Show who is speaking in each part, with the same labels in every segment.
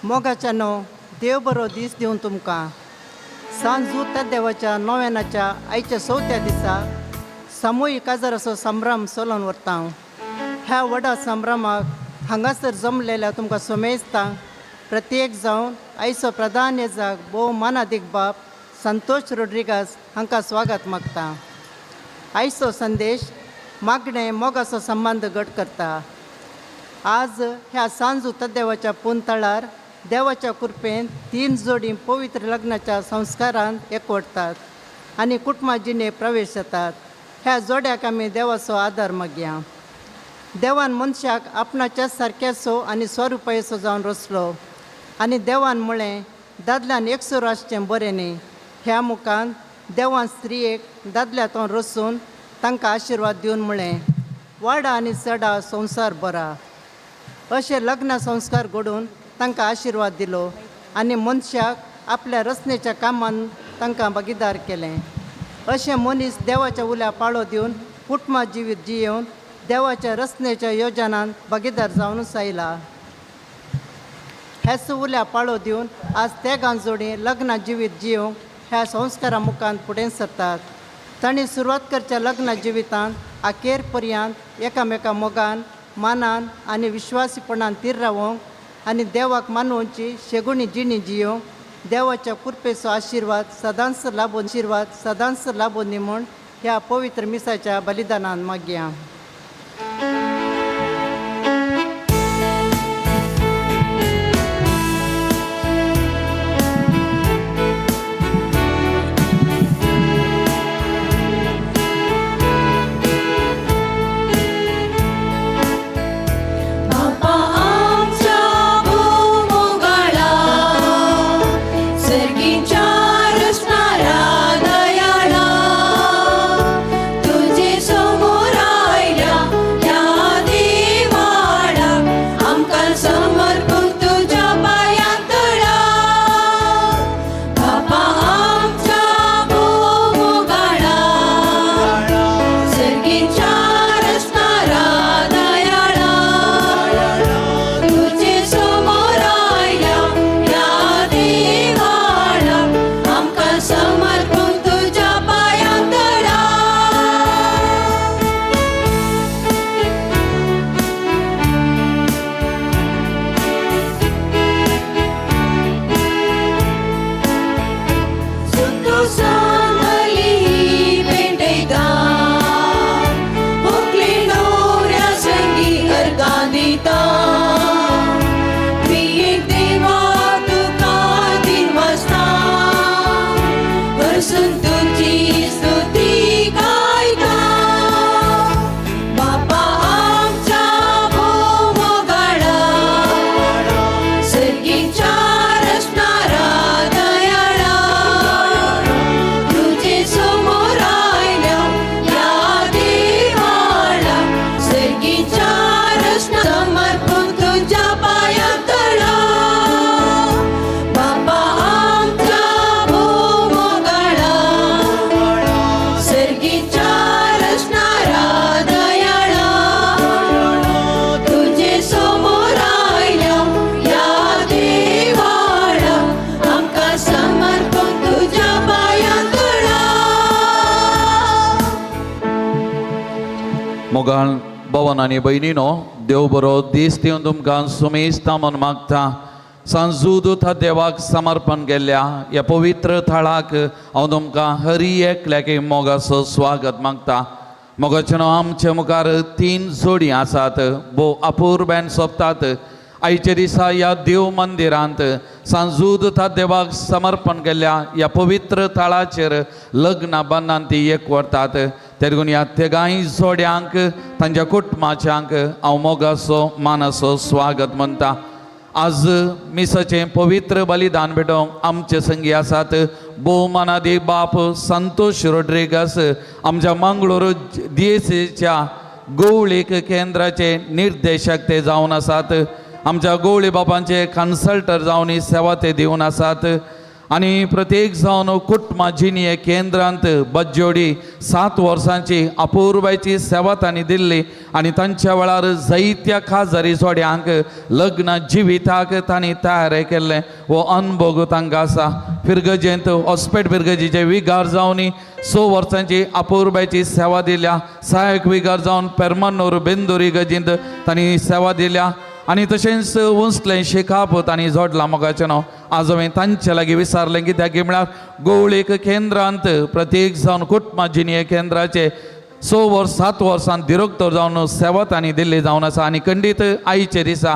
Speaker 1: मोगाच्यानो, देव बरो दीस दिवन तुमकां. सांजू देवाच्या नव्यानाच्या आयच्या चवथ्या दिसा सामुहीक काजाराचो संभ्रम चलोवन व्हरता हांव. ह्या व्हडा संभ्रमाक हांगासर जमलेल्या तुमकां सोमेजता. प्रत्येक जावन आयचो प्रधान येजाक भोव मानादीक बाप संतोष रोड्रिगास हांकां स्वागत मागता. आयचो संदेश मागणें मोगाचो संबंद घट करता. आज ह्या सांजू तद्देवाच्या पुनतळार देवाच्या कृपेन तीन जोडी पवित्र लग्नाच्या संस्कारांत एकवटतात आनी कुटुंबा जिणे प्रवेश जातात. ह्या जोड्याक आमी देवाचो आदार मागया. देवान मनशाक आपणाच्या सारक्याचो आनी स्वरुपायचो जावन रचलो आनी देवान म्हळें, दादल्यान एकसुर आसचें बरें न्ही. ह्या मुखान देवान स्त्रियेक दादल्यातून रचून तांकां आशिर्वाद दिवन म्हळें, वाडा आनी चडा, संवसार बरा. अशे लग्न संस्कार घडोवन तांकां आशिर्वाद दिलो आनी मनशाक आपल्या रचनेच्या कामान तांकां भागीदार केलें. अशें मनीस देवाच्या उल्या पाळो दिवन कुटुंबा जिवीत जियेवन देवाच्या रचनेच्या योजनान भागीदार जावनूच आयला. ह्याच उल्या पाळो दिवन आज तेगां जोडी लग्न जिवीत जियोवंक ह्या संस्कारा मुखान फुडें सरतात. तांणी सुरवात करच्या लग्न जिवितांत अखेर पर्यंत एकामेका मोगान, मानान आनी विश्वासीपणान तीर रावोंक आनी देवाक मानोवची शेगुणी जिणी जियोवंक देवाच्या कृपेचो आशिर्वाद सदांच लाबून, आशिर्वाद सदांच लाबून दी म्हूण ह्या पवित्र मिसाच्या बलिदानान मागया.
Speaker 2: बापा आमच्या भोव-मोगाळा, सर्गीच्या रचणारा दयाळा, तुजे समोर आयल्या ह्या देवाळा, आमकां समर्पून तुज्या पांयां तळा. बापा आमच्या भोव-मोगाळा, सर्गीच्या रचणारा दयाळा, तुझे समोर आयल्या ह्या देवाळा, आमकां समर्पून तुज्या पांयां तळा. संतोषान बली पेटयता, होकले न्हवऱ्या संगी अर्गां दिता. त्रियेक देवा तुका दिनवासता, हरसून तुजी स्तुती गायता. बापा आमच्या भोव-मोगाळा, सर्गीच्या रचणारा दयाळा, तुझे समोर आयल्या ह्या देवाळा, सर्गीच्या रचना समर्पून तुझ्या पांयां तळा. बापा आमच्या भोव-मोगाळा, सर्गीच्या रचणारा दयाळा, तुझे समोर आयल्या ह्या देवाळा, आमकां समर्पून तुझ्या पांयां तळा.
Speaker 3: मोगाळ भवन आनी भयणीनो, देव बरो दीस दिवन तुमकां सुमेस्ता म्हूण मागता. सांजूद देवाक समर्पण केल्ल्या ह्या पवित्र थळाक हांव तुमकां हरी एकल्याक मोगाचो स्वागत मागता. मोगाचें आमचे मुखार तीन जोडी आसात, भोव अपुरबेन सोंपतात. आयच्या दिसा ह्या देव मंदिरांत सांजूद देवाक समर्पण केल्ल्या ह्या पवित्र थळाचेर लग्न बंधान ती एकवटतात. देखून ह्या तेगांय जोड्यांक, तांच्या कुटुंबाच्यांक हांव मोगाचो मानाचो स्वागत म्हणटा. आज मिसाचें पवित्र बलिदान भेटोवंक आमचे संगी आसात भोवमानादी बाप संतोष रोड्रिगस, आमच्या मंगळूर दियेसीच्या गोवळीक केंद्राचे निर्देशक ते जावन आसात. आमच्या गोवळी बापांचे कन्सल्टर जावन ही सेवा ते दिवन आसात. आनी प्रत्येक जावन कुटुंबा जिणये केंद्रांत बज्जोडी 7 वर्सांची अपुर्बायची सेवा तांणी दिल्ली आनी तांच्या वेळार जायत्या खाजरी जोड्यांक लग्न जिविताक तांणी तयार केल्लें हो अनभोग तांकां आसा. फिरगजेंत हॉस्पेट फिरगजीचे विगार जावन 6 वर्सांची अपुर्बायची सेवा दिल्या. सहायक विगार जावन पेरमन्नूर बेंदुरी गजींत तांणी सेवा दिल्या आनी तशेंच उंचलें शिकाप तांणी जोडलां मोगाचें नांव आज हांवें तांचे लागीं विचारलें कित्याक म्हळ्यार गोवळीक केंद्रांत प्रत्येक जावन कुटुंबा जिणये केंद्राचे 6 वर्स 7 वर्सां दिरोक्तर जावन सेवा तांणी दिल्ली जावन आसा. आनी खंडीत आयचे दिसा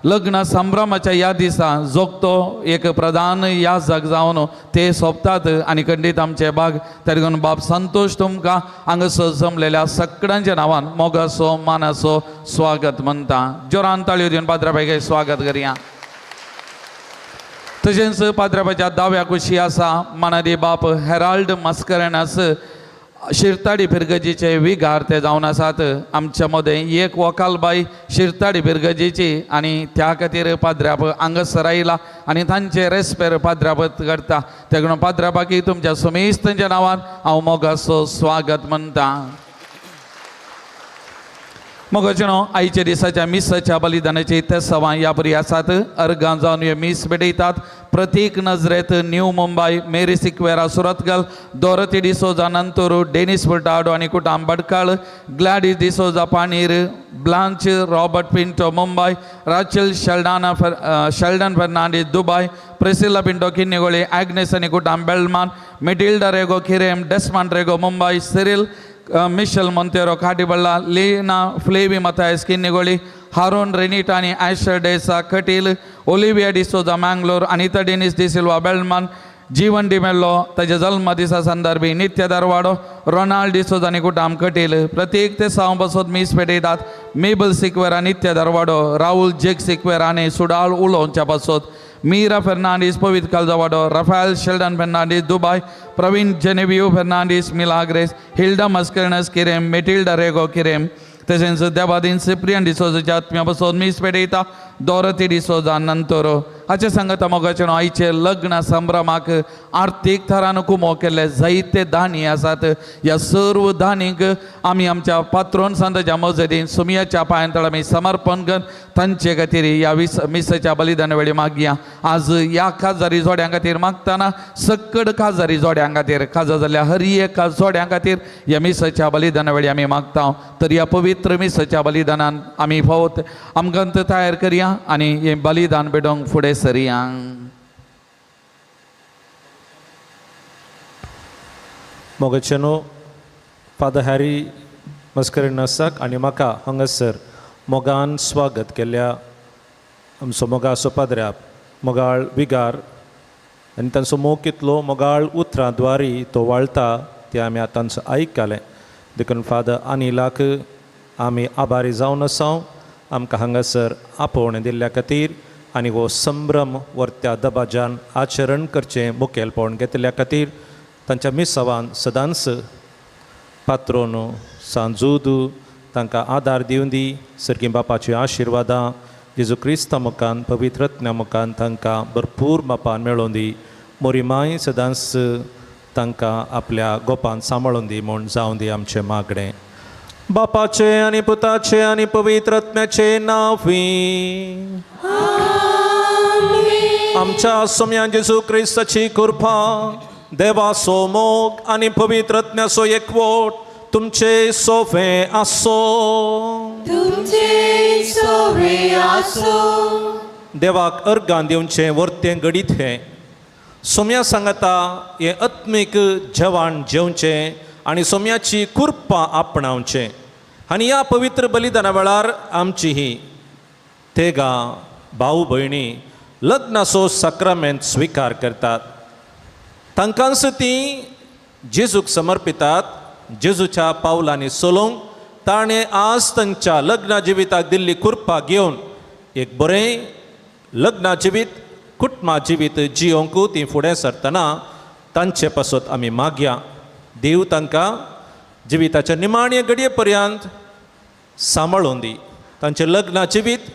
Speaker 3: लग्न संभ्रमाच्या ह्या दिसा जोगतो एक प्रधान याजक जावन ते सोंपतात आनी खंडीत आमचे बाग तरी बाब संतोश तुमकां हांगासर जमलेल्या सगळ्यांच्या नांवान मोगाचो मानाचो स्वागत म्हणटा. जोरान ताळयो दिवन पाद्रा स्वागत करया. तशेंच पाद्राबाच्या दाव्या कुशी आसा मानादी बाप हेराल्ड मास्करेनास शिरताडी फिरगजीचे विगार ते जावन आसात. आमच्या मदें एक वकालबाई शिरताडी फिरगजीची आनी त्या खातीर पाद्राप हांगासर आयला आनी तांचे रेस्पेर पाद्राप करता. तेगून पाद्रापाकी तुमच्या सुमेस्तांच्या नांवान हांव मोगाचो स्वागत म्हणटा. मोगाचें न्हू आयच्या दिसाच्या मिसाच्या बलिदानाची तेसवां ह्या बरी आसात. अर्गां जावन हे मीस भेटयतात. Prateek Nazareth New Mumbai, Mary Sequeira Surathkal, Dorothy D'Souza Nanthoor, Denis Furtado आनी कुटाम Bhatkal, Gladys D'Souza Panir, Blanche Robert Pinto Mumbai, Rachel Sheldana Sheldon Fernandes Dubai, Priscilla Pinto Kinnigoli, Agnes आनी कुटाम Belman, Matilda Rego Quirem, Desmond Rego Mumbai, Cyril Michelle Monteiro Katiballa, Leena Flavi Mathias Kinnigoli, Haron Renita आनी Asher D'Sa Kateel, Olivia D'Souza Mangalore, Anita Denis D'Silva Belman, Jeevan D'Mello ताच्या जल्म दिसा संदर्भी नित्य दरवाडो, Ronald D'Souza आनी कुटाम कटील. प्रत्येक ते साव बसोत मीस पेटयतात. मेबल सिक्वेरा नित्य दरवाडो, राहुल जेक सिक्वेरा आनी सुडाळ उलोवच्या पासत, Meera Fernandes Pavit Kaljavado, Raphael Sheldon Fernandes Dubai, Praveen Genevieve Fernandes Milagres, Hilda Mascarenhas Quirem, Matilda Rego Quirem. तशेंच देवादीन सिप्रियन डिसोजाच्या आत्म्या बसोत मीस पेटयता. दोरती डिसोजा नंतर हाचे सांगता मोगाचें आयचे लग्न संभ्रमाक आर्थीक थरान कुमो केल्ले जायते दानी आसात. ह्या सर्व दानींक आमी आमच्या पात्रोन सांताच्या मजदीन सुमयाच्या पांयांतळ आमी समर्पण करून तांचे खातीर ह्या मिसाच्या बलिदान वेळी मागया. आज ह्या खाजारी जोड्यां खातीर मागतना सकड खाजारी जोड्यां खातीर खाजा जाल्ल्या हर एका जोड्यां खातीर ह्या मिसाच्या बलिदाना वेळी आमी मागता. तर ह्या पवित्र मिसाच्या बलिदानान आमी फावत आमकां तयार करया आनी हें बलिदान भेटोवंक फुडें सरया.
Speaker 4: मोगाचेनो फादर हॅरी मस्करेन्हासाक आनी म्हाका हांगासर मोगान स्वागत केल्ल्या आमचो मोगाचो पाद्र्याप मोगाळ विगार आनी तांचो मोग कितलो मोगाळ उतरां द्वारी तो वाळटा तें आमी आतांचो आयकलें. देखून फादर अनिलाक आमी आभारी जावन आसाव आमकां हांगासर आपोवणें दिल्ल्या खातीर आनी हो संभ्रम वर्त्या दबाज्यान आचरण करचें मुखेलपण घेतिल्ल्या खातीर. तांच्या मिसावान सदांच पात्रोन सांजूद तांकां आदार दिवन दी. सर्गी बापाची आशिर्वादां जेजू क्रिस्ता मुखान पवित्र आत्म्या मुखान तांकां भरपूर मापान मेळोवन दी. मोरी माय सदांच तांकां आपल्या गोपान सांबाळून दी म्हूण जावं दी आमचें मागणें. बापाचें आनी पुताचें आनी पवित्र आत्म्याचें नांव आमच्या सोम्या जेजू क्रिस्ताची कृपा, देवाचो मोग आनी पवित्र आत्म्याचो एकवट तुमचे सोफे आसो.
Speaker 2: तुमचे सोवे आसो.
Speaker 4: देवाक अर्गां दिवचें वर्तें घडीत हें सोम्या सांगता हें आत्मीक जेवण जेवचें आनी सोम्याची कृपा आपणावचें. आनी ह्या पवित्र बलिदाना वेळार आमची ही तेगां भाव भयणी लग्नाचो साक्रामेंत स्विकार करतात. तांकांच ती जेजूक समर्पितात. जेजूच्या पावलांनी चलोवंक ताणें आज तांच्या लग्न जिविताक दिल्ली कृपा घेवन एक बरें लग्न जिवीत कुटुंबा जिवीत जियोंक ती फुडें सरतना तांचे पासत आमी मागया. देव तांकां जिविताच्या निमाणे घडये पर्यंत सांबाळून दी. तांचें लग्न जिवीत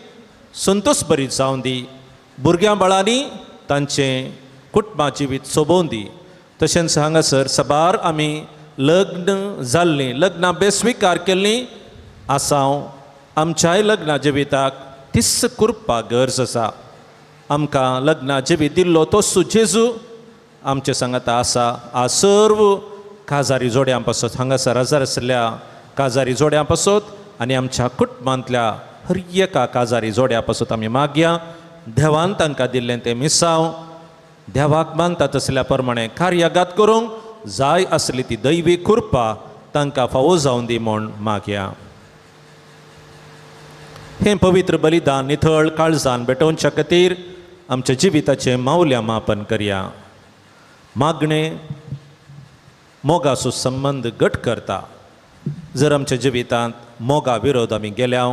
Speaker 4: संतोश बरी जावन दी. भुरग्यां बाळांनी तांचें कुटुंबा जिवीत सोबोवन दी. तशेंच हांगासर सबार आमी लग्न जाल्लीं, लग्नां बेस्विकार केल्लीं आसा. आमच्याय लग्ना जिविताक तिस कृपा गरज आसा. आमकां लग्ना जिवीत दिल्लो तोसू जेजू आमचे सांगाता आसा. आ सर्व काजारी जोड्यां पासत, हांगासर हजार आशिल्ल्या काजारी जोड्यां पासत आनी आमच्या कुटुंबांतल्या हर एका काजारी जोड्या पासत आमी मागया. देवान तांकां दिल्लें तें मिसांव देवाक मानता तसल्या प्रमाणे कार्यागात करूंक जाय आसली ती दैवी कृपा तांकां फावो जावन दी म्हूण मागया. हें पवित्र बलिदान निथळ काळजान भेटोवच्या खातीर आमच्या जिविताचें मावल्या मापन करया. मागणें मोगाचो संबंद घट करता. जर आमच्या जिवितांत मोगा विरोध आमी गेल्या,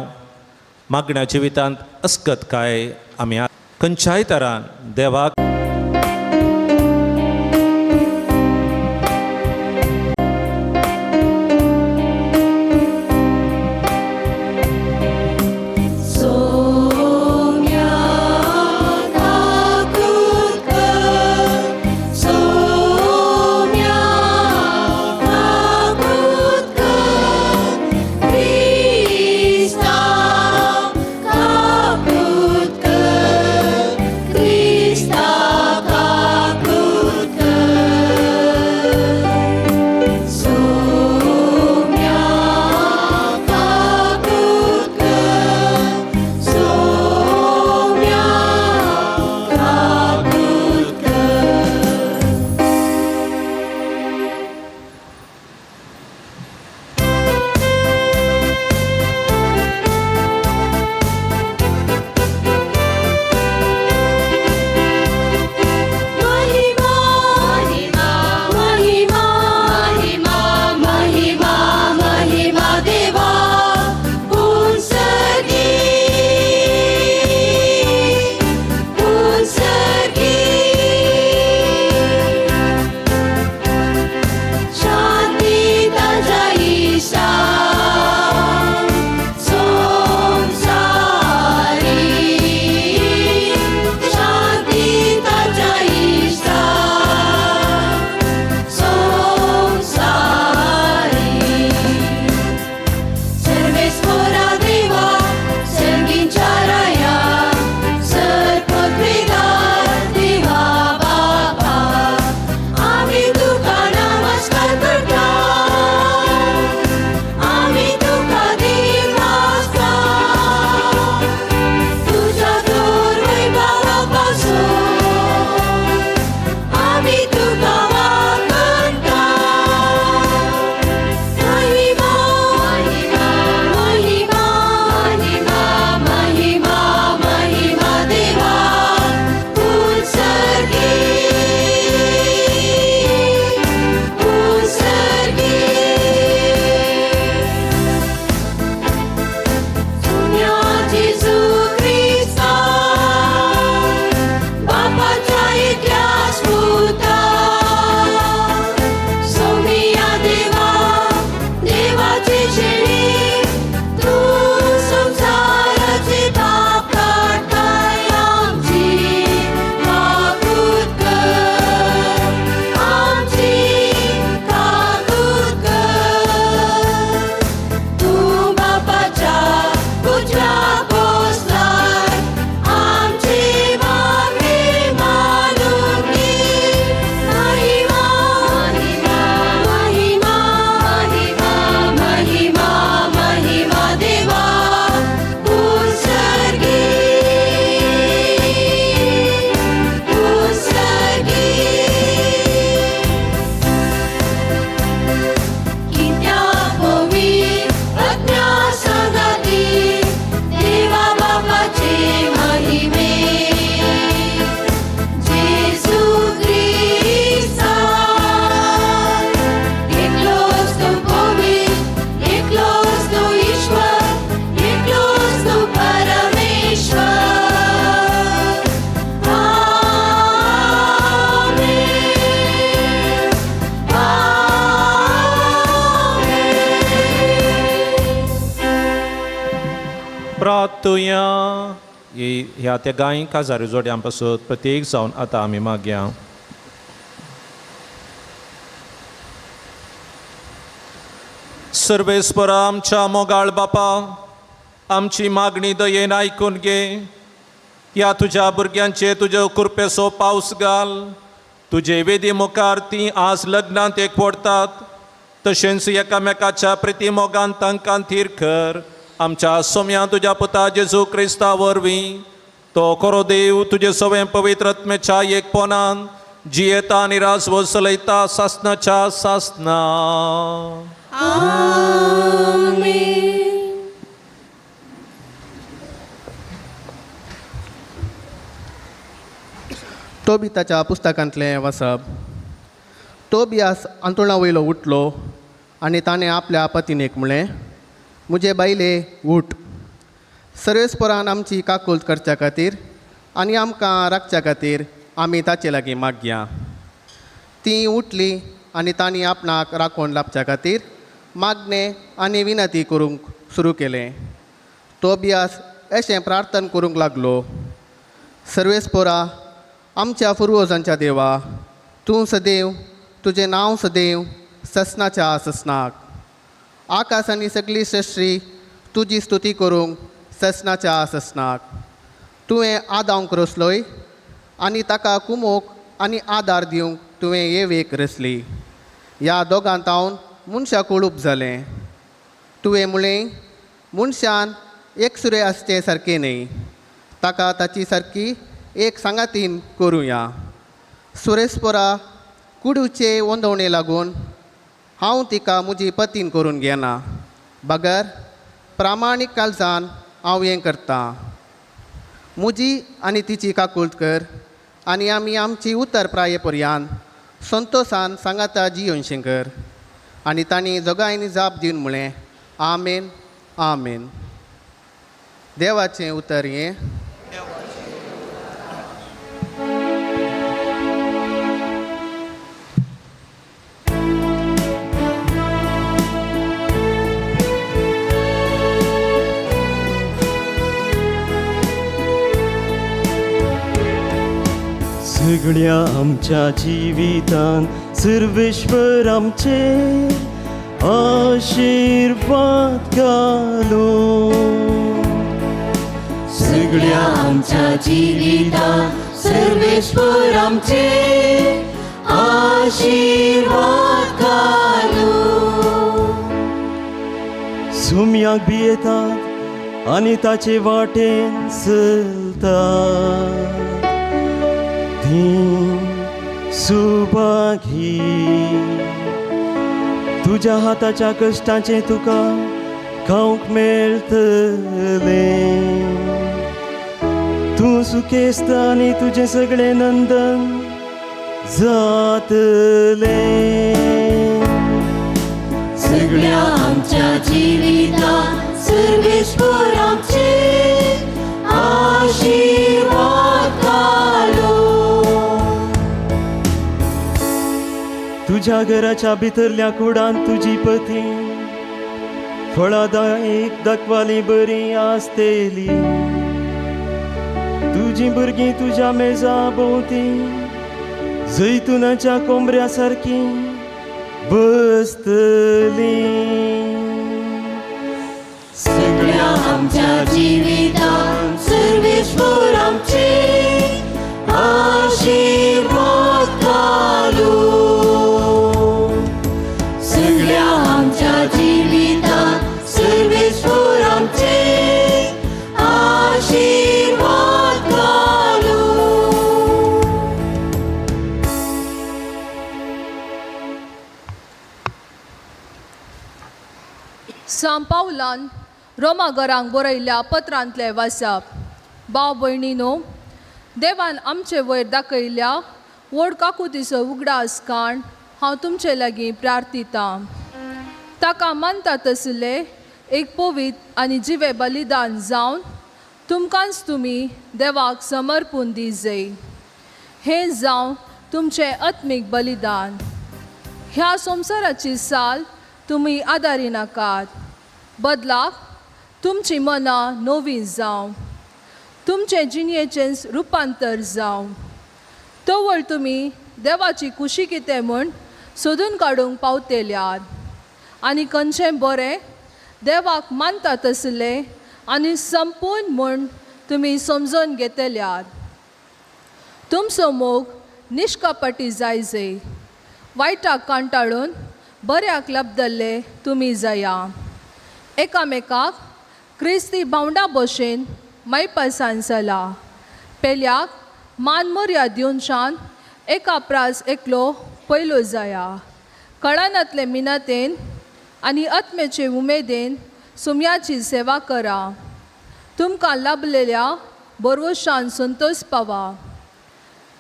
Speaker 4: मागण्या जिवितांत अस्कत काय आमी खंयच्याय तरान देवाक प्रार्थुया. ह्या त्या गाय काजारी जोड्यां पासत प्रत्येक जावन आतां आमी मागया. सर्वेस्परा आमच्या मोगाळ बापा, आमची मागणी दयेन आयकून घे. ह्या तुज्या भुरग्यांचे तुज्या कृपेचो पावस घाल. तुजे वेदी मुखार ती आज लग्नांत एकवटतात, तशेंच एकामेकाच्या प्रिती मोगान तांकां थीर कर. आमच्या सोम्या तुज्या पुता जेजू क्रिस्ता वरवीं, तो खरो देव तुजे सवें पवित्र आत्म्याच्या एकपणान जियेता आनी राजवस चलयता सासनाच्या सासना.
Speaker 5: तोबिताच्या पुस्तकांतलें वाचप. तोबियास अंतुळा वयलो उठलो आनी ताणें आपल्या पतिनेक म्हणलें, म्हजे बायले उठ. सर्वेस्परान आमची काकूत करच्या खातीर आनी आमकां राखच्या खातीर आमी ताचे लागीं मागया. तीं उठलीं आनी तांणी आपणाक राखून लाबच्या खातीर मागणें आनी विनंती करूंक सुरू केलें. तोबियास अशें प्रार्थन करूंक लागलो, सर्वेस्पोरा आमच्या पुर्वजांच्या देवा, तूं सदैव तुजें नांव सदैव ससनाच्या ससनाक. आकाश आनी सगळी सृश्टी तुजी स्तुती करूंक ससनाच्या ससनाक. तुवें आदांक रचलोय आनी ताका कुमोक आनी आदार दिवंक तुवें येवेक रचली. ह्या दोगां तावन मनशाक कुळूप जालें. तुवें म्हणलें, मनशान एकसुरें आसचें सारकें न्हय, ताका ताची सारकी एक सांगातीन करुया. सुरेस्पोरा कुडूचे वंदवणे लागून हांव तिका म्हजी पतीन करून घेना, बगर प्रामाणीक काळजान हांव हें करतां. म्हजी आनी तिची काकूळट कर आनी आमी आमची उतर प्राये पर्यान संतोसान सांगाता जियोनशें कर. आनी तांणी जोगांयनी जाप दिवन म्हणलें, आमेन आमेन. देवाचें उतर हें.
Speaker 6: सगळ्या आमच्या जिवितान सर्वेश्वर आमचे आशिर्वाद घालो.
Speaker 2: सगळ्या आमच्या जिवितान सर्वेश्वर आमचे आशिर्वाद घालो.
Speaker 6: सुम्याक भियेतात आनी ताचे वाटेन चलतात तीं सुभागी. तुज्या हाताच्या कश्टाचें तुका खावंक मेळटलें. तूं सुखेस्त आनी तुजें सगळें नंदन जातलें.
Speaker 2: सगळ्या आमच्या जिवितान सर्वेश्वर आमचे आशिर्वाद घालो.
Speaker 6: तुज्या घराच्या भितरल्या कुडान तुजी पती फळादायक दाखवाली बरी आसतली. तुजी भुरगीं तुज्या मेजा भोंवती जैतुनाच्या कोंबऱ्या सारकी बसतली.
Speaker 2: सगळ्या आमच्या जिवितान सर्वेश्वर आमचे आशिर्वाद घालो. सगळ्या आमच्या जिवितान सर्वेश्वर आमचे आशिर्वाद घालो.
Speaker 7: सांव पावलान रोमा घरांक बरयल्ल्या पत्रांतलें वाचप. भाव भयणीनो, देवान आमचे वयर दाखयल्ल्या व्हड काकुतीचो उगडास काण हांव तुमचे लागीं प्रार्थितां. ताका मानता तसले एक पवित्र आनी जिवे बलिदान जावन तुमकांच तुमी देवाक समर्पून दी जाय. हें जावं तुमचें आत्मीक बलिदान. ह्या संवसाराची साल तुमी आदारी नाकात, बदलाक तुमची मनां नवीं जावं, तुमचें जिणयेचें रुपांतर जावं. तवळ तुमी देवाची खुशी कितें म्हूण सोदून काडूंक पावतेल्यात आनी खंयचें बरें देवाक मानता तसलें आनी संपूर्ण म्हूण तुमी समजून घेतल्यात. तुमचो मोग निश्कपटी जाय जय वायटाक कांटाळून बऱ्याक लब्दल्ले तुमी जाया. एकामेकाक क्रिस्ती भावंडा भशेन मायपासान चला. पेल्याक मान मर्याद दिवच्यान एका प्रास एकलो पयलो जाया. कळानातले मिनातेन आनी आत्म्याचे उमेदीन सुम्याची सेवा करा. तुमकां लाभलेल्या बरवशान संतोश पावा.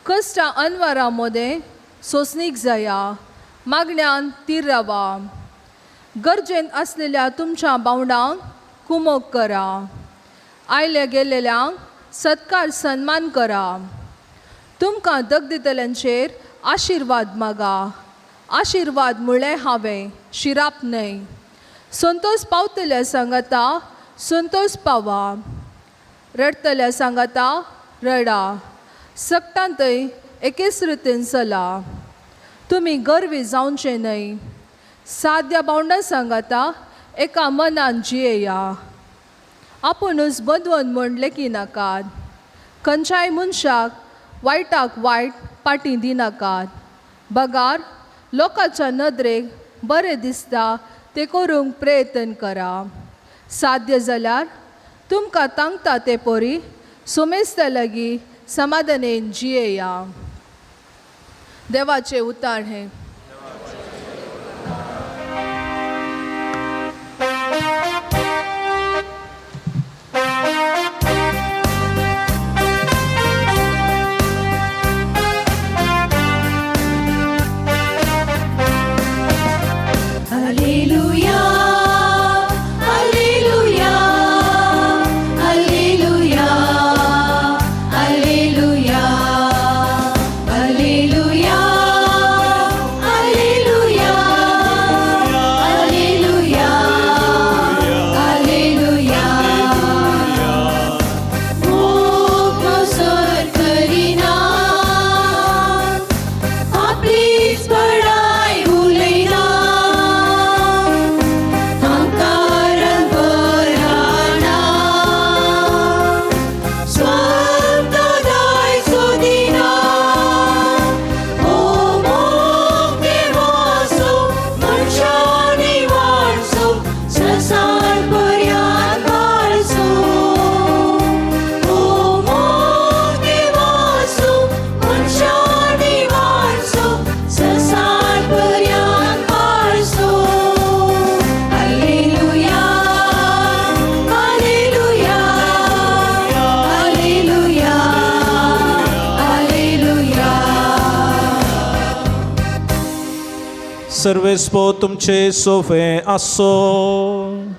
Speaker 7: कश्टां अनवरा मदें सोंसणीक जाया. मागण्यान तीर रावा. गरजेन आसलेल्या तुमच्या भावंडांक कुमोक करा. आयले गेल्लेल्यांक सत्कार सन्मान करा. तुमकां दग दितल्यांचेर आशिर्वाद मागा. आशिर्वाद म्हळ्ळें हांवें शिराप न्हय. संतोश पावतल्या सांगाता संतोश पावा. रडटल्या सांगाता रडा. सगटांतय एकेच रितीन चला. तुमी गर्वी जावचे न्हय. साद्या भावंडां सांगाता एका मनान जियेया. आपुणूच बदवन म्हूण लेखिनाकात. खंयच्याय मनशाक वायटाक वायट पाटी दिनाकात. बगार लोकांच्या नदरेक बरें दिसता तें करूंक प्रयत्न करा. साद्य जाल्यार तुमकां तांकता ते परी सुमेस्ता लागीं समाधानेन जियेया. देवाचें उतार हें.
Speaker 2: Alleluia, Alleluia, Alleluia, Alleluia, Alleluia, Alleluia, Alleluia, Alleluia. मोग सर करिना, आपलीच बडाय उलयना, हंकारान बराना, स्वतादाय सोदिना. ओ मोग देवाचो मनशांनी वाडचो, संवसार पर्यान वाडचो. ओ मोग देवाचो मनशांनी वाडचो, संवसार पर्यान वाडचो. Alleluia, Alleluia, Alleluia, Alleluia.
Speaker 4: सर्वेस्पो तुमचे सोफे आसो.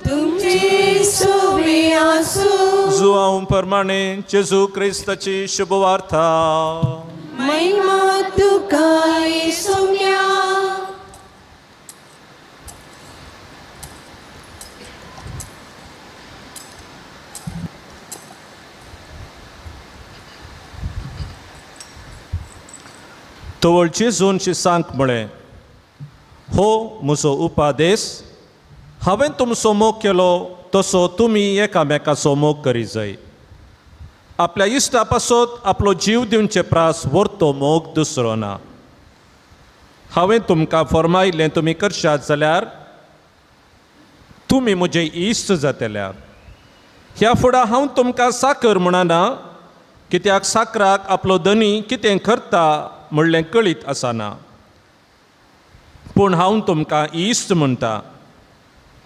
Speaker 2: तुमचे सोबे आसूं.
Speaker 4: जुआंव प्रमाणे जेजू क्रिस्ताची शुभवार्ता.
Speaker 2: महिमा तुका सोम्या.
Speaker 4: तवळ जेजून शिसांक म्हळें, हो म्हजो उपादेस, हांवें तुमचो मोग केलो तसो तुमी एकामेकाचो मोग करी जाय. आपल्या इश्टा पासत आपलो जीव दिवचे प्रास व्हरतो मोग दुसरो ना. हांवें तुमकां फर्मायलें तुमी करशात जाल्यार तुमी म्हजे इश्ट जातल्या. ह्या फुडां हांव तुमकां साकर म्हणना, कित्याक साकराक आपलो धनी कितें करता म्हणलें कळीत आसना. पूण हांव तुमकां इश्ट म्हणटा,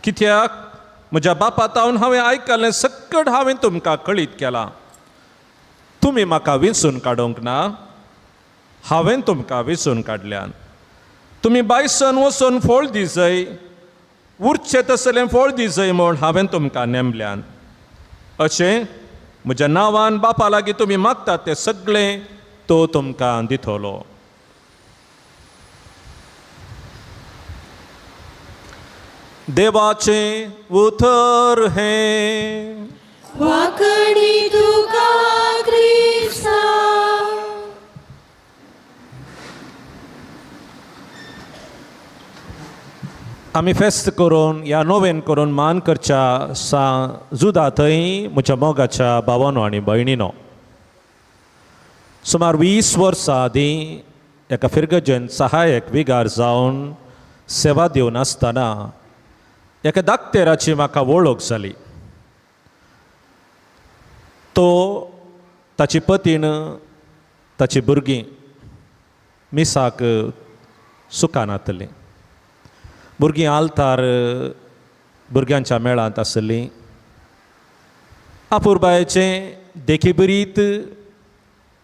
Speaker 4: कित्याक म्हज्या बापा तावन हांवें आयकल्लें सक्कड हांवें तुमकां कळीत केलां. तुमी म्हाका विंचून काडूंक ना, हांवें तुमकां विंचून काडल्यान. तुमी बायसन वचून फळ दिजय, उरचें तसलें फळ दिजय म्हूण हांवें तुमकां नेमल्यान. अशें म्हज्या नांवान बापा लागीं तुमी मागतात तें सगळें तो तुमकां दितलो. देवाचें उतर हें.
Speaker 2: वाकडी तुका क्रिस्ता.
Speaker 4: आमी फेस्त करून या नोवेन करून मान करच्या सा जुदा थंय म्हज्या मोगाच्या भावानो आनी भयणीनो, सुमार 20 वर्सां आदीं एका फिर्गजन सहायक विगार जावन सेवा दिवन आसतना एका दाक्तेराची म्हाका वळख जाली. तो ताची पतीण ताची भुरगीं मिसाक सुखानातलीं. भुरगीं आल्तार भुरग्यांच्या मेळांत आसलीं. आपुरबायेचें देखीभरीत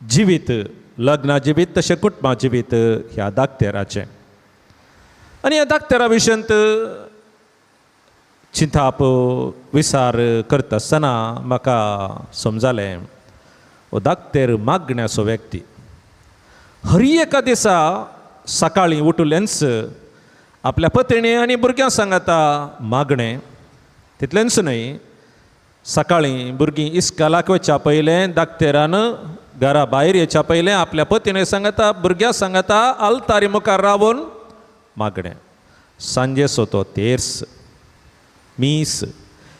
Speaker 4: जिवीत, लग्ना जिवीत तशें कुटुंबा जिवीत ह्या दाक्तेराचें. आनी ह्या दाक्तेरा विशयांत चिंताप विचार करता आसतना म्हाका समजालें हो दाक्तेर मागण्याचो व्यक्ती. हरी एका दिसा सकाळीं उठुलेंच आपल्या पत्नी आनी भुरग्यां सांगाता मागणें, तितलेंच न्हय सकाळीं भुरगीं इस्कालाक वचच्या पयलें दाक्तेरान घरा भायर येच्या पयलें आपल्या पतीने सांगाता भुरग्यां सांगाता आल्तारी मुखार रावन मागणें. सांजेचो तो तेर्स मीस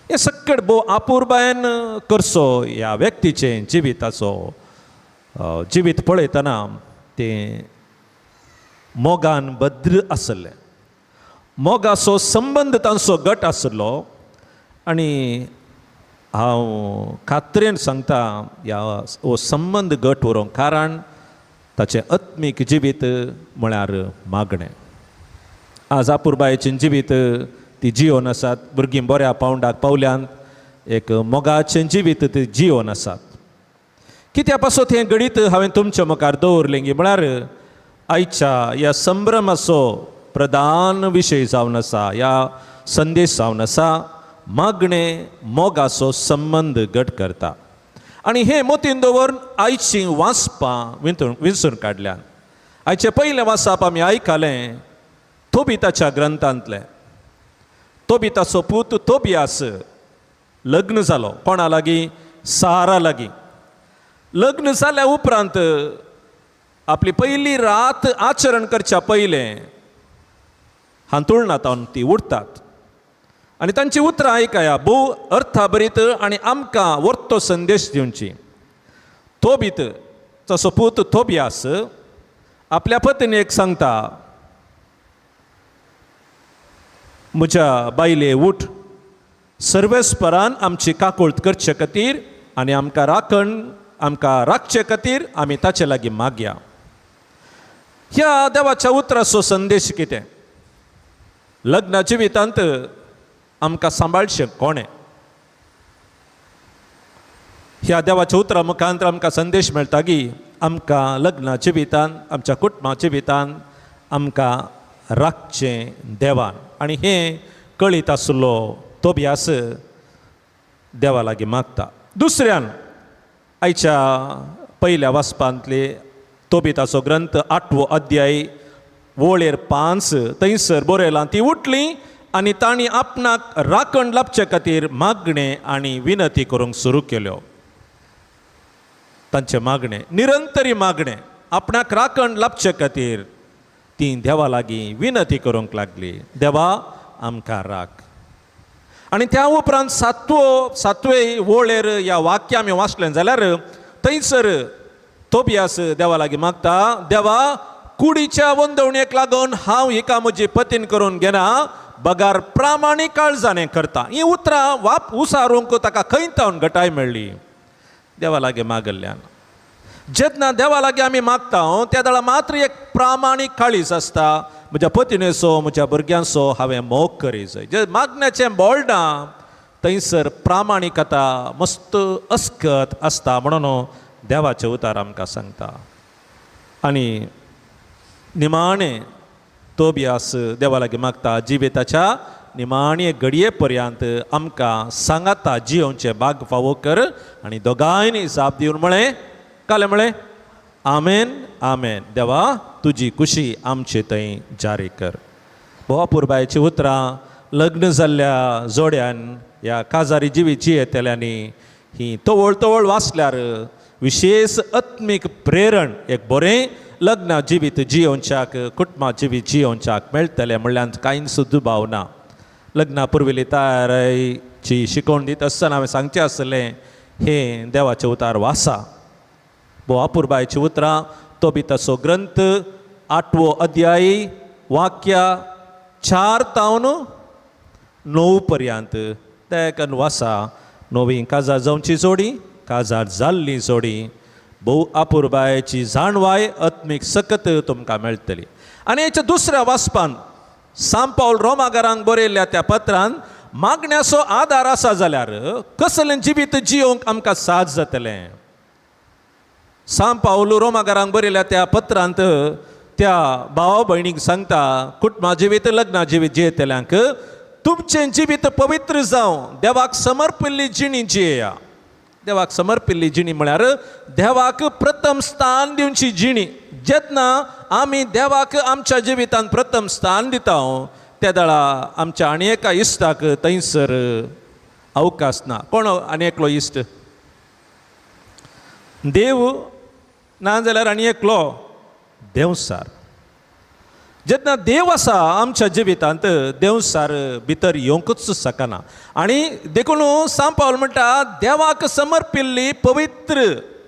Speaker 4: हें सकट भोव आपुरबायन करचो ह्या व्यक्तीचें जिविताचो जिवीत पळयतना तें मोगान भद्र आसलें. मोगाचो संबंद तांचो गट आसलो. आनी हांव खात्रेन सांगता ह्या हो संबंद गट उरोंक कारण ताचें आत्मीक जिवीत म्हळ्यार मागणें. आज आपुरबायेचें जिवीत ती जियोन आसात, भुरगीं बऱ्या पावंडाक पावल्यान एक मोगाचें जिवीत ती जियोन आसात. कित्या पासत हें घडीत हांवें तुमच्या मुखार दवरलें गी म्हळ्यार आयच्या ह्या संभ्रमाचो प्रधान विशय जावन आसा, ह्या संदेश जावन आसा मागणें मोगाचो संबंद घट करता. आनी हें मोतीन दवरून आयचीं वाचपां विंचून काडल्यान. आयचें पयलें वाचप आमी आयकलें तोबिताच्या ग्रंथांतलें. तोबिताचो पूत तोबियास लग्न जालो कोणा लागीं? सारा लागीं. लग्न जाल्या उपरांत आपली पयली रात आचरण करच्या पयलें हांतुळणांत ती उठतात आनी तांची उतरां आयकया भोव अर्थाभरीत आनी आमकां वर्तो संदेश दिवची. तोबीत तसो पूत तोबियास आपल्या पत्नीक सांगता, म्हज्या बायले उठ, सर्वेस्परान आमची काकुळट करचे खातीर आनी आमकां राखण आमकां राखचे खातीर आमी ताचे लागीं मागया. ह्या देवाच्या उतराचो संदेश कितें? लग्न जिवितांत आमकां सांबाळचें कोणें? ह्या देवाच्या उतरा मुखांत आमकां संदेश मेळटा की आमकां लग्न जिवितांत आमच्या कुटुंबा जिवितांत आमकां राखचें देवान. आनी हें कळीत आसलो तोबियास देवा लागीं मागता. दुसऱ्यान आयच्या पयल्या वाचपांतले तोबिताचो ग्रंथ 8वो अध्याय वळेर 5 थंयसर बरयलां, ती उठली आनी तांणी आपणाक राखण लाबचे खातीर मागणें आनी विनंती करूंक सुरू केल्यो. तांचें मागणें निरंतरी मागणें आपणाक राखण लाबचे खातीर ती देवा लागीं विनंती करूंक लागली, देवा आमकां राख. आनी त्या उपरांत सातवे वळेर ह्या वाक्य आमी वाचलें जाल्यार थंयसर तोबियास देवा लागीं मागता, देवा कुडीच्या वंदवणेक लागून हांव हिका म्हजी पतीन करून घेना, बगार प्रामाणीक काळजाने करता. ही उतरां वाप उसारूंक ताका खंय तावन घटाय मेळ्ळी? देवा लागीं मागल्ल्यान. जेन्ना देवा लागीं आमी मागता त्या वेळार मात्र एक प्रामाणीक काळीज आसता, म्हज्या पतिणेचो म्हज्या भुरग्यांचो हांवें मोग करी जाय. जे मागण्याचें बोल्डां थंयसर प्रामाणीकता मस्त अस्कत आसता म्हणून देवाचें उतार आमकां सांगता. आनी निमाणें तोबियास देवा लागीं मागता, जिविताच्या निमाणे घडये पर्यंत आमकां सांगाता जियोवचें भाग फावो कर. आनी दोगांयनी जाप दिवन म्हळें, कालें म्हळें, आमेन आमेन, देवा तुजी खुशी आमचे थंय जारी कर. भोव पुरबायेचीं उतरां लग्न जाल्ल्या जोड्यान ह्या काजारी जिवीत जियेतल्यांनी ही तवळ तवळ वाचल्यार विशेश आत्मीक प्रेरण एक बरें लग्न जिवीत जियोवच्याक, कुटुंबा जिवीत जियोवच्याक मेळटलें म्हणल्यार कांयच दुबाव ना. लग्ना पुर्विल्ली तयारायची शिकवण दीत आसतना हांवें सांगचें आसलें, हें देवाचें उतार वासा, भोव अपुरबायचीं उतरां. तो बी तसो ग्रंथ 8वो अध्यायी वाक्या 4 तावन 9 पर्यंत तेकन वासा. नवी काजार जावची जोडी, काजार जाल्ली जोडी, भोव अपुरबायेची जाणवाय, आत्मीक सकत तुमकां मेळटली. आनी हेच्या दुसऱ्या वाचपान सांत पावल रोमागारांक बरयल्ल्या त्या पत्रान मागण्याचो आदार आसा जाल्यार कसलें जिवीत जियोवंक आमकां साथ जातलें. सांत पावल रोमागारांक बरयल्ल्या त्या पत्रांत त्या भावा भयणीक सांगता, कुटुंबा जिवीत, लग्ना जिवीत जियेतल्यांक तुमचें जिवीत पवित्र जावं, देवाक समर्पिल्ली जिणी जियेया. देवाक समर्पिल्ली जिणी म्हळ्यार देवाक प्रथम स्थान दिवची जिणी. जेन्ना आमी देवाक आमच्या जिवितांत प्रथम स्थान दिता त्या वेळा आमच्या आनी एका इश्टाक थंयसर अवकाश ना. कोण आनी एकलो इश्ट? देव ना जाल्यार आनी एकलो देवसार. जेन्ना देव आसा आमच्या जिवितांत, देवसार भितर येवंकूच शकना. आनी देखून सांत पावल म्हणटा, देवाक समर्पिल्ली पवित्र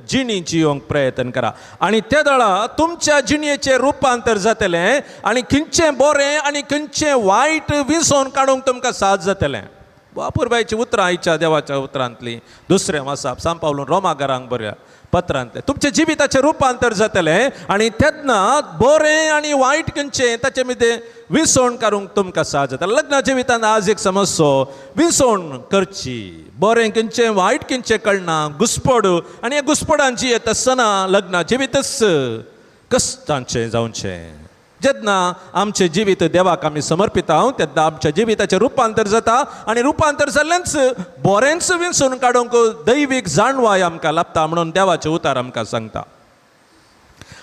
Speaker 4: जिणी जियोवंक प्रयत्न करा आनी त्या वेळा तुमच्या जिणयेचें रुपांतर जातलें आनी खंयचें बरें आनी खंयचें वायट विसोवन काडूंक तुमकां साथ जातलें. अपुरबायचीं उतरां आयच्या देवाच्या उतरांतलीं. दुसरें वाचप सांत पावलून रोमागारांक बऱ्या पत्रांतलें, तुमच्या जिविताचें रुपांतर जातलें आनी तेन्ना बरें आनी वायट खंयचें ताचे मदीं विसवण काडूंक तुमकां साथ जाता. लग्न जिवितांत आज एक समस्या विसवण करची, बरें खंयचें वायट खंयचें कळना, घुस्पड, आनी ह्या घुस्पडान जियेत आसतना लग्न जिवीतच कश्टांचें जावचें. जेन्ना आमचें जिवीत देवाक आमी समर्पिता तेन्ना आमच्या जिविताचें रुपांतर जाता आनी रुपांतर जाल्लेंच बरेंच विंचून काडूंक दैवीक जाणवाय आमकां लाभता म्हणून देवाचें उतार आमकां सांगता.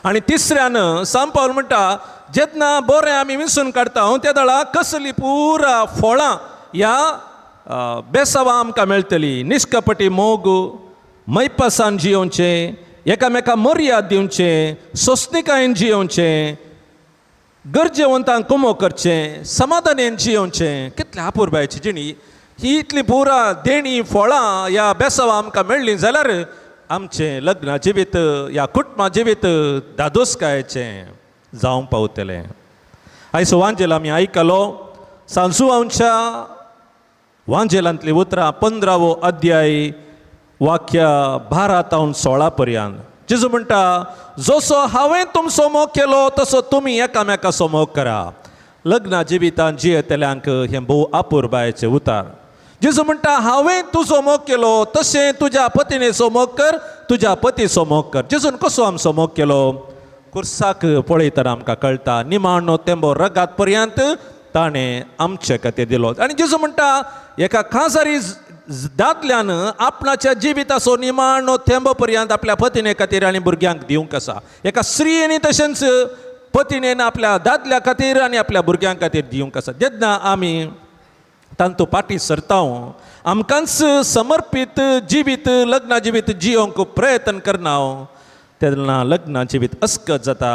Speaker 4: आनी तिसऱ्यान सांत पावल म्हणटा, जेन्ना बरें आमी विंचून काडटा त्या वेळा कसली पुरा फळां ह्या बेसावां आमकां मेळटली. निष्कपटी मोग, मैपासान जियोवचें, एकामेका मर्याद दिवचें, सोंसणिकायेन जियोवचें, गरजेवंतांक कुमो करचें, समाधानेन जियोवचें. कितल्या अपुरबायेची जिणी ही. इतली पुरा देणी फळां ह्या बेसावां आमकां मेळ्ळीं जाल्यार आमचें लग्न जिवीत ह्या कुटुंबा जिवीत दादोसकायेचें जावंक पावतलें. आयज वांजेल आमी आयकलो सांजुआंच्या वांजेलांतलीं उतरां 15वो अध्याय वाक्य 12 तावन 16 पर्यंत. जेजू म्हणटा, जसो हांवें तुमचो मोग केलो तसो तुमी एकामेकाचो मोग करा. लग्ना जिवितांत जियेतल्यांक हें भोव अपुरबायेचें उतार. जेजू म्हणटा, हांवें तुजो मोग केलो तशें तुज्या पतिणेचो मोग कर, तुज्या पतीचो मोग कर. जेजून कसो आमचो मोग केलो? कुर्साक पळयतना आमकां कळटा, निमाणो तेंबो रगात पर्यंत ताणें आमचे खातीर दिलो. आनी जेजू म्हणटा, एका काजारी दादल्यान आपणाच्या जिविताचो निमाणो थेंबो पर्यंत आपल्या पतिणे खातीर आनी भुरग्यांक दिवंक आसा. एका स्त्रियेनी तशेंच पतिणेन आपल्या दादल्या खातीर आनी आपल्या भुरग्यां खातीर दिवंक आसा. जेन्ना आमी तांतू फाटीं सरता, आमकांच समर्पीत जिवीत लग्न जिवीत जियोवंक प्रयत्न करना तेन्ना लग्न जिवीत अस्कत जाता,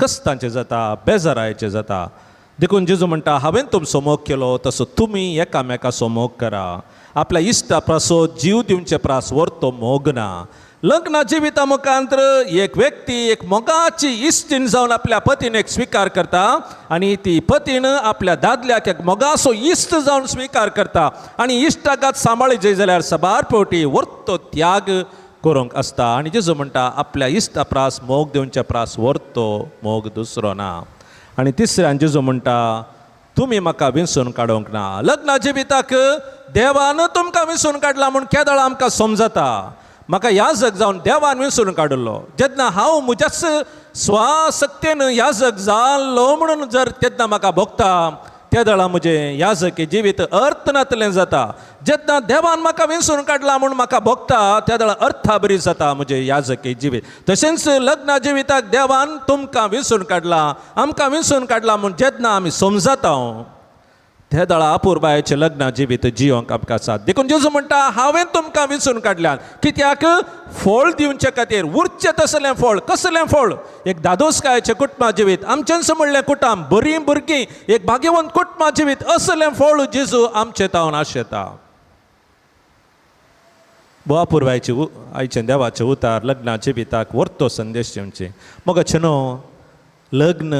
Speaker 4: कश्टांचें जाता, बेजारायचें जाता. देखून जेजू म्हणटा, हांवें तुमचो मोग केलो तसो तुमी एकामेकाचो मोग करा. आपल्या इश्टा प्रासो जीव दिवचे प्रास व्हरतो मोग ना. लग्न जिविता मुखांतर एक व्यक्ती एक मोगाची इश्टीण जावन आपल्या पतीणेक स्विकार करता आनी ती पतीण आपल्या दादल्याक एक मोगाचो इश्ट जावन स्विकार करता आनी इश्टागात सांबाळी जाल्यार साबार पावटी व्हरतो त्याग करूंक आसता. आनी जेजू म्हणटा, आपल्या इश्टा प्रास मोग दिवचे प्रास व्हरतो मोग दुसरो ना. आनी तिसऱ्यान जेजू म्हणटा, तुमी म्हाका विंचून काडूंक ना. लग्न जिविताक देवान तुमकां विंचून काडला म्हूण केदळ आमकां समजता. म्हाका याजक जावन देवान विंचून काडिल्लो. जेन्ना हांव म्हज्याच स्वशक्तेन याजक जाल्लो म्हणून जर तेन्ना म्हाका भोगता त्या वेळा म्हजें याजकी जिवीत अर्थ नातलें जाता. जेन्ना देवान म्हाका विंचून काडला म्हूण म्हाका भोगता त्या वेळा अर्थाबरी जाता म्हजें याजकी जिवीत. तशेंच लग्न जिविताक देवान तुमकां विंचून काडला, आमकां विंचून काडला म्हूण जेन्ना आमी समजता ते दळा अपुरबायेचें लग्न जिवीत जियोंक आमकां आसा. देखून जेजू म्हणटा हांवें तुमकां विंचून काडल्यात कित्याक फळ दिवचे खातीर, उरचें तसलें फळ. कसलें फळ? एक दादोसकायेचें कुटुंबा जिवीत, आमचेंच म्हणलें कुटुंब, बरीं भुरगीं, एक भाग्यवंत कुटुंबा जिवीत, असलें फळ जेजू आमचें तावन आशेता. भोव अपुरबायेची आयचें देवाचें उतार लग्ना जिविताक व्हरतो संदेश दिवचे. मगचे न्हू लग्न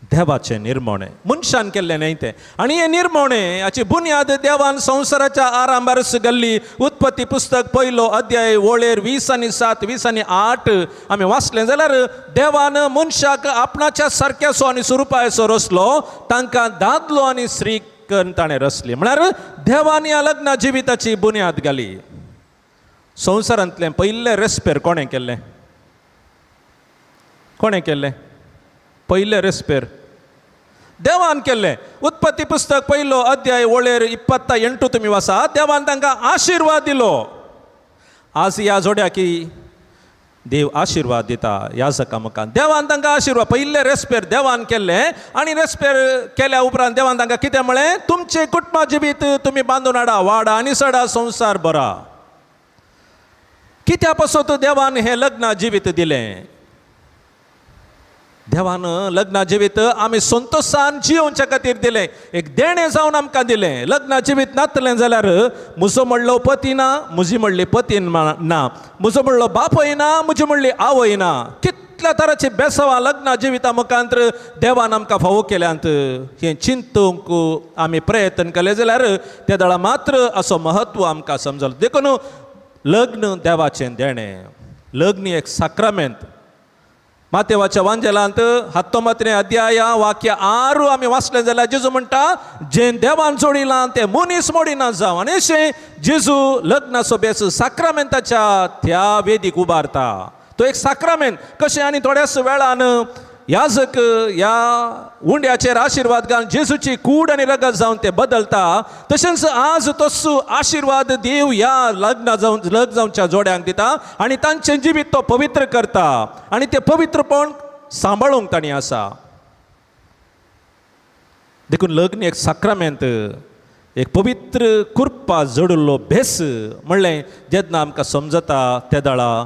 Speaker 4: देवाचें निर्मणें, मनशान केल्लें न्हय तें. आनी हें निर्मणें हाची बुन्याद देवान संवसाराच्या आरंभारच घाल्ली. उत्पत्ती पुस्तक पयलो अध्याय वळेर 20 आनी 7 20 आनी 8 आमी वाचलें जाल्यार देवान मनशाक आपणाच्या सारक्याचो आनी स्वरुपाचो रचलो, तांकां दादलो आनी स्त्री करून ताणें रचली. म्हळ्यार देवान ह्या लग्ना जिविताची बुन्याद घाली. संवसारांतलें पयलें रेस्पेर कोणें केल्लें? कोणें केल्लें पयलें रेस्पेर? देवान केल्लें. उत्पत्ती पुस्तक पयलो अध्याय वळेर 28 तुमी वाचा. देवान तांकां आशिर्वाद दिलो. आज ह्या जोड्याकी देव आशिर्वाद दिता ह्या जका मुखार. देवान तांकां आशिर्वाद, पयलें रेस्पेर देवान केल्लें. आनी रेस्पेर केल्या उपरांत देवान तांकां कितें म्हळें? तुमचें कुटुंबा जिवीत तुमी बांदून हाडा, वाडा आनी सडा, संवसार बरा. कित्या पासत देवान हें लग्न जिवीत दिलें? देवान लग्न जिवीत आमी संतोशान जियोवच्या खातीर दिलें, एक देणें जावन आमकां दिलें. लग्न जिवीत नातलें जाल्यार म्हजो म्हणलो पती ना, म्हजी म्हणली पती ना, म्हजो म्हणलो बापूय ना, म्हजी म्हणली आवय ना. कितल्या तरांची बेसवां लग्न जिविता मुखांत देवान आमकां फावो केल्यांत. हें चिंतूंक आमी प्रयत्न केलें जाल्यार ते दळा मात्र असो म्हत्व आमकां समजलो. देखून लग्न देवाचें देणें, लग्न एक साक्रामेंत. मातेवाच्या वांजेलांत 19 अध्याय वाक्य 6 आमी वाचलें जाल्यार जेजू म्हणटा जें देवान जोडिलां तें मनीस मोडिना जावं. आनी अशें जेजू लग्नाचो बेस साक्रामेंताच्या त्या वेदीक उबारता. तो एक साक्रामेंत कशें. आनी थोड्याच वेळान याजक ह्या उंड्याचेर आशिर्वाद घालून जेजूची कूड आनी रगत जावन ते बदलता. तशेंच आज तसो आशिर्वाद देव ह्या लग्न जावच्या जोड्यांक दिता आनी तांचें जिवीत तो पवित्र करता आनी तें पवित्रपण सांबाळूंक तांणी आसा. देखून लग्न एक साक्रामेंत, एक पवित्र कुरपा जोडिल्लो भेस म्हणलें जेन्ना आमकां समजता ते दळा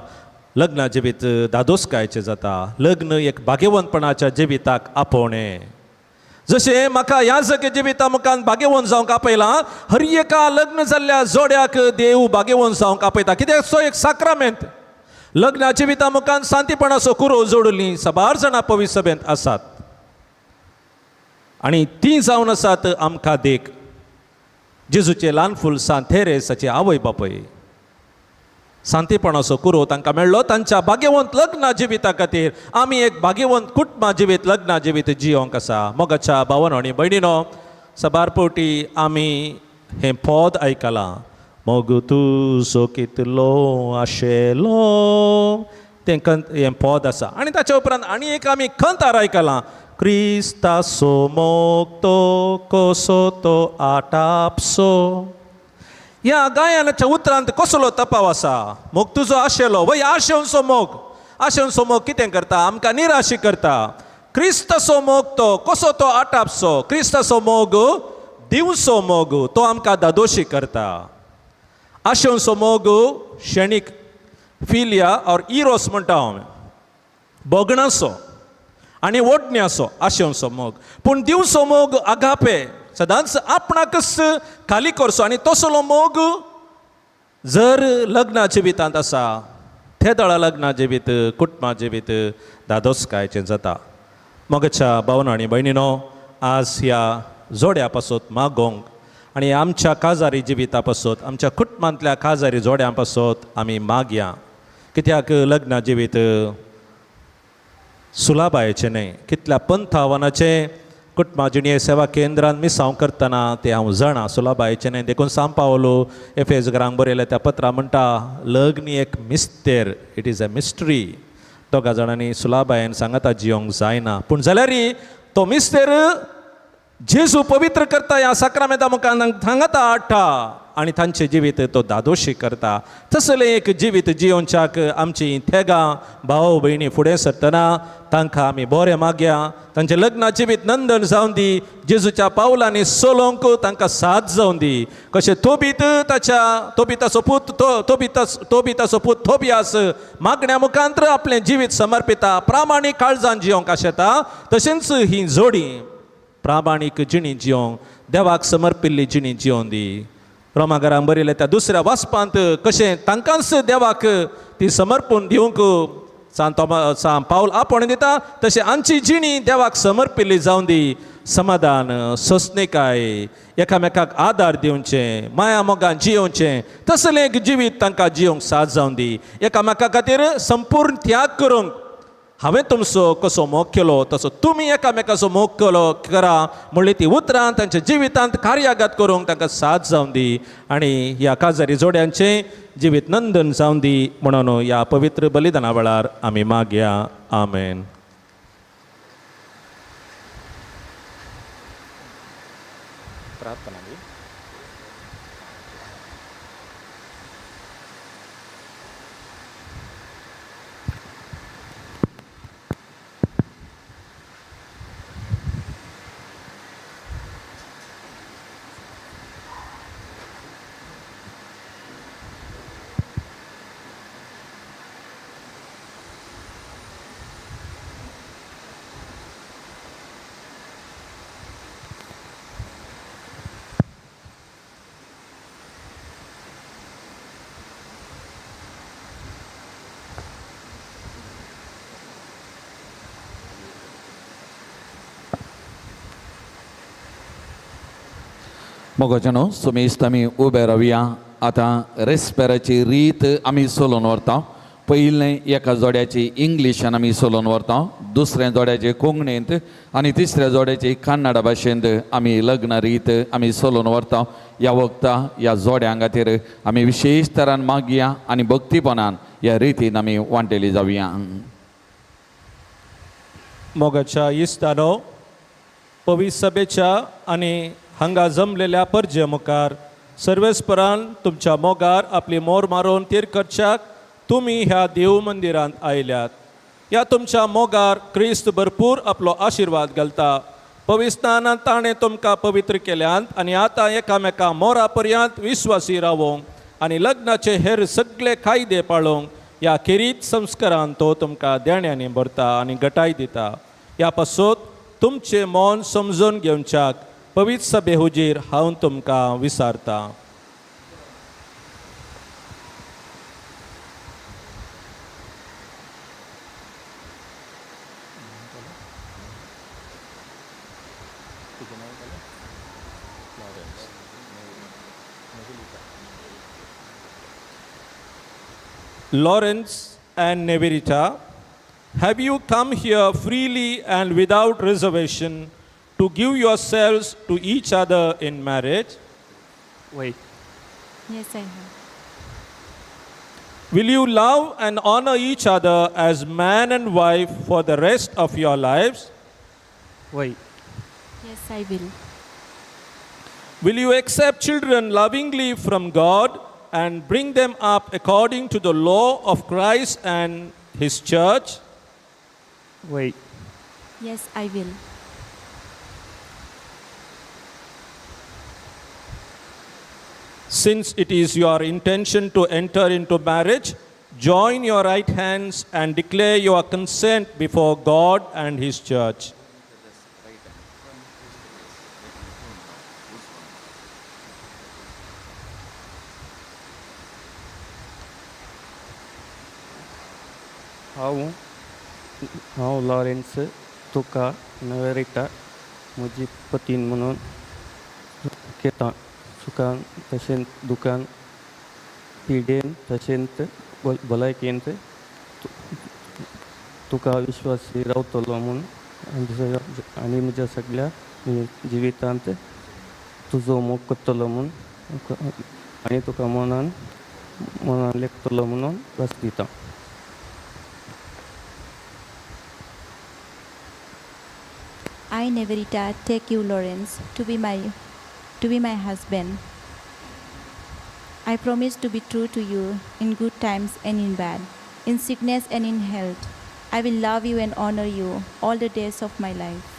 Speaker 4: लग्न जिवीत दादोसकायचें जाता. लग्न एक भाग्यवंतपणाच्या जिविताक आपोवणें. जशें म्हाका ह्या जग जिविता मुखान भाग्यवंत जावंक आपयलां, हर एका लग्न जाल्ल्या जोड्याक देव भाग्यवंत जावंक आपयता. कित्याक तो एक साक्रामेंत. लग्ना जिविता मुखान शांतीपणाचो कुरो जोडली साबार जाणां पवित्र सभेंत आसात आनी तीं जावन आसात आमकां देख. जेजूचें ल्हान फूल सांत थेरेसाचे आवय बापूय शांतीपणाचो कुरो तांकां मेळ्ळो तांच्या भाग्यवंत लग्ना जिविता खातीर. आमी एक भाग्यवंत कुटुंबा जिवीत लग्ना जिवीत जियोंक आसा. मोगाच्या भावानो आनी भयणीनो, साबार पावटी आमी हें पद आयकलां, मोग तुजो कितलो आशेलो, तें कंत हें पद आसा. आनी ताच्या उपरांत आनी एक आमी कंतार आयकलां, क्रिस्ताचो मोग तो कसो तो आटापसो. ह्या गायनाच्या उतरांत कसलो तपाव आसा? मोग तुजो आशेलो, वय आशेवचो मोग. आशेवचो मोग कितें करता? आमकां निराशी करता. क्रिस्ताचो मोग तो कसो तो आटापसो. क्रिस्ताचो मोग दिवचो मोग तो आमकां दादोशी करता. आशेवचो मोग शेणीक फिलिया ऑर इरोस म्हणटा हांव, भोगणाचो आनी ओडण्याचो आशेवचो मोग. पूण दिवचो मोग आगापे, सदांच आपणाकच खाली करचो. आनी तसलो मोग जर लग्ना जिवितांत आसा ते दळा लग्ना जिवीत कुटुंबा जिवीत दादोसकायचें जाता. मोगाच्या भावना आनी भयणीनो, आज ह्या जोड्या पासत मागोंक आनी आमच्या काजारी जिविता पासत, आमच्या कुटुंबांतल्या काजारी जोड्यां पासत आमी मागया. कित्याक लग्ना जिवीत सुलाबायेचें न्हय. कितल्या पंथावनाचें कुटुंबा जिणये सेवा केंद्रान मिसांव करतना तें हांव जाणा, सुलाबायेचें न्हय. देखून सांव पावलो एफेज घरांक बरयल्या त्या पत्रां म्हणटा लग्न एक मिस्तेर, it is a mystery. दोगा जाणांनी सुलाबायेन सांगाता जियोंक जायना, पूण जाल्यारय तो मिस्तेर जेजू पवित्र करता ह्या साक्रामेंता मुखार सांगाता हाडटा. आनी तांचें जिवीत तो दादोशी करता. तसलें एक जिवीत जियोवच्याक आमची थेगां भाव भयणी फुडें सरतना तांकां आमी बरें मागया. तांचें लग्न जिवीत नंदन जावन दी, जेजूच्या पावलांनी चलोवंक तांकां साथ जावन दी. कशें तोबीत ताच्या तोबिताचो पूत तोबिताचो पूत थोबियास मागण्या मुखांत्र आपलें जिवीत समर्पिता, प्रामाणीक काळजान जियोंक आशेता, तशेंच ही जोडी प्रामाणीक जिणी जियोंक, देवाक समर्पिल्ली जिणी जियोन दी. रोमाघरान बरयलें त्या दुसऱ्या वाचपांत कशें तांकांच देवाक ती समर्पून दिवंक सान तोमा सान पावल आपोवणें दिता, तशें आमची जिणी देवाक समर्पिल्ली जावन दी. समाधान, सोंसणीकाय, एकामेकाक आदार दिवचें, माया मोगान जियोवचें, तसलें एक जिवीत तांकां जियोंक साथ जावन दी. एकामेका खातीर संपूर्ण त्याग करूंक हांवें तुमचो कसो मोग केलो तसो तुमी एकामेकाचो मोग केलो करा म्हणली ती उतरां तांच्या जिवितांत कार्यागत करूंक तांकां साथ जावन दी आनी ह्या काजारी जोड्यांचें जिवीत नंदन जावन दी म्हणून ह्या पवित्र बलिदाना वेळार आमी मागया. आमेन. प्रार्थना.
Speaker 3: मोगोच्यानो सुमेस्त आमी उबे रावया. आतां रेस्पेराची रीत आमी सोलोवन व्हरता. पयलें एका जोड्याची इंग्लिशान आमी सोलोवन व्हरता, दुसऱ्या जोड्याचे कोंकणींत आनी तिसऱ्या जोड्याची कन्नडा भाशेंत आमी लग्न रीत आमी सोलोवन व्हरता. ह्या वखता ह्या जोड्यां खातीर आमी विशेश तरान मागया आनी भक्तीपणान ह्या रितीन आमी वांटेली जावया.
Speaker 4: मोगाच्या इश्टानो, पवित्र सभेच्या आनी हांगा जमलेल्या परजे मुखार सर्वेस्परान तुमच्या मोगार आपली मोर मारून तीर करच्याक तुमी ह्या देव मंदिरांत आयल्यात. ह्या तुमच्या मोगार क्रिस्त भरपूर आपलो आशिर्वाद घालता. पविस्तानान ताणें तुमकां पवित्र केल्यांत आनी आतां एकामेका मोरा पर्यंत विस्वासी रावोंक आनी लग्नाचे हेर सगळे कायदे पाळोवंक ह्या खेरीत संस्कारान तो तुमकां देण्यांनी भरता आनी गटाय दिता. ह्या पासत तुमचें मन समजून घेवच्याक पवित्र सभे हुजीर हांव तुमकां विसारतां. Lawrence and Neverita, have you come here freely and without reservation to give yourselves to each other in marriage?
Speaker 6: Wait.
Speaker 8: Yes, I have.
Speaker 4: Will you love and honor each other as man and wife for the rest of your lives?
Speaker 6: Wait.
Speaker 8: Yes, I will.
Speaker 4: Will you accept children lovingly from God and bring them up according to the law of Christ and His church?
Speaker 6: Wait.
Speaker 8: Yes, I will.
Speaker 4: Since it is your intention to enter into marriage, join your right hands and declare your consent before God and His church.
Speaker 6: हांव Lawrence तुका नवेरिटा म्हजी पतीन म्हणून घेता. सुखान तशेंच दुकान, पिडेन तशेंच भलायकेंत तुका विश्वासी रावतलो म्हूण आनी म्हज्या सगळ्या जिवितांत तुजो मोग करतलो म्हूण आनी तुका मनान मनान लेखतलो म्हणून भास दिता.
Speaker 8: I, Neverita, take you, Lawrence, to be my husband. I promise to be true to you in good times and in bad, in sickness and in health. I will love you and honor you all the days of my life.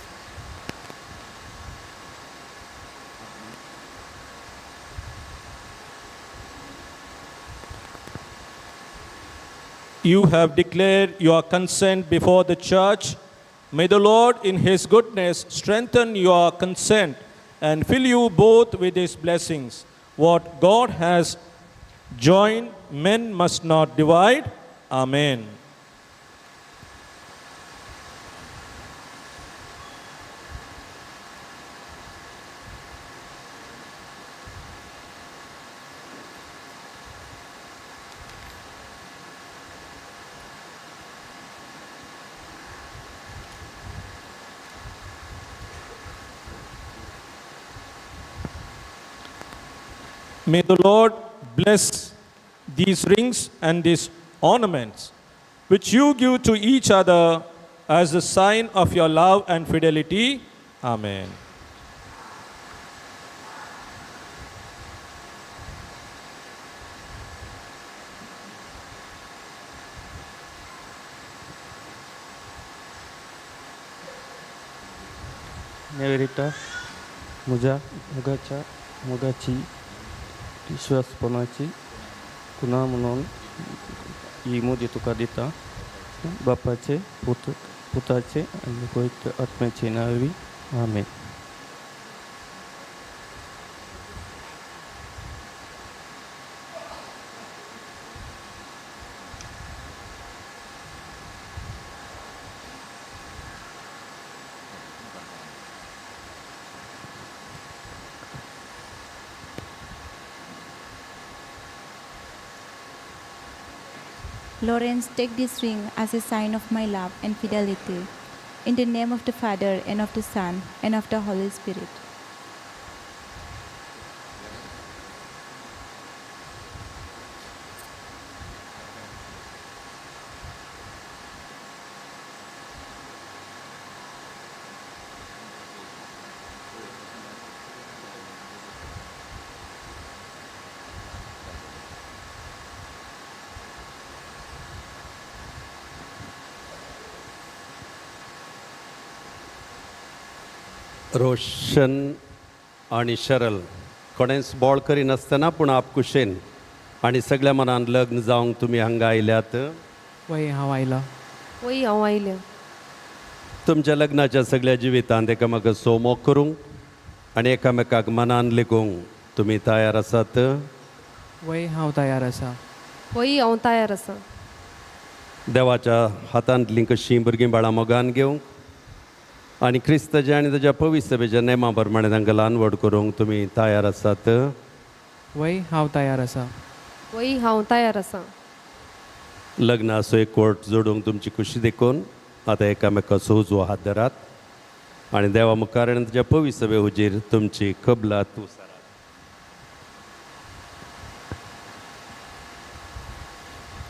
Speaker 4: You have declared your consent before the church. May the Lord, in His goodness, strengthen your consent and fill you both with His blessings. What God has joined, men must not divide. Amen. May the Lord bless these rings and these ornaments, which you give to each other as a sign of your love and fidelity. Amen.
Speaker 6: Neverita म्हज्या मोगाच्या मोगाची विश्वासपणाची कुणा म्हणून ही मुदी तुका दिता बापाचे पुत पुताचे आनी पवित्र आत्म्याचे नांवी आमेन.
Speaker 8: Lawrence, take this ring as a sign of my love and fidelity. In the name of the Father, and of the Son, and of the Holy Spirit.
Speaker 9: Roshan आनी शरल कोणेंच बोळ करिनासतना पूण आपकुशेन आनी सगळ्या मनान लग्न जावंक तुमी हांगा आयल्यात.
Speaker 10: वय हांव आयला.
Speaker 2: वय हांव आयलें.
Speaker 9: तुमच्या लग्नाच्या सगळ्या जिवितांत एकामेकाक सोमोक करूंक आनी एकामेकाक मनान लेगूंक तुमी तयार आसात?
Speaker 10: वय हांव तयार आसा.
Speaker 2: वय हांव तयार आसा.
Speaker 9: देवाच्या हातांतलीं कशीं भुरगीं बाळां मोगान घेवंक आनी क्रिस्ताच्या आनी ताच्या पवित्र सभेच्या नेमा प्रमाणे तांकां ल्हान व्हड करूंक तुमी तयार आसात?
Speaker 10: वय हांव तयार आसा.
Speaker 2: वय हांव तयार आसा.
Speaker 9: लग्नाचो एक कोर्ट जोडूंक तुमची खुशी देखून आतां एकामेकाचो उजवो हात धरात आनी देवा मुखार आनी ताच्या पवित्र सभे हुजीर तुमची कबलात उसारात.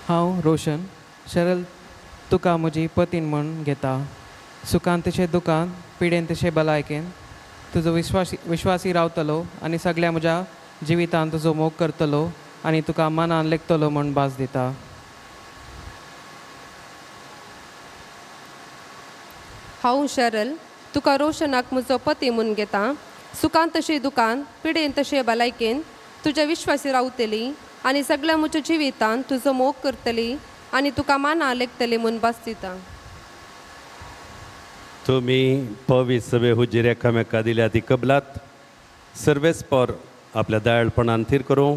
Speaker 10: हांव रोशन शरल तुका म्हजी पतीन म्हूण घेता. सुखान तशें दुखान, पिडेन तशें भलायकेन तुजो विश्वासी रावतलो आनी सगल्या म्हज्या जिवितान तुजो मोग करतलो आनी तुका मनान लेखतलो म्हूण भास दिता.
Speaker 2: हांव शरल तुका रोशनाक म्हजो पती म्हूण घेता. सुखान तशें दुखान, पिडेन तशें भलायकेन तुज्या विश्वासी रावतली आनी सगल्या म्हज्या जिवितान तुजो मोग करतली आनी तुका माना लेखतली म्हूण भास दिता.
Speaker 9: तुमी पवित्र सभे हुजीर एकामेका दिल्या ती कबलात सर्वेस पर आपल्या दयाळपणान थीर करूं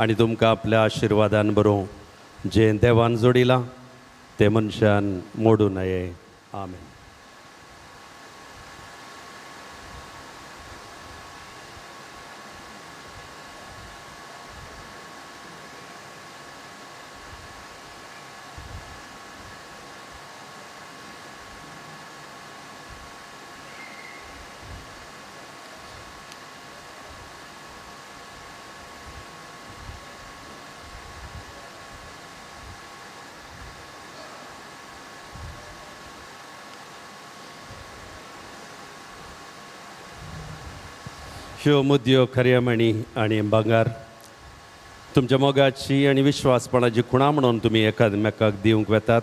Speaker 9: आनी तुमकां आपल्या आशिर्वादान बरोवं. जें देवान जोडिलां तें मनशान मोडूं नये. आमेन. ह्यो मुद्यो खऱ्यामणी आनी भांगार तुमच्या मोगाची आनी विश्वासपणाची खुणा म्हणून तुमी एकामेकाक दिवंक वेतात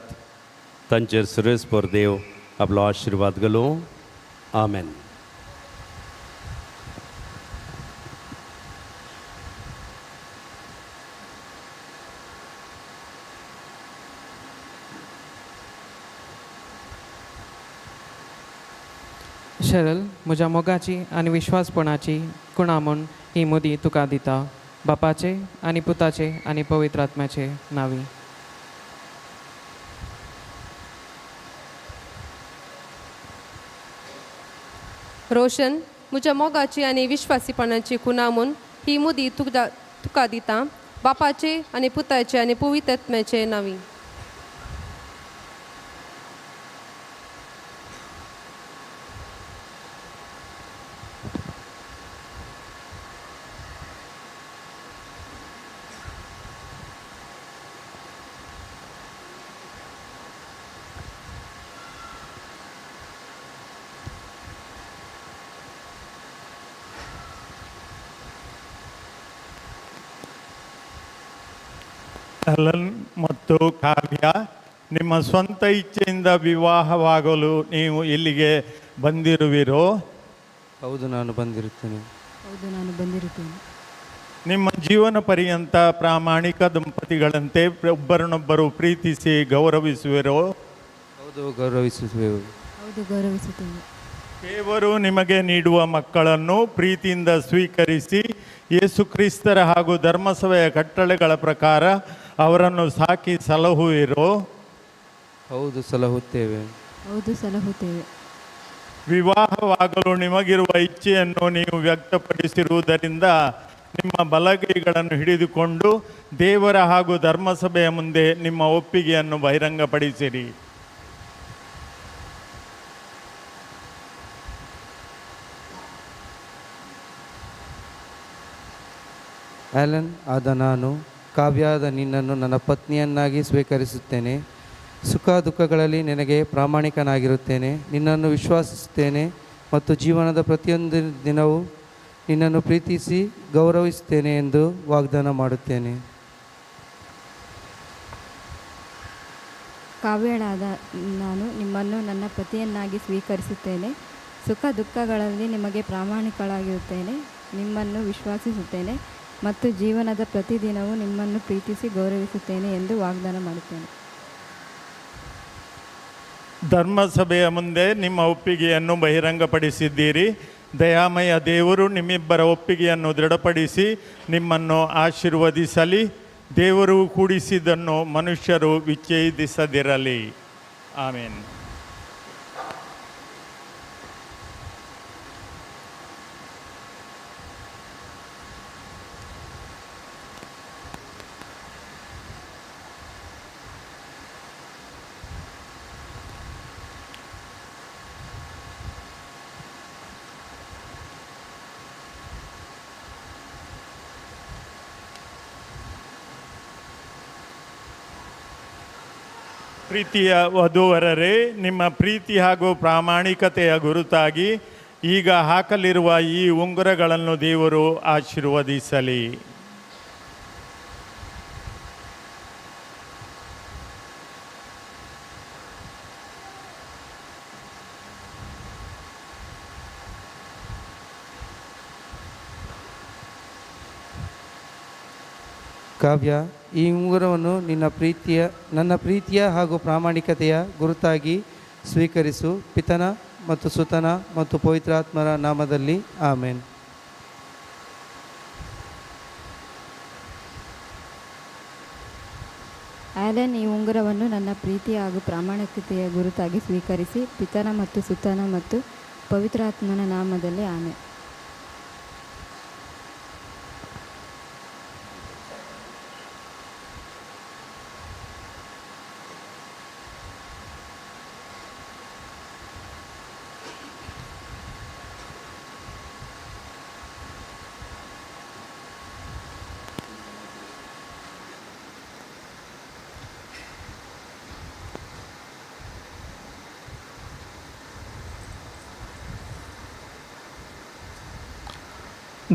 Speaker 9: तांचेर सुरेस्पर देव आपलो आशिर्वाद घालूं. आमेन.
Speaker 10: शरल, म्हज्या मोगाची आनी विश्वासपणाची कुणा म्हूण ही मुदी तुका दिता, बापाचे आनी पुताचे आनी पवित्र आत्म्याचे नांवी.
Speaker 2: रोशन, म्हज्या मोगाची आनी विश्वासीपणाची खुणा म्हूण ही मुदी तुका दिता, बापाचे आनी पुताचे आनी पवित्र आत्म्याचे नांवी.
Speaker 11: ಅಲನ್ ಮತ್ತು ಕಾವ್ಯ, ನಿಮ್ಮ ಸ್ವಂತ ಇಚ್ಛೆಯಿಂದ ವಿವಾಹವಾಗಲು ನೀವು ಇಲ್ಲಿಗೆ ಬಂದಿರುವಿರೋ?
Speaker 6: ಹೌದು, ನಾನು ಬಂದಿರುತ್ತೇನೆ.
Speaker 8: ಹೌದು, ನಾನು ಬಂದಿರುತ್ತೇನೆ.
Speaker 11: ನಿಮ್ಮ ಜೀವನ ಪರ್ಯಂತ ಪ್ರಾಮಾಣಿಕ ದಂಪತಿಗಳಂತೆ ಒಬ್ಬರನ್ನೊಬ್ಬರು ಪ್ರೀತಿಸಿ ಗೌರವಿಸುವಿರೋ?
Speaker 6: ಹೌದು, ಗೌರವಿಸುವೆವು.
Speaker 8: ಹೌದು, ಗೌರವಿಸುತ್ತೇವೆ.
Speaker 11: ದೇವರು ನಿಮಗೆ ನೀಡುವ ಮಕ್ಕಳನ್ನು ಪ್ರೀತಿಯಿಂದ ಸ್ವೀಕರಿಸಿ ಯೇಸು ಕ್ರಿಸ್ತರ ಹಾಗೂ ಧರ್ಮಸಭೆಯ ಕಟ್ಟಳೆಗಳ ಪ್ರಕಾರ ಅವರನ್ನು ಸಾಕಿ ಸಲಹುವಿರೋ?
Speaker 6: ಹೌದು, ಸಲಹುತ್ತೇವೆ.
Speaker 8: ಹೌದು, ಸಲಹುತ್ತೇವೆ.
Speaker 11: ವಿವಾಹವಾಗಲು ನಿಮಗಿರುವ ಇಚ್ಛೆಯನ್ನು ನೀವು ವ್ಯಕ್ತಪಡಿಸಿರುವುದರಿಂದ ನಿಮ್ಮ ಬಲಗೈಗಳನ್ನು ಹಿಡಿದುಕೊಂಡು ದೇವರ ಹಾಗೂ ಧರ್ಮಸಭೆಯ ಮುಂದೆ ನಿಮ್ಮ ಒಪ್ಪಿಗೆಯನ್ನು ಬಹಿರಂಗಪಡಿಸಿರಿ.
Speaker 6: ಆಲನ್ ಆದ ನಾನು ಕಾವ್ಯಾದ ನಿನ್ನನ್ನು ನನ್ನ ಪತ್ನಿಯನ್ನಾಗಿ ಸ್ವೀಕರಿಸುತ್ತೇನೆ. ಸುಖ ದುಃಖಗಳಲ್ಲಿ ನಿನಗೆ ಪ್ರಾಮಾಣಿಕನಾಗಿರುತ್ತೇನೆ. ನಿನ್ನನ್ನು ವಿಶ್ವಾಸಿಸುತ್ತೇನೆ ಮತ್ತು ಜೀವನದ ಪ್ರತಿಯೊಂದು ದಿನವೂ ನಿನ್ನನ್ನು ಪ್ರೀತಿಸಿ ಗೌರವಿಸುತ್ತೇನೆ ಎಂದು ವಾಗ್ದಾನ ಮಾಡುತ್ತೇನೆ.
Speaker 8: ಕಾವ್ಯಳಾದ ನಾನು ನಿಮ್ಮನ್ನು ನನ್ನ ಪತಿಯನ್ನಾಗಿ ಸ್ವೀಕರಿಸುತ್ತೇನೆ. ಸುಖ ದುಃಖಗಳಲ್ಲಿ ನಿಮಗೆ ಪ್ರಾಮಾಣಿಕಳಾಗಿರುತ್ತೇನೆ. ನಿಮ್ಮನ್ನು ವಿಶ್ವಾಸಿಸುತ್ತೇನೆ ಮತ್ತು ಜೀವನದ ಪ್ರತಿದಿನವೂ ನಿಮ್ಮನ್ನು ಪ್ರೀತಿಸಿ ಗೌರವಿಸುತ್ತೇನೆ ಎಂದು ವಾಗ್ದಾನ ಮಾಡುತ್ತೇನೆ.
Speaker 11: ಧರ್ಮಸಭೆಯ ಮುಂದೆ ನಿಮ್ಮ ಒಪ್ಪಿಗೆಯನ್ನು ಬಹಿರಂಗಪಡಿಸಿದ್ದೀರಿ. ದಯಾಮಯ ದೇವರು ನಿಮ್ಮಿಬ್ಬರ ಒಪ್ಪಿಗೆಯನ್ನು ದೃಢಪಡಿಸಿ ನಿಮ್ಮನ್ನು ಆಶೀರ್ವದಿಸಲಿ. ದೇವರು ಕೂಡಿಸಿದ್ದನ್ನು ಮನುಷ್ಯರು ವಿಚ್ಛೇದಿಸದಿರಲಿ. ಆಮೇನ್. ಪ್ರೀತಿಯ ವಧುವರರೇ, ನಿಮ್ಮ ಪ್ರೀತಿ ಹಾಗೂ ಪ್ರಾಮಾಣಿಕತೆಯ ಗುರುತಾಗಿ ಈಗ ಹಾಕಲಿರುವ ಈ ಉಂಗುರಗಳನ್ನು ದೇವರು ಆಶೀರ್ವದಿಸಲಿ.
Speaker 6: ಕಾವ್ಯ, ಈ ಉಂಗುರವನ್ನು ನನ್ನ ಪ್ರೀತಿಯ ಹಾಗೂ ಪ್ರಾಮಾಣಿಕತೆಯ ಗುರುತಾಗಿ ಸ್ವೀಕರಿಸು. ಪಿತನ ಮತ್ತು ಸುತನ ಮತ್ತು ಪವಿತ್ರಾತ್ಮರ ನಾಮದಲ್ಲಿ ಆಮೇನ್.
Speaker 8: ಆಲನ್, ಈ ಉಂಗುರವನ್ನು ನನ್ನ ಪ್ರೀತಿ ಹಾಗೂ ಪ್ರಾಮಾಣಿಕತೆಯ ಗುರುತಾಗಿ ಸ್ವೀಕರಿಸಿ. ಪಿತನ ಮತ್ತು ಸುತನ ಮತ್ತು ಪವಿತ್ರಾತ್ಮನ ನಾಮದಲ್ಲಿ ಆಮೇನ್.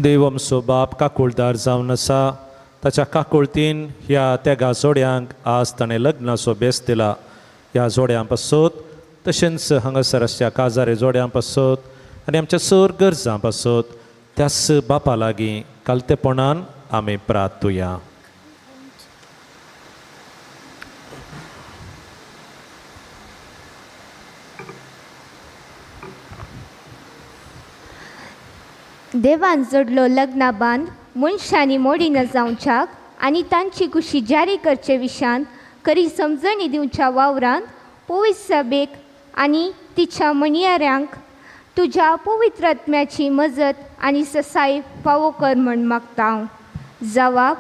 Speaker 4: देव आमचो बाप काकुळदार जावन आसा. ताच्या काकुळतीन ह्या तेगा जोड्यांक आज ताणें लग्नाचो बेस दिला. ह्या जोड्यां पासत तशेंच हांगासर आसच्या काजारे जोड्यां पासत आनी आमच्या सर गरजां पासत त्याच बापा लागीं कालतेपणान आमी प्रार्थुया.
Speaker 12: देवान जोडलो लग्ना बांद मनशांनी मोडिना जावच्याक आनी तांची कुशी जारी करचे विशांत खरी समजणी दिवच्या वावरांत पवित्र सभेक आनी तिच्या म्हणयाऱ्यांक तुज्या पवित्र आत्म्याची मजत आनी ससाय फावो कर म्हण मागता हांव. जवाब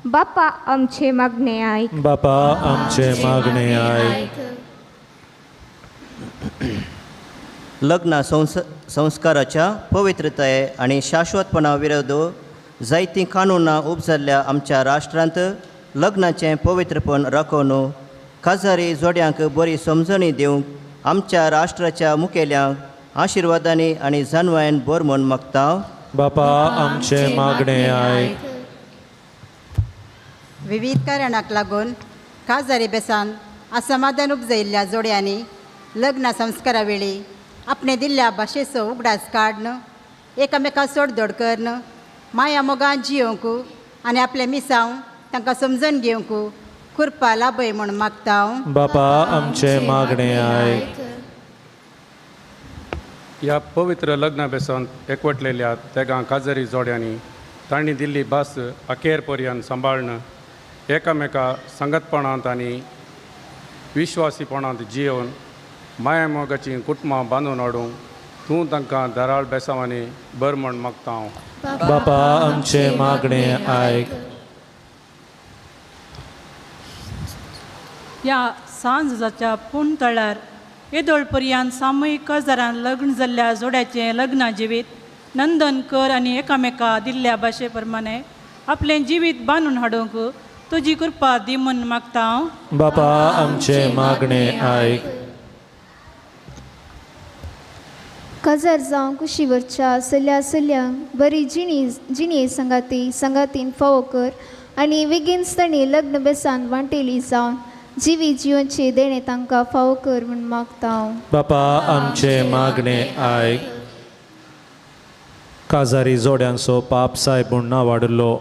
Speaker 12: बापा आमचे मागणे आयक.
Speaker 4: बापा आमचे मागणे आयक.
Speaker 13: लग्न संस्काराच्या पवित्रताये आनी शाश्वतपणा विरोध जायतीं कानुनां उपजाल्ल्या आमच्या राष्ट्रांत लग्नाचें पवित्रपण राखोवन काजारी जोड्यांक बरी समजणी दिवंक आमच्या राष्ट्राच्या मुखेल्यांक आशिर्वादांनी आनी जानवायन बोर म्हूण मागता.
Speaker 4: बापा आमचे मागणे आयक.
Speaker 14: विविध कारणाक लागून काजारी बेसान असमाधान उपजयिल्ल्या जोड्यांनी लग्न संस्कारा वेळी आपणे दिल्ल्या भाशेचो उगडास काडन एकामेका सोडदोड करन माया मोगान जियोवंक आनी आपलें मिसांव तांकां समजून घेवंक कृपा लाभय म्हूण मागता हांव.
Speaker 4: बापा आमचे मागणे आयक.
Speaker 15: ह्या पवित्र लग्ना बेसांत एकवटलेल्या तेगां काजरी जोड्यांनी तांणी दिल्ली भास अखेर पर्यंत सांबाळन एकामेका संगतपणांत आनी विश्वासीपणांत जियोवन मायामोगाचीं कुटुंबां बांदून हाडूंक तूं तांकां धाराळ बेसांवांनी बर म्हण मागता हांव.
Speaker 4: बापा आमचे मागणे आयक.
Speaker 16: ह्या सांजाच्या पूण तळार येदोळ पर्यंत सामूहीक काजारान लग्न जाल्ल्या जोड्याचें लग्न जिवीत नंदन कर आनी एकामेका दिल्ल्या भाशे प्रमाणे आपलें जिवीत बांदून हाडूंक तुजी कृपा दी म्हूण मागता हांव.
Speaker 4: बापा आमचे मागणे आयक.
Speaker 17: काजार जावं कुशीवरच्या सल्या सल्यांक बरी जिणी जिणये संगाती संगातीन फावो कर आनी बेगीन तांणी लग्न बेसान वांटेली जावन जिवी जिवनचे देणें तांकां फावो कर म्हूण मागता हांव.
Speaker 4: बापा आमचे मागणे आयक. काजारी जोड्यांचो पाप सायब म्हूण नांव वाडलो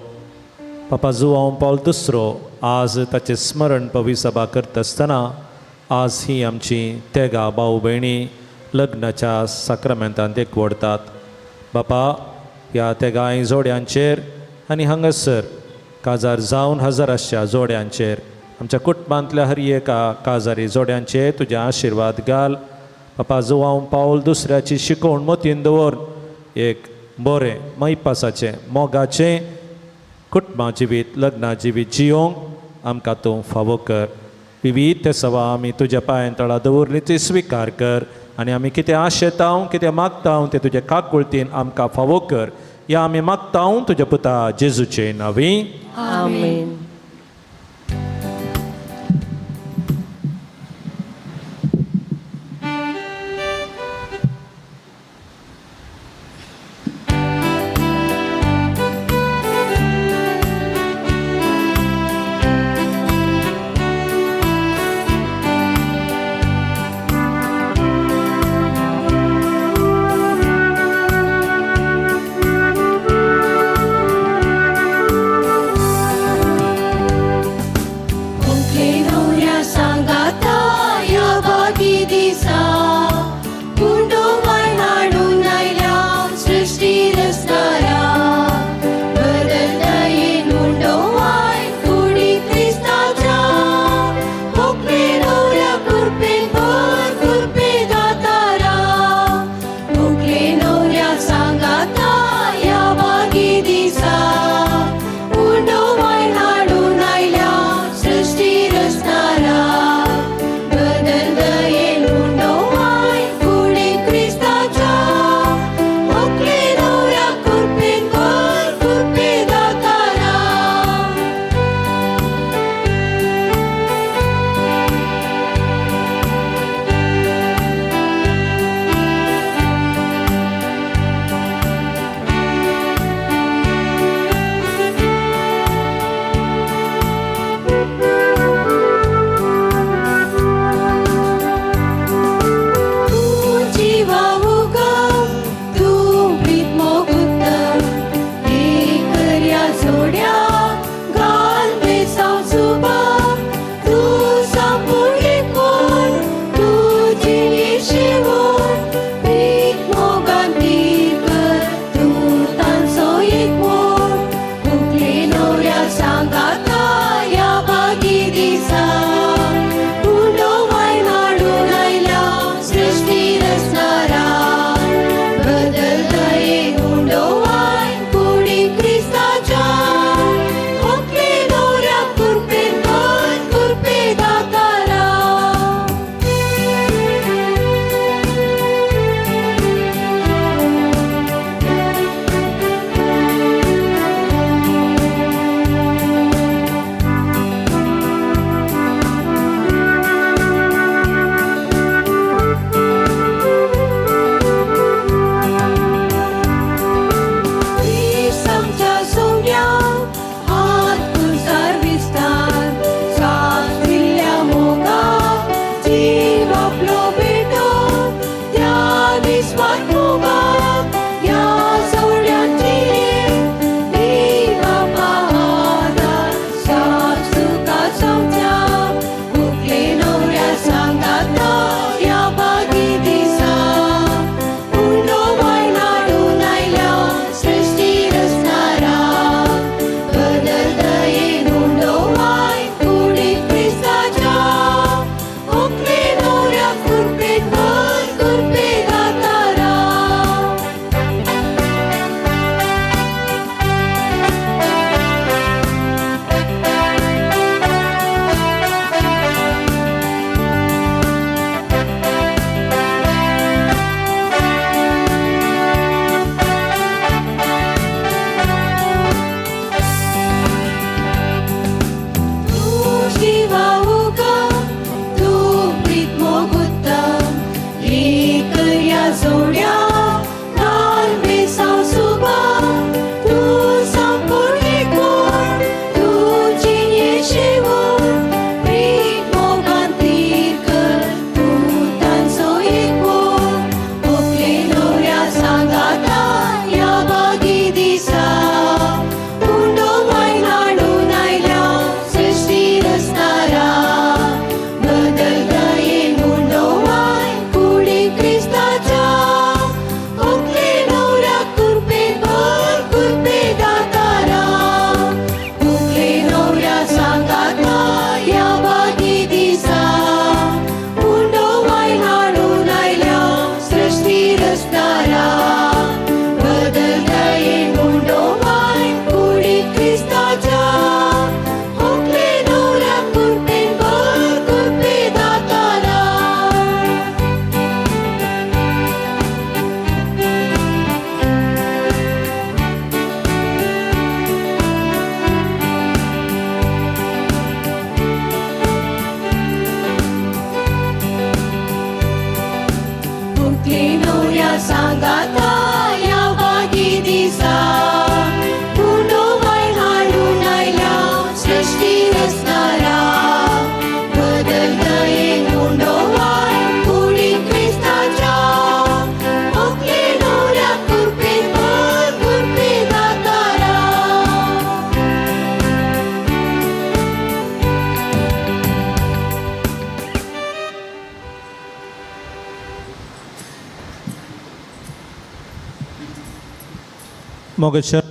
Speaker 4: पापा जुवांव पावल दुसरो आज ताचें स्मरण पविसभा करता आसतना आज ही आमची तेगा भाव भयणी लग्नाच्या साक्रामेंतांत एकवडतात. बापा ह्या तेगांय जोड्यांचेर आनी हांगासर काजार जावन हजाराच्या जोड्यांचेर आमच्या कुटुंबांतल्या हर एका काजारी जोड्यांचेर तुजे आशिर्वाद घाल. बापा जुवांव पावल दुसऱ्याची शिकवण मतीन दवर एक बरें मैपासाचें मोगाचें कुटुंबा जिवीत लग्ना जिवीत जियोंक आमकां तूं फावो कर. विवीध ते सवा आमी तुज्या पांयां तळा दवरली ती स्विकार कर आनी आमी कितें आशेता कितें मागता तें तुज्या काकुळतीन आमकां फावो कर. ह्या आमी मागता तुज्या पुता जेजूचे नांवी.
Speaker 18: आमेन.
Speaker 4: मोगेश्वर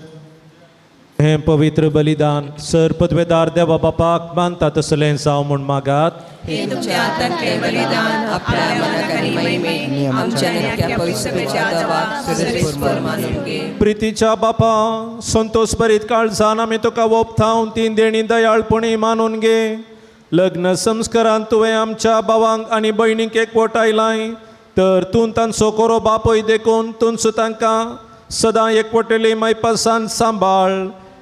Speaker 4: हें पवित्र बलिदान सर पदवेदार देवा बापाक मानता तसलें जावं म्हूण मागात.
Speaker 18: हे तुमच्या हातांतले बलिदान आपल्या मनाक आनी महिमे आमच्या नक्क्या पवित्रतेच्या दवाक सर्वेस्पर मानून घे.
Speaker 4: प्रितीच्या बापा संतोष भरीत काळजान आमी तुका ओपथावन ती देणी दयाळपणी मानून घे. लग्न संस्कारान तुवें आमच्या भावांक आनी भयणींक एकवटायलाय तर तूं तांचो कोरो बापूय देखून तूंच तांकां सदां एकवटेली मायपासान सांबाळ.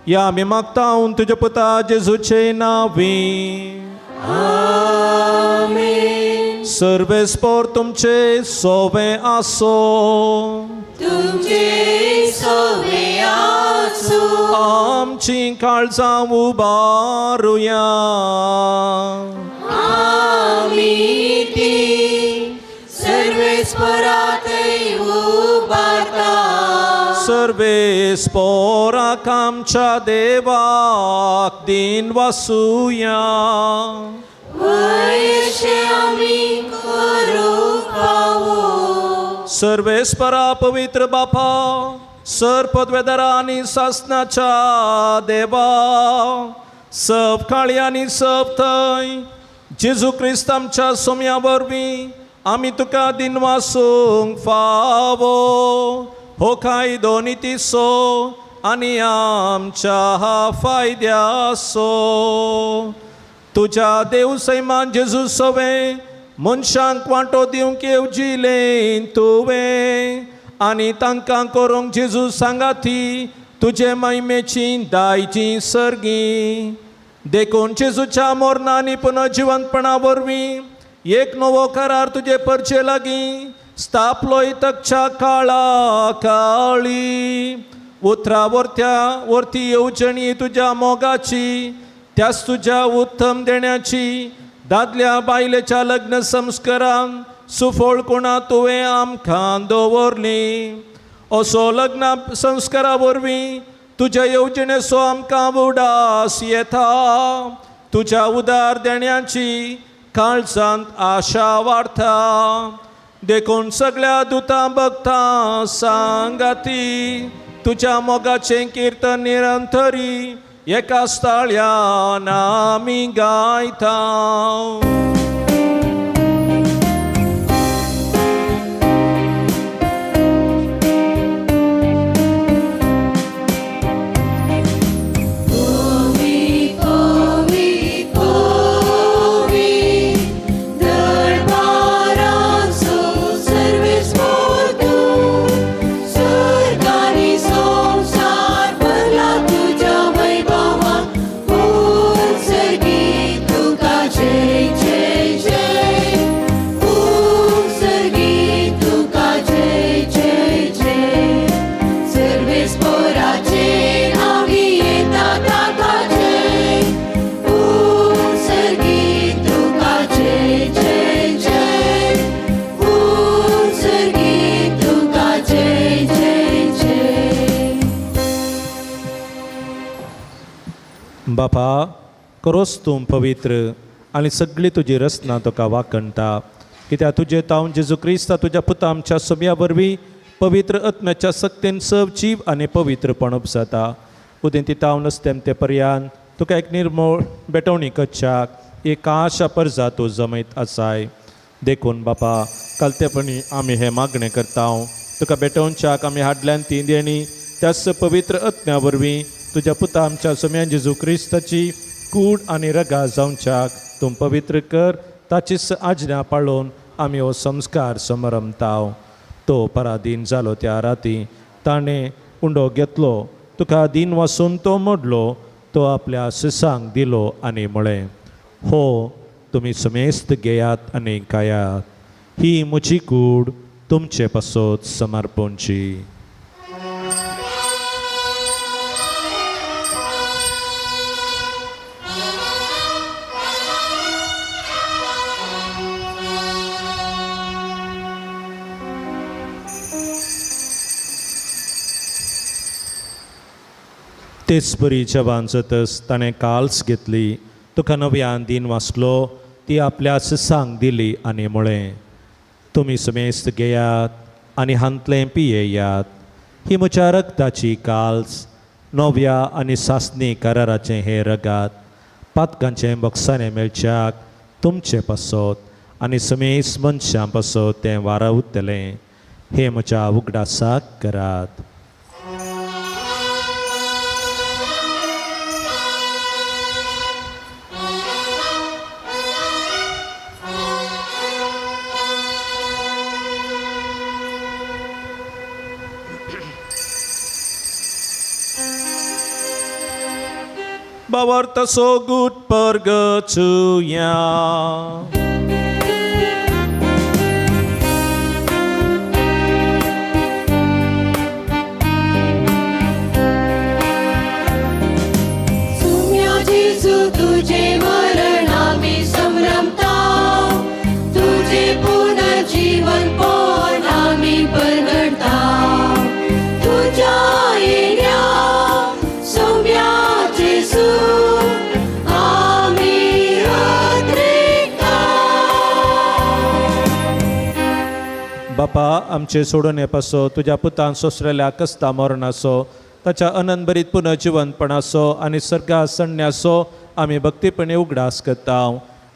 Speaker 4: या आमी मागता तुज्या पुता जेजूचे नांवी. सर्वेस्पोर तुमचे सोवे आसो.
Speaker 18: तुमचे सोवे आसो.
Speaker 4: आमची काळजां उबारुया.
Speaker 18: आमी ती सर्वेस्परातय उबारता.
Speaker 4: सर्वेस्पोराक आमच्या देवाक दिन वासुया. सर्वेस्परा पवित्र बापा सर पदवेदारा आनी सासनाच्या देवा सब काळी आनी सब थंय जेजू क्रिस्त आमच्या सोम्या वरवीं आमी तुका दिनवासूंक फावो. हो कायदो नितीचो आनी आमच्या फायद्याचो. तुज्या देव सैमान जेजू सवें मनशांक वांटो दिवंक येवजिलें तुवें आनी तांकां करूंक जेजू सांगाती तुजे महिमेची दायजी सर्गी. देखून जेजूच्या मोरना आनी पुनर्जिवंतपणा वरवीं एक नवो करार तुजे परचे लागीं स्थापलोय तकच्या काळा काळी. उतरा वरत्या वरती येवजणी तुज्या मोगाची त्याच तुज्या उत्तम देण्याची दादल्या बायलेच्या लग्न संस्कारान सुफळ कोणा तुवें आमकां दवरली. असो लग्न संस्कारा वरवीं तुज्या येवजणेचो आमकां उडास येता. तुज्या उदार देण्याची काळजांत आशा वाडता. देखून सगळ्या दुतां भक्तां सांगाती तुज्या मोगाचें किर्तन निरंतरी एका ताळ्यान आमी गायता. बापा करोस तूं पवित्र आनी सगळी तुजी रचना तुका वाखणटा. कित्याक तुजे तावन जेजू क्रिस्ता तुज्या पुता आमच्या सोम्या वरवीं पवित्र आत्म्याच्या सक्तीन सब जीव आनी पवित्रपण उपजाता. उदेंती तावन तेमते पर्यान तुका एक निर्मोळ बेटवणी करच्याक एक आशा परजा तूं जमयत आसाय. देखून बापा कालतेपणी आमी हें मागणें करता. तुका बेटोवच्याक आमी हाडल्यान ती देणी त्याच पवित्र आत्म्या वरवीं तुज्या पुता आमच्या सोम्यान जेजू क्रिस्ताची कूड आनी रगा जावच्याक तूं पवित्र कर. ताचीच आज्ञा पाळोवन आमी हो संस्कार समरमताव. तो पराधीन जालो त्या राती ताणें उंडो घेतलो तुका दीन वासून तो मोडलो तो आपल्या सिसांक दिलो आनी म्हळें हो तुमी समेस्त घेयात आनी खायात. ही म्हजी कूड तुमचे पासत समर्पणची. तेच परी जवान जातच ताणें काल्स घेतली तुका नव्यान दीन वाचलो ती आपल्या सिसांक दिली आनी म्हळें तुमी समेस्त घेयात आनी हांतलें पियेयात. ही म्हज्या रगताची काल्स, नव्या आनी सासणी कराराचें हें रगात पातकांचें बक्षाणें मेळच्याक तुमचे पासत आनी समेस मनशां पासत तें वारावतलें. हें म्हज्या उगडासाक करात. बावर्त so good परगचुया.
Speaker 18: सुम्या जेजू तुझे मरण आमी संभ्रमता, तुझे पुनर्जीवन पण आमी परगडता. तुझ्या येण्या सौम्या जेजू आमी अद्रिकता.
Speaker 4: बापा आमचे सोडून येपासो तुज्या पुतान सोसरेल्या कस्ता मरणाचो, ताच्या अनंतभरीत पुनर्जिवंतपणाचो आनी सर्गा सण्याचो आमी भक्तीपणी उगडास करता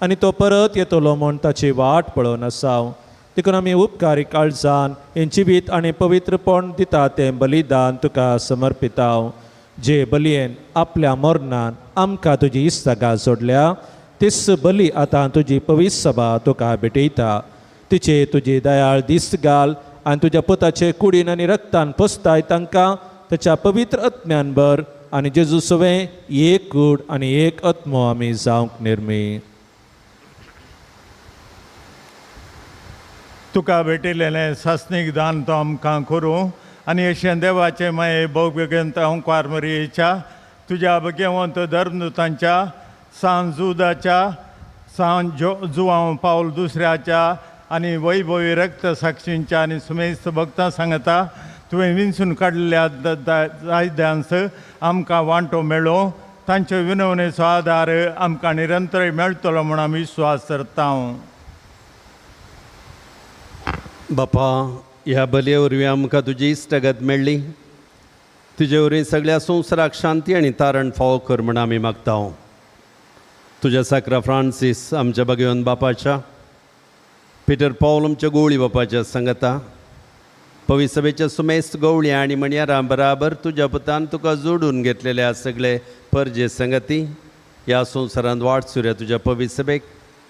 Speaker 4: आनी तो परत येतलो म्हूण ताची वाट पळोवन आसा. देखून आमी उपकारी काळजान हें जिवीत आनी पवित्रपण दिता तें बलिदान तुका समर्पिता. जे बलयेन आपल्या मरणान आमकां तुजी इस्तगा जोडल्या तीच बली आतां तुजी पवित्र सभा तुका भेटयता. तिचे तुजी दयाळ दीस घाल आनी तुज्या पुताचे कुडीन आनी रक्तान पोसताय तांकां ताच्या पवित्र आत्म्यान भर आनी जेजू सवें एक कूड आनी एक आत्मो आमी जावंक निर्मी.
Speaker 11: तुका भेटिल्लें सासणीक दान तो आमकां करूं आनी अशें देवाचें माये भोवगेंत ओंकार मरियेच्या तुज्या भगेवंत धर्मदूतांच्या सान जुदाच्या सान जुवांव पावल दुसऱ्याच्या आनी वैभवी रक्त साक्षींच्या आनी सुमेस्त भक्तां सांगता तुवें विंचून काडलेल्या जायद्यांस आमकां वांटो मेळो. तांचे विनवणेचो आदार आमकां निरंतर मेळटलो म्हूण आमी विश्वास धरता.
Speaker 9: बापा, ह्या बलये वरवीं आमकां तुजी इश्टागत मेळ्ळी. तुजे वरवीं सगळ्या संवसाराक शांती आनी तारण फावो कर म्हूण आमी मागता. तुज्या साक्रा फ्रांसीस आमच्या भगवंत बापाच्या, पिटर पावल आमच्या गोवळी बापाच्या सांगता, पवित्र सभेच्या सुमेस्त गवळी आनी म्हणयारां बराबर तुज्या पुतान तुका जोडून घेतलेल्या सगळे परजे संगती ह्या संवसारांत वाट सुर्या तुज्या पवित्र सभेक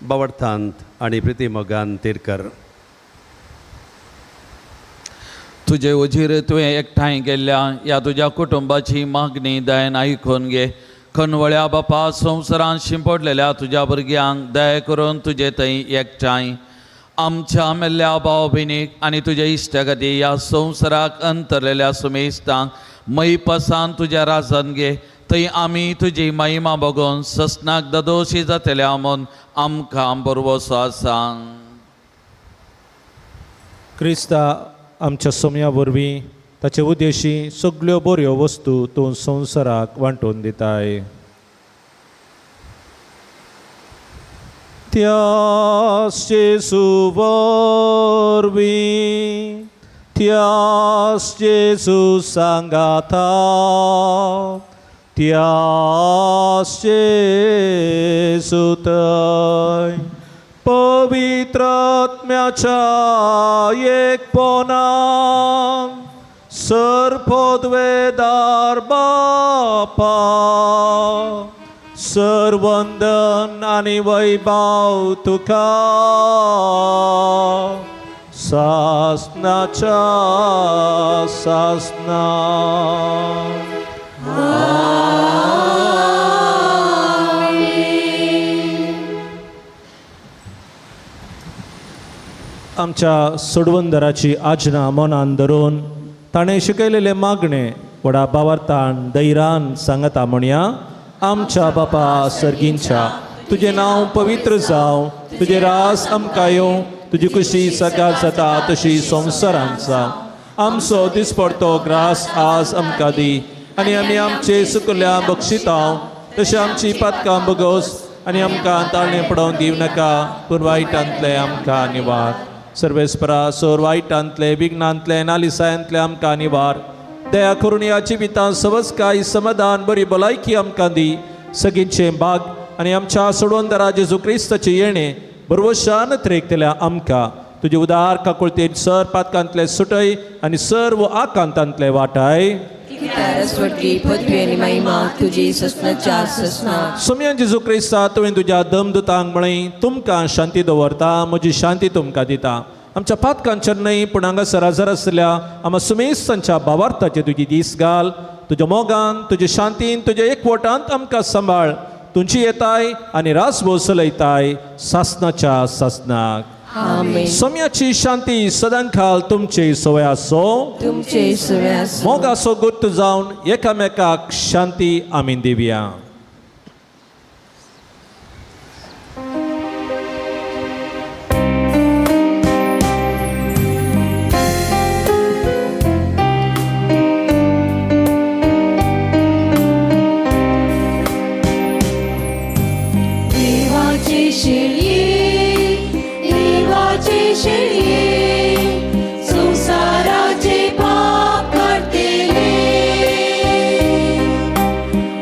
Speaker 9: बावडतांत आनी प्रितीमोगान तीर कर.
Speaker 3: तुजे वजीर तुवें एकठांय केल्ल्या ह्या तुज्या कुटुंबाची मागणी दयेन आयकून घे. खनवळ्या बापा संवसारांत शिंपडलेल्या तुज्या भुरग्यांक दया करून तुजे थंय एकठांय आमच्या मेल्ल्या भाव भयणीक आनी तुज्या इश्टागती ह्या संवसाराक अंतरलेल्या सुमेस्तांक मैपसान तुज्या राजान घे. थंय आमी तुजी महिमा बगोवन ससनाक ददोशी जातल्या म्हूण आमकां बरवसो आसा.
Speaker 4: क्रिस्ता आमच्या सोम्या वरवीं ताचे उद्देशी सगल्यो बऱ्यो वस्तू तूं संवसाराक वांटून दिताय. त्यास जेजू वरवीं, त्यास जेजू सांगाता, त्यास जेजू थंय पवित्र आत्म्याच्या एकपणान सर्वपदवेदार बापा सर्वंदन आनी वैभव तुका सासनाच्या सासना. आमच्या सोडवंदराची आजना मनान धरून ताणें शिकयलेलें मागणें व्हडा बावार्थान दैरान सांगता म्हणया. आमच्या बापा सर्गींच्या, तुजें नांव पवित्र जावं, तुजें रास आमकां येवं, तुजी खुशी सकाळ जाता तशी संवसारांत जावं. आमचो दिसपडतो ग्रास आज आमकां दी आनी आमी आमचे सुकल्या बक्षितां तशें आमची पातकां बगोस आनी आमकां ताळणें पडोवन दिवं नाका, पूण वायटांतलें आमकां निवार. सर्वेस्परा सोर वायटांतलें विघ्नांतलें नालिसायांतलें आमकां निवार. दया करून ह्या जिवितांत सवस्काय समाधान बरी भलायकी आमकां दी. सगळींचें भाग आनी आमच्या सोडवंदरा जेजू क्रिस्ताचें येणें बरवशान त्रेकतल्या आमकां तुजे उदार काकुळतेन सर पातकांतले सुटय आनी सर्व आकांतांतले वाटाय. सोम्यान जेजू क्रिस्ता तुवें तुज्या दमदुतांक म्हळें तुमकां शांती दवरता, म्हजी शांती तुमकां दिता. आमच्या पातकांचेर न्हय पूण हांगासर हजर आसल्या आमा सुमेस्तांच्या भावार्थाचे तुजी दीस घाल. तुज्या मोगान तुज्या शांतीन तुज्या एकवटांत आमकां सांबाळ. तुमची येताय आनी रासभोव चलयताय सासनाच्या सासनाक. सोम्याची शांती सदांकाल तुमचे सवय आसो,
Speaker 18: तुमचे सवय आसो.
Speaker 4: मोगासो गुर्त जावन एकामेकाक शांती आमी दिवया.
Speaker 18: देवाची शेळी, देवाची शेळी, संसाराचे पाप काडटले,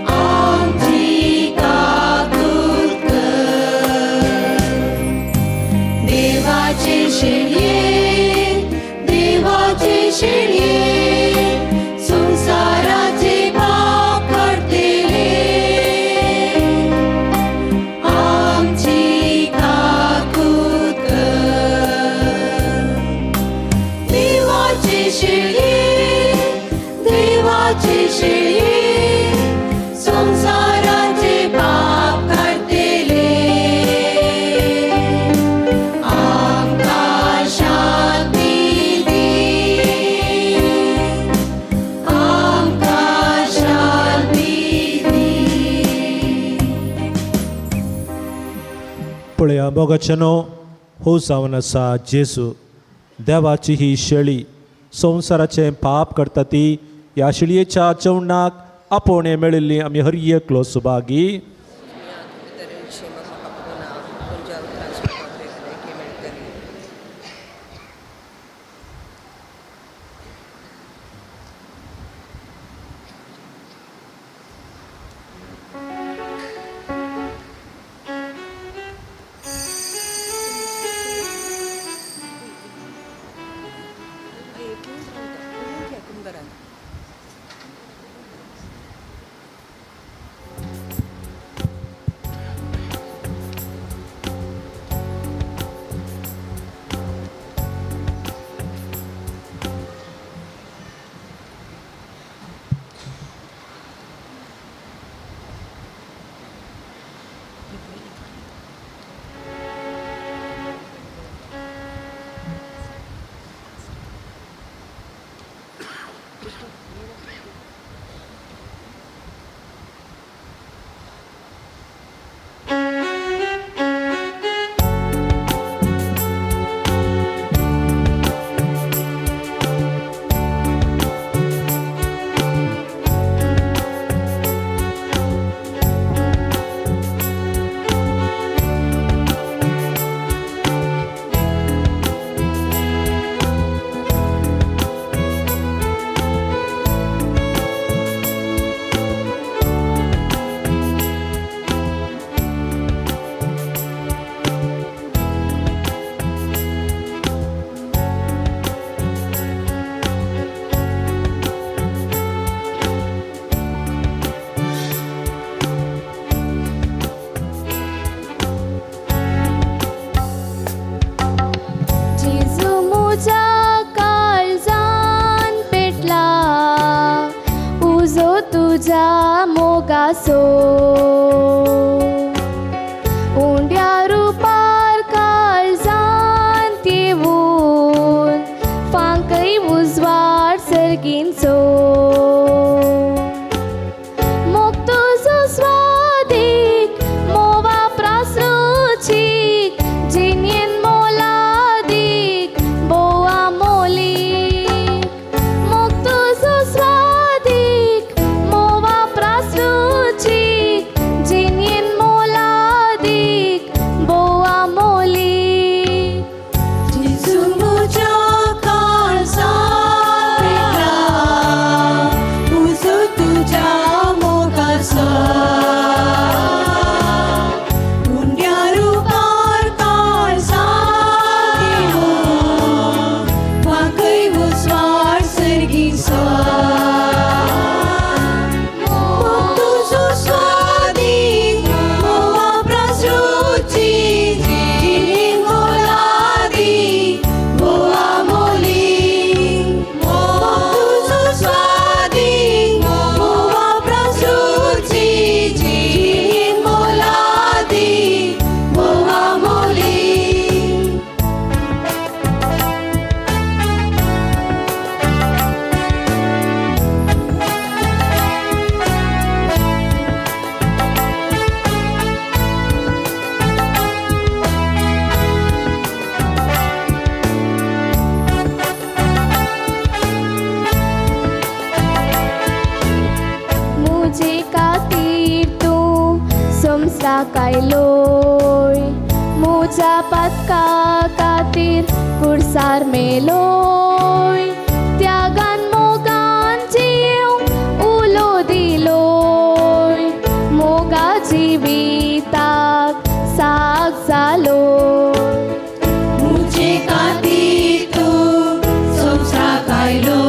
Speaker 18: आमची काकूत कर. देवाची शेळी, देवाची शेळी, संसाराचे पाप काडटले, आमची काकूत कर. देवाची शेळी, देवाची शेळी, संसाराचे पाप काडटले, आमकां शांती दी, आमकां शांती दी.
Speaker 4: पळया मोगाच्यानो, हो जावन आसा जेजू देवाची ही शेळी संवसाराचें पाप करता ती ह्या शेळयेच्या जेवणाक आपोवणें मेळिल्ली आमी हर एकलो सुभागी.
Speaker 17: तुझ्या मोगासो उंड्या रुपार काळजांत येवन फांकय उजवाड सर्गींचो मोग तुजो स्वादीक मोवा प्रासरुचीक जिणेन मोलादीक बोवा मोलीक मोग तुजो स्वादीक मोवा प्रासरुचीक जिणेन मोलादीक बोवा मोलीक
Speaker 18: जेजू म्हज्या काळजांत पेटला.
Speaker 17: संवसाराक आयलोय, मुजा पातका खातीर कुर्सार मेलोय, त्यागान मोगान जिवंक उलो दिलोय, मोगा जिविताक साग जालोय.
Speaker 18: मुझे खातीर तूं संवसाराक आयलो,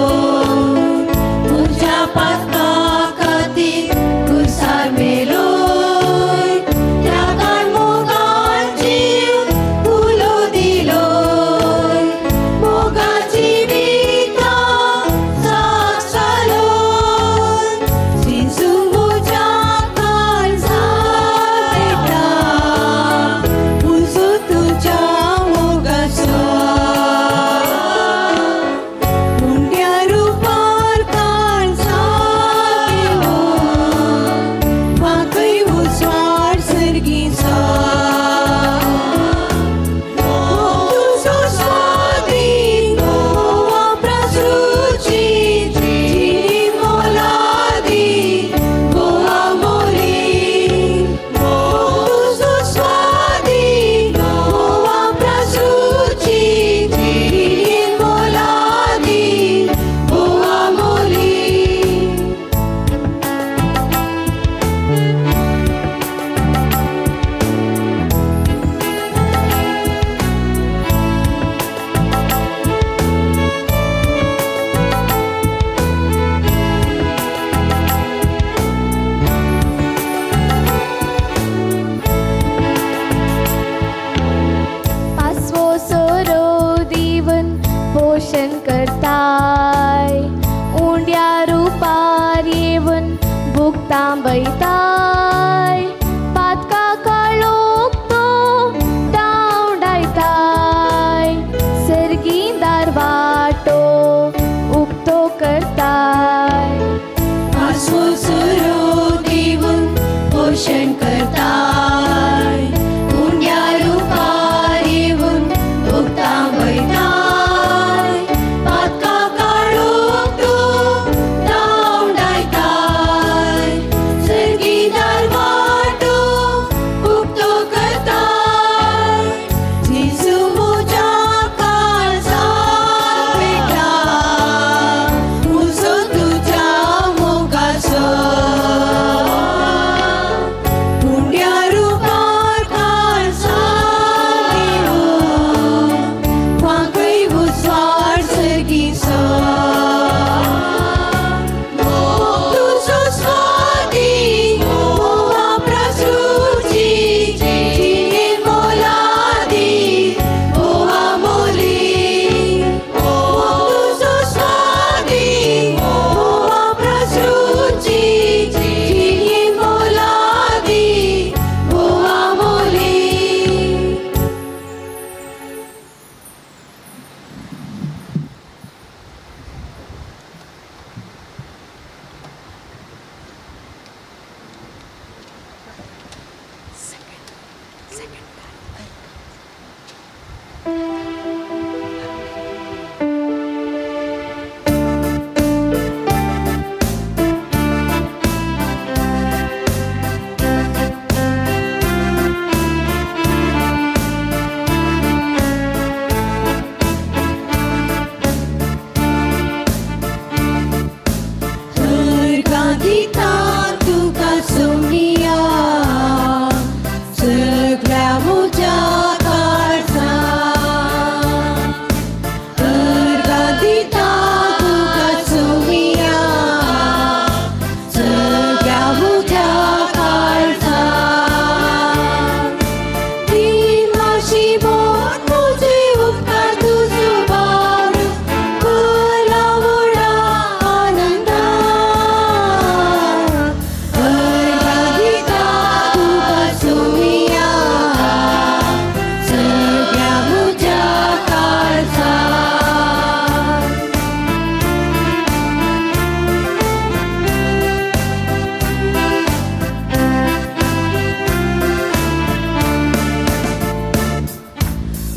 Speaker 18: मुज्या पातका खातीर कुर्सार मेलो, त्यागान मोगान जीव उलो दिलो, मोगा जिविताक साग जालो. जेजू मुज्या काळजाक पेटा, उजो तुज्या मोगाचो, उंड्या रुपार काळजाक येवन वाकय उजवाड सर्गीचो. तुजो स्वादीन गोवा प्रसृची जिणी मोलादी गोवा मोली, तुजो स्वादीन गोवा प्रसृची जिणी मोलादी गोवा मोली.
Speaker 17: पासवो सोरो दिवन पोषण करताय, उंड्या रुपार येवन भुगतां बैताय, पातका काळोख तो धांवडायताय, सर्गीदार वाटो उक्तो करताय.
Speaker 18: पासवो सोरो दिवन पोषण करताय, उंड्या रुपार येवन भुगतां वयताय, पातका काळोख तूं धांवडायताय, सर्गीदार वाटो उक्तो करताय. जेजू मुज्या काळजाक पेटा, उजो तुज्या मोगाचो, उंड्या रुपार काळजाक येवन वाकय उजवाड सर्गीचो. तुजो स्वादीन गोवा प्रसृची जिणी मोलादी गोवा मोली, तुजो स्वादीन गोवा प्रसृची जिणी मोलादी गोवा मोली. हर तुका सोनिया, सगळ्या म्हज्या काळजाक, हर तुका सोनिया, सगळ्या म्हज्या काळजाक. दिमाशी बोट म्हजे उपकार तुजो बार, भरला व्हडा आनंदान. हर तुका सोनिया, सगळ्या म्हज्या काळजाक.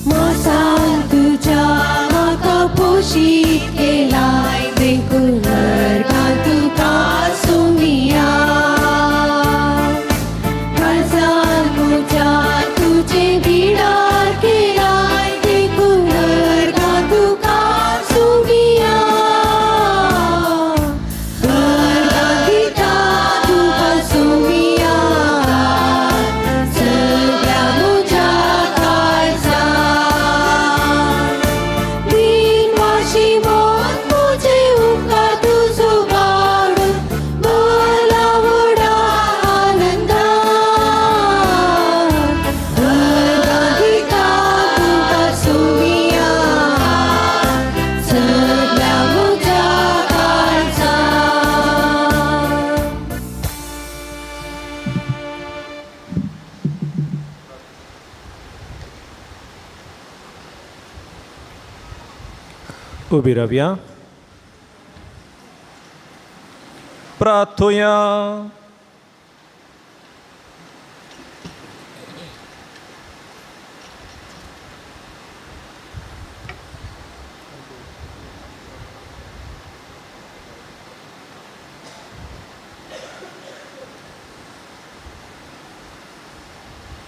Speaker 18: मासान तुज्या म्हाका पोशीत केलाय, देखून हरगां तुका सुमिया. काळजान
Speaker 4: उबी रावया. प्रार्थुया.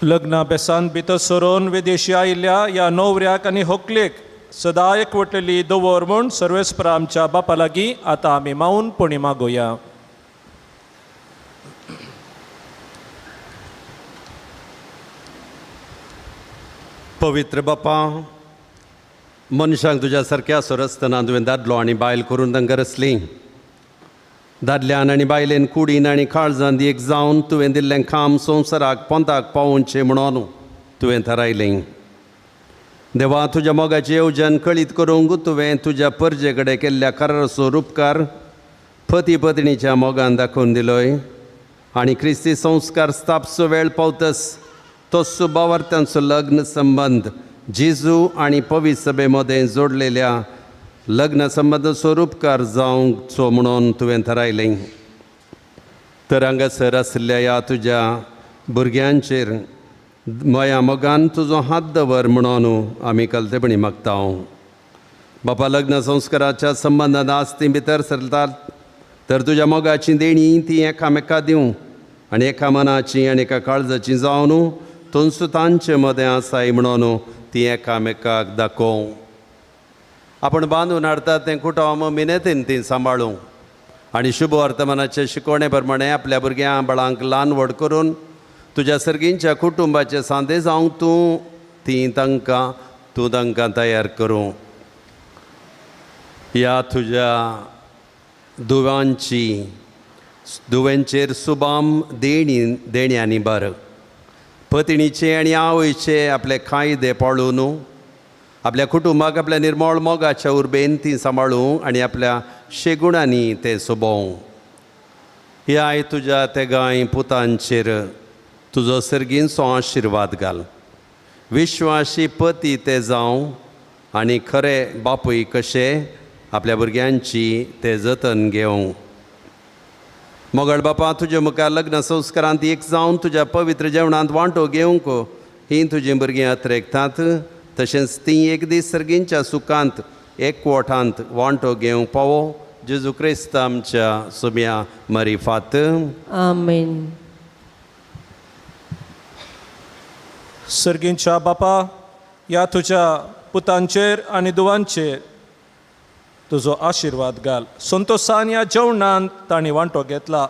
Speaker 4: लग्ना बेसान भितर सरून विदेशी आयिल्ल्या ह्या नोवऱ्याक आनी होकलेक सदा एकवटलेली दवर म्हूण सर्वेस्पर आमच्या बापा लागीं आतां आमी मावूनपणी मागोया.
Speaker 9: पवित्र बापा, मनशांक तुज्या सारक्या सोरसतना तुवें दादलो आनी बायल करून तांकां रचली. दादल्यान आनी बायलेन कुडीन आनी काळजान एक जावन तुवें दिल्लें काम संवसाराक पोंताक पावोवचें म्हणून तुवें थारायलें. देवा, तुज्या मोगाचें येवजण कळीत करूंक तुवें तुज्या परजे कडेन केल्ल्या कराराचो रुपकार पती पत्नीच्या मोगान दाखोवन दिलोय आनी क्रिस्ती संस्कार स्थापचो वेळ पावतस तो सुबावर्त्यांचो लग्न संबंद जेजू आनी पवित्र सभे मदें जोडलेल्या लग्न संबंदाचो रुपकार जावचो म्हणून तुवें थारायलें. तर हांगासर आशिल्ल्या ह्या तुज्या भुरग्यांचेर माया मोगान तुजो हात दवर म्हणून आमी कलतेपणी मागता. बापा, लग्न संस्काराच्या संबंदान आज ती भितर सरतात तर तुज्या मोगाची देणी ती एकामेका दिवं आनी एका मनाची आनी एका काळजाची जावन तोंसू तांचे मदें आसाय म्हणून ती एकामेकाक दाखोवं. आपण बांदून हाडतात तें कुटुंब मिनेतीन ती सांबाळूं आनी शुभ वर्तमानाचे शिकवणे प्रमाणे आपल्या भुरग्यां बाळांक ल्हान व्हड करून तुज्या सर्गींच्या कुटुंबाचे सांदे जावंक तूं ती तांकां तूं तांकां तयार करूं. ह्या तुज्या दुवांची दुवेंचेर सुबाम देणी देण्यांनी बर पतिणीचे आनी आवयचे आपले कायदे पाळून आपल्या कुटुंबाक आपल्या निर्मळ मोगाच्या उर्बेन ती सांबाळूं आनी आपल्या शेगुणांनी तें सोबोवं. ह्या आई तुज्या तेगांय पुतांचेर तुजो सर्गींचो आशिर्वाद घाल. विश्वासी पती ते जावं आनी खरे बापूय कशे आपल्या भुरग्यांची ते जतन घेवं. मोगळ बापा, तुजे मुखार लग्न संस्कारांत एक जावन तुज्या पवित्र जेवणांत वांटो घेवंक हीं तुजीं भुरगीं अत्रेकतात तशेंच तीं एक दीस सर्गींच्या सुखांत एकवटांत वांटो घेवंक पावो. जेजू क्रिस्त आमच्या सुम्या मरिफात.
Speaker 18: आमेन.
Speaker 4: सर्गींच्या बापा, ह्या तुज्या पुतांचेर आनी दुवांचेर तुजो आशिर्वाद घाल. संतोसान ह्या जेवणांत तांणी वांटो घेतला.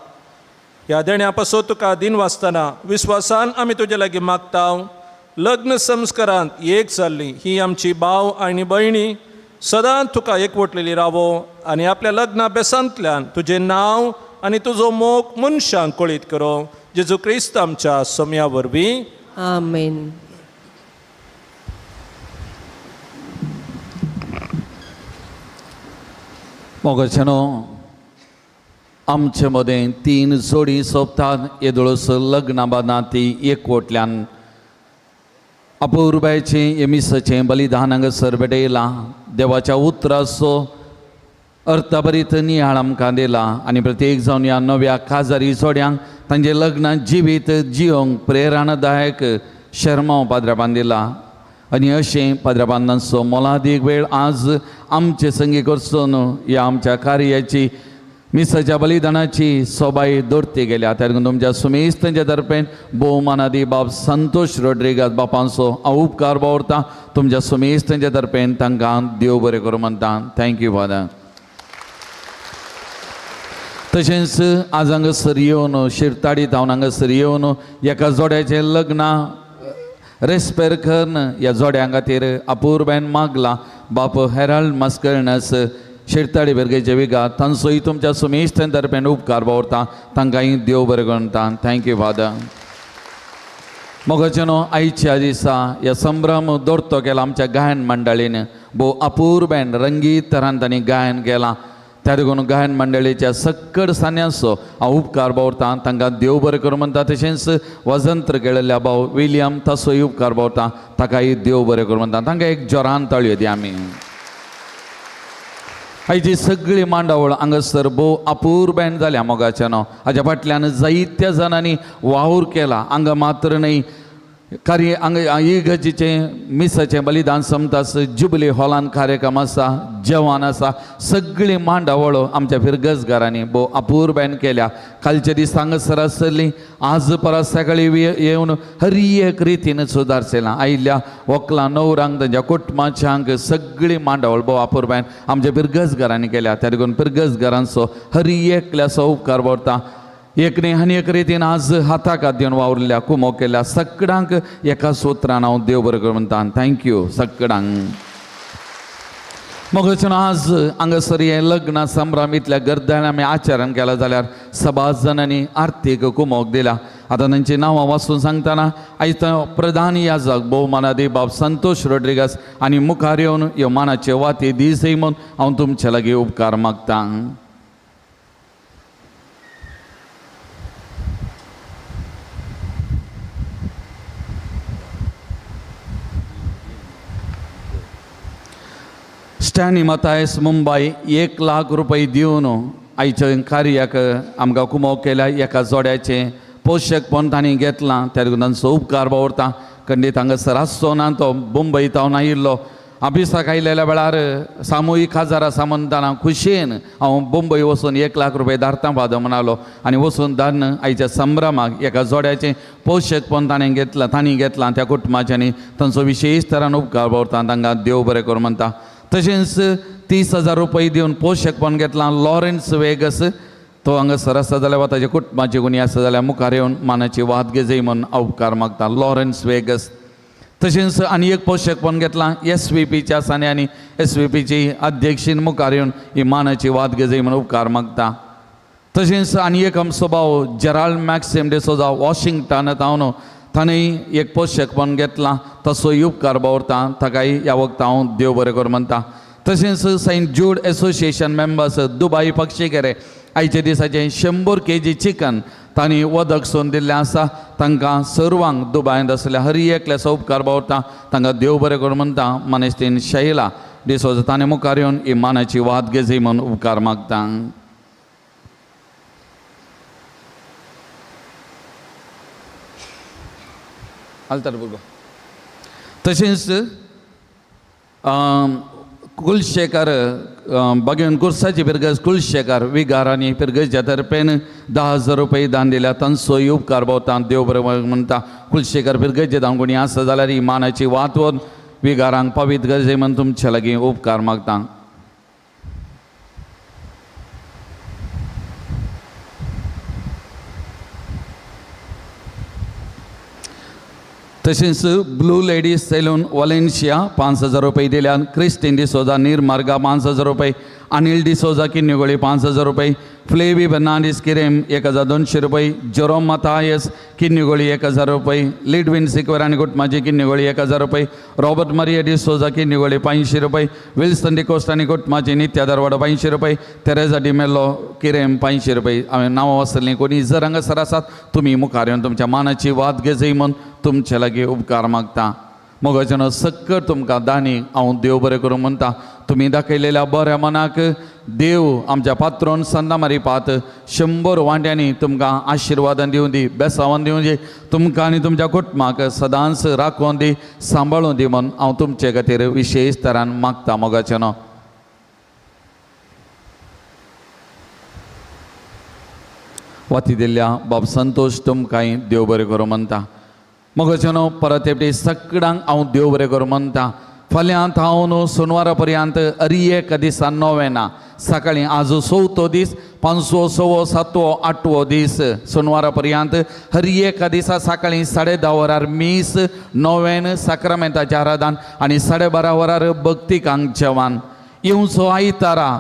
Speaker 4: ह्या देण्या पासून तुका दिन वाचतना विस्वासान आमी तुजे लागीं मागता. लग्न संस्कारांत एक जाल्ली ही आमची भाव आनी भयणी सदांच तुका एकवटलेली रावो आनी आपल्या लग्ना बेसांतल्यान तुजें नांव आनी तुजो मोग मनशांक कळीत करो. जेजू क्रिस्त आमच्या सोम्या वरवीं.
Speaker 18: आमेन.
Speaker 3: मोगाच्यानो, आमचे मदें तीन जोडी सोंपतात येदोळस लग्नां बांदां ती एकवटल्यान अपुरबायचें येमिसाचें बलिदान हांगासर भेटयलां. देवाच्या उतराचो अर्थभरीत नियाळ आमकां दिला आनी प्रत्येक जावन ह्या नव्या काजारी जोड्यांक तांचें लग्न जिवीत जियोंक प्रेरणादायक शर्मांव पाद्राबान दिला. आनी अशें पाद्राबांदांचो मोलादीक वेळ आज आमचे संगी करचो न्हू ह्या आमच्या कार्याची मिसाच्या बलिदानाची सोबाय दोडती गेल्या. त्या तुमच्या सुमेस्त तांच्या तर्फेन भोवमानादी बाब संतोष रोड्रिगास बापांचो हांव उपकार बावरता. तुमच्या सुमेस्त तांच्या तर्फेन तांकां देव बरें करूं म्हणटा. Thank you father. तशेंच आज हांगासर येवन शिरताडी तावन हांगासर येवन एका जोड्याचें लग्न रेस्पेर करून ह्या जोड्यां खातीर अपुरबायन मागला बाप हेराल्ड मास्कर्नस शिरताडी बेर्गेचे विगा तांचोय तुमच्या सुमेस्त तर्फेन उपकार बावरता. तांकांय देव बरें म्हणटा. Thank you father. मोगाचे न्हू, आयच्या दिसा ह्या संभ्रम दोडतो केला आमच्या गायन मंडळीन. भोव अपुरबायन रंगीत तरान तांणी गायन केलां. त्या देखून गायन मंडळीच्या सक्कड सान्यांचो हांव उपकार बावरता. तांकां देव बरें करूं म्हणटा. तशेंच वजंत्र केळिल्ल्या भाव विलियम ताचोय उपकार बावरता. ताकाय देव बरें करूं म्हणटा. तांकां एक जोरान ताळयो दी आमी. आयची सगळी मांडावळ हांगासर भोव अपुरबायेन जाल्या मोगाच्यानो. हाज्या फाटल्यान जायत्या जाणांनी वावर केला. हांगा मात्र न्हय कार्य हांगा इगर्जेचें मिसाचें बलिदान सोमतास जुबली हॉलान कार्यक्रम आसा, जेवण आसा, सगळी मांडावळ आमच्या फिरगजगारांनी भोव अपुरबायेन केल्या. कालच्या दीस हांगासर आसली, आज परत सकाळी येवन हर एक रितीन सुदारचेला. आयिल्ल्या वकलां नवरांक तांच्या कुटुंबाच्यांक सगळी मांडावळ भोव अपुरबायेन आमच्या फिरगजगारांनी केल्या. त्या देखून फिरगजगारांचो हर एकल्याचो उपकार भरता. एक न्ही आनी एक रितीन आज हाताक हात दिवन वावुरल्या कुमो केल्या सगळ्यांक एका सूत्रान हांव देव बरें कर म्हणटा. Thank you सगळ्यांक. मग आज हांगासर हें लग्न संभ्रम इतल्या गर्दान आमी आचरण केलां जाल्यार सबाज जाणांनी आर्थीक कुमोक दिला. आतां तांची नांवां वाचून सांगतना आयज प्रधान याजक भोवमानादी बाब संतोष रोड्रिगस आनी मुखार येवन ह्यो मानाचे वाती दीसय म्हूण हांव तुमचे लागीं उपकार मागतां. स्टॅनी मतायस मुंबय 1 लाख रुपये दिवन आयच्या कार्याक आमकां कुमोक केल्या. एका जोड्याचें पोशकपण तांणी घेतलां, त्या देखून तांचो उपकार बावरता. खंडीत हांगासर आसचो ना, तो मुंबय तावन आयिल्लो. ऑफिसाक आयिल्ल्या वेळार सामुहीक काजार आसा म्हणटाना खुशयेन हांव मुंबय वचून 1 लाख रुपये धाडटा फादर म्हणालो आनी वचून धाडून आयच्या संभ्रमाक एका जोड्याचें पोशकपण ताणें घेतलां, तांणी घेतलां त्या कुटुंबाच्यांनी. तांचो विशेश तरान उपकार बावरता, तांकां देव बरें करूं म्हणटा. तशेंच 30,000 रुपये दिवन पोशकपण घेतलां लॉरेन्स वेगस, तो हांगासर आसा जाल्यार वा ताच्या कुटुंबाची कोणी आसा जाल्यार मुखार येवन मानाची वात घेजय म्हूण उपकार मागता. लॉरेन्स वेगस. तशेंच आनी एक पोशकपण घेतलां एस व्ही पीच्या सान्यांनी, एस व्ही पीची अध्यक्षीन मुखार येवन ही मानाची वात घेजय म्हूण उपकार मागता. तशेंच आनी एक आमचो भाव जेराल्ड मॅक्सिम डिसोजा वॉशिंगटन तावन ताणें एक पोशकपण घेतलां, तसोय उपकार बावरता, ताकाय ह्या वखदां हांव देव बरें कर म्हणटा. तशेंच Saint Jude association members Dubai Pakshikere आयच्या दिसाचें 100 kg chicken तांणी वदक सोन दिल्लें आसा. तांकां सर्वांक दुबायंत आसल्या हर एकल्याचो उपकार बावरता, तांकां देव बरें कर म्हणटा. मानेस्तीन शैला डिसोजा ताणें मुखार येवन ही मानाची वात घेजय म्हूण उपकार मागता. आल्तार भुरगो. तशेंच कुलशेखर बागेवन कुर्साची पिरगज कुलशेखर विगार आनी पिरगजच्या तर्फेन 10,000 रुपये दान दिल्या, तांचोय उपकार बावता, देव बरें म्हणटा. कुलशेखर पिरगजे दान कोणी आसा जाल्यार ही मानाची वात व्हरून विगारांक पावीत गरजे म्हूण तुमचे लागीं उपकार मागता. तशेंच ब्लू लेडीज सॅलून वॉलेन्शिया 5,000 रुपये दिल्यान, क्रिस्टीन डिसोजा निर्मार्गा 5,000 रुपये, अनिल डिसोजा किन्निगोळी 5,000 रुपये, फ्लेवी फर्नांडीस किरेम 1,200 रुपये, जेरोम मथायस किन्निगोळी 1,000 रुपये, लिडविन सिक्वर आनी कुटुंबाची किन्निगोळी 1,000 रुपये, रॉबर्ट मारिया डिसोजा किन्निगोळी 500 रुपये, विल्सन डिकोस्ट आनी कुटुंबाची नित्या दरवाडो 500 रुपये, तेरेजा डिमेलो किरेम 500 रुपये. हांवें नांवां वाचतलीं कोणी जर हांगासर आसात तुमी मुखार येवन तुमच्या मानाची वात घेजय म्हूण तुमचे लागीं उपकार मागता. मोगाच्यानो सक्कट तुमकां दानी हांव देव बरें करूं म्हणटा. तुमी दाखयलेल्या बऱ्या मनाक देव आमच्या पात्रोन संदामारी पात 100 वांट्यांनी तुमकां आशिर्वादान दिवं दी, बेसावान दिवं दी, तुमकां आनी तुमच्या कुटुंबाक सदांच राखोवन दी, सांबाळून दी म्हूण हांव तुमचे खातीर विशेश तरान मागता. मोगाच्यानो वाती दिल्ल्या बाब संतोष तुमकांय देव बरें करूं म्हणटा. मोगाच्यानो परत एकटी सगळ्यांक हांव देव बरें करूं म्हणटा. फाल्यां हांव न्हू सोनवारा पर्यंत अरी एक दिसा नोवेना सकाळीं आज चवथो दीस, 5वो 6वो 7वो 8वो दीस सोनवारा पर्यंत हर एका दिसा सकाळीं 10:30 वरार मीस, नोवेन साक्रामेंताचें आराधन आनी 12:30 वरार भक्तिकांक जेवण. येवचो आयतारा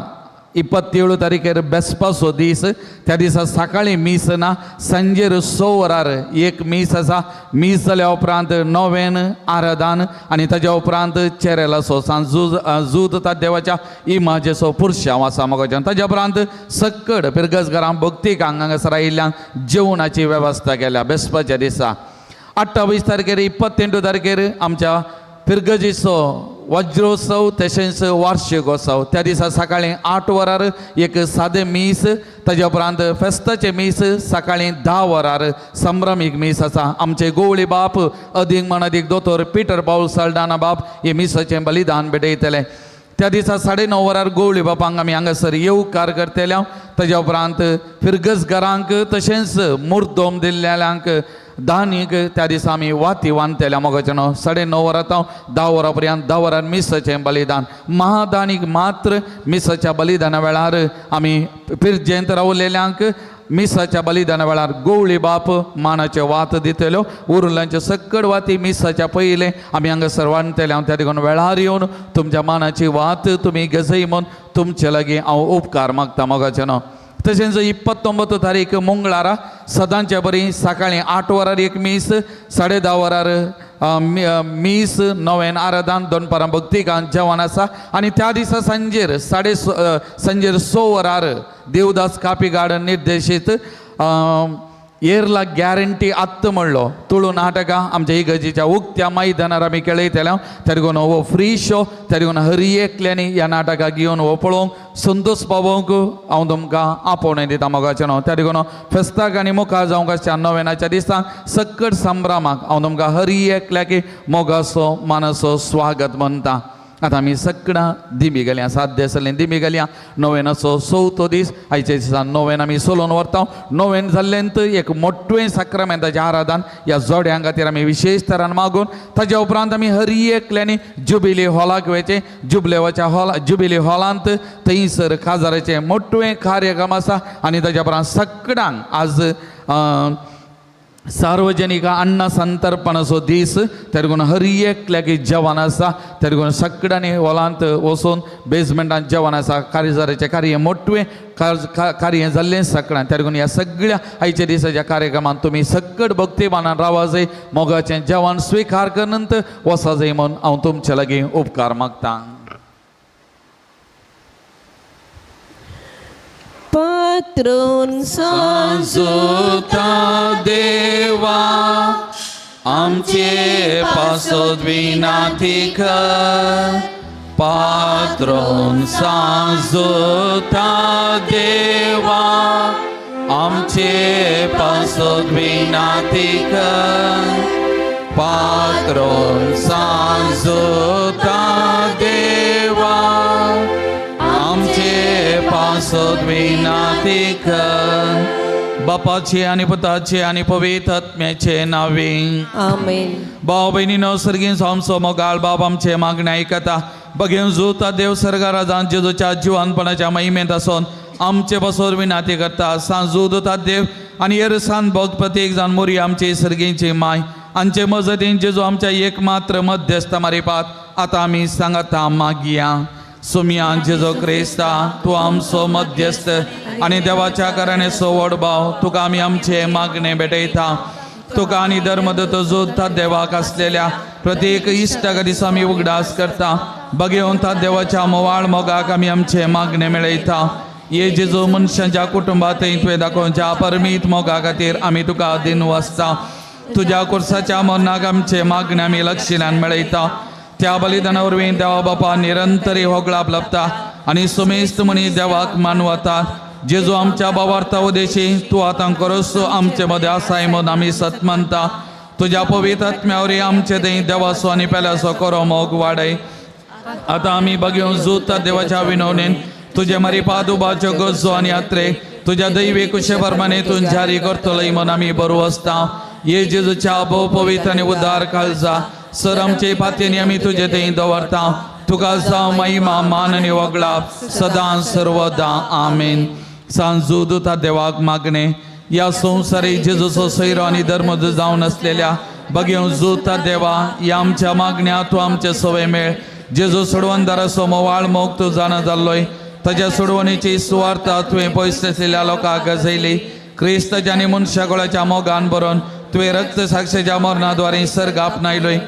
Speaker 3: 27 तारीखेर बेसपाचो दीस, त्या दिसा सकाळीं मीस ना, सांजेर 6 वरार एक मीस आसा. मीस जाल्या उपरांत नोवेन आराधन आनी ताज्या उपरांत चेरेलाचो सांजूद देवाच्या इमाजेचो पुरशांव आसा मोगाच्यान. ताज्या उपरांत सक्कड पिरगजघरां भक्तीक हांगासर आयिल्ल्यान जेवणाची वेवस्था केल्या बेसपाच्या दिसा. 28 तारखेर 28 तारखेर आमच्या पिरगजीचो वज्रोत्सव तशेंच वार्षिकोत्सव. त्या दिसा सकाळी 8 वरार एक सादें मीस, ताज्या उपरांत फेस्ताचें मीस सकाळी 10 वरार संभ्रमीक मीस आसा. आमचे गोवळी बाप अदीक म्हण अदीक दोतोर पिटर पावल साल्डाना बाप हे मिसाचें बलिदान भेटयतले. त्या दिसा 9:30 वरार गोवळी बापांक आमी हांगासर येवकार करतले. ताज्या उपरांत फिरगज घरांक तशेंच मुर्दोम दिल्ल्यांक दानीक त्या दिसा आमी वाती वांदतले. मोगाचें न्हू 9:30 वरां 10 वरां पर्यंत 10 वरार मिसाचें बलिदान. महादानीक मात्र मिसाच्या बलिदाना वेळार आमी पिरजेंत रावलेल्यांक मिसाच्या बलिदाना वेळार गोवळी बाप मानाचे वात दितल्यो. उरुलांच्यो सक्कड वाती मिसाच्या पयलें आमी हांगासर वांदतले. हांव त्या देखून वेळार येवन तुमच्या मानाची वात तुमी गजय म्हूण तुमचे लागीं हांव उपकार मागता मोगाचें न्हू. तशेंच 29 तारीख मंगळारा सदांचे बरी सकाळी 8 वरार एक मीस, 10:30 वरार मीस, नवेन आराधन, दनपारां भक्तिगान जेवण आसा. आनी त्या दिसा सांजेर सांजेर 6 वरार देवदास कापी गार्डन निर्देशीत येरला गॅरंटी आत्त म्हणलो तुळू नाटकां आमच्या इगर्जेच्या उक्त्या मैदानार आमी खेळयतले. त्या देखून हो फ्री शो, त्या देखून हर एकल्यांनी ह्या नाटकाक घेवन हो पळोवंक संतोष पावोवंक हांव तुमकां आपोवणें दिता मोगाचें न्हू. त्या देखून फेस्ताक आनी मुखार जावंक आसच्या नवेनाच्या दिसांक सक्कट संभ्रमाक हांव तुमकां हर एकल्याक मोगाचो मानाचो स्वागत म्हणटा. आतां आमी सगळां दिमी गेल्या, सात आसलें दिमी गेल्या. नोवेनाचो चवथो दीस आयच्या दिसा नोवेन आमी सोलोवन व्हरता. नोवेन जाल्ल्यान एक मोटवें साक्रामेंताचें आराधन ह्या जोड्यां खातीर आमी विशेश तरान मागून ताज्या उपरांत आमी हर एकल्यांनी जुबिली हॉलाक वयचें. जुबलेवाच्या हॉला जुबिली हॉलांत थंयसर काजाराचें मोटवें कार्यक्रम आसा. आनी ताज्या उपरांत सगळ्यांक आज सार्वजनिक अन्न संतर्पणाचो दीस, त्या देखून हर एकल्याक जेवण आसा. त्या देखून सगळ्यांनी हॉलांत वचून बेजमेंटान जेवण आसा. काजाराचें कार्य मोटवें कार्य जाल्लें सगळ्यां. त्या देखून ह्या सगळ्या आयच्या दिसाच्या कार्यक्रमांत तुमी सक्कड भक्तीमानान रावा जाय, मोगाचें जेवण स्विकार करनंत वसा जाय म्हूण हांव तुमचे लागीं उपकार मागतां.
Speaker 18: पात्रोन
Speaker 3: सांजुता देवा आमचे पासत विनाती कर, पात्रोन सांजुता देवा आमचे पासत विनाती कर, पात्रोन सांजुता देवा आमचे पासत विनाती कर. बापाचे आनी पुताचे आनी पवित्र आत्म्याचे नांवे
Speaker 18: आमेन.
Speaker 3: भाव भयणीनो सर्गीन आमचो मोगाळ बाप आमचे मागणें आयकता. बगेवन जुता देव सर्गाराजान जेजूच्या जिवानपणाच्या महिमेंत आसून आमचे पासोर विनाती करता. सांजू दुता देव आनी येरसान भक्त प्रत्येक जाण मोरी आमची सर्गींची माय आमचे मजतीन जेजू आमच्या एकमात्र मध्यस्थ मारिपात आतां आमी सांगता मागया. सुमिया जेजो क्रिस्ता तूं आमचो मध्यस्थ आनी देवाच्या कारणाचो व्हड भाव, तुका आमी आमचे मागणें भेटयता. तुका आनी धर्मदत्त जोडटा देवाक आसलेल्या प्रत्येक इश्टाक दिसा आमी उगडास करता. बगेवन ता देवाच्या मोवाळ मोगाक आमी आमचे मागणें मेळयता. ये जेजू मनशांच्या कुटुंबात तुवें दाखोवच्या परमीत मोगा खातीर आमी तुका दिन वाचता. तुज्या कुर्साच्या मरणाक आमचे मागणें आमी लक्षणान मेळयता. त्या बलिदाना वरवीं देवा बापा निरंतरी होगळाप लभता आनी सुमेस्त मनीस देवाक मानवता. जेजू आमच्या बावार्था उदेशी तूं आतां करोस आमचे मदें आसाय म्हूण आमी सत मानता. तुज्या पवित्र आत्म्या वरवीं आमचे थंय देवाचो आनी पेल्याचो करो मोग वाडय. आतां आमी बगेवन जुता देवाच्या विनवणेन तुजे मारी पादुबाच्यो गरजो आनी यात्रे तुज्या दैवी कुशे प्रमाणे तूं जारी करतलोय म्हूण आमी बरो आसता. ये जेजूच्या भोव पवित्र आनी उदार काळजा सर आमचे पातयेनी आमी तुजे थंय दवरता. तुका जावं महिमा मान आनी वगळाप सदां सर्वदां आमेन. सांजू दुता देवाक मागणें ह्या संवसारी जेजूचो सैरो आनी धर्म जावन आसलेल्या बगेवन जुता देवा ह्या आमच्या मागण्या तूं आमचे सवय मेळ. जेजू सोडवणदाराचो मोवाळ मोग तूं जाणा जाल्लोय, ताज्या सोडवणीची सुवार्ता तुवें पयस आसलेल्या लोकांक गजयली. क्रिस्ताच्या आनी मनशा गोळाच्या मोगान बरोवन तुवें रक्त साक्षेच्या मरणाद्वारे सर्ग आपणायलोय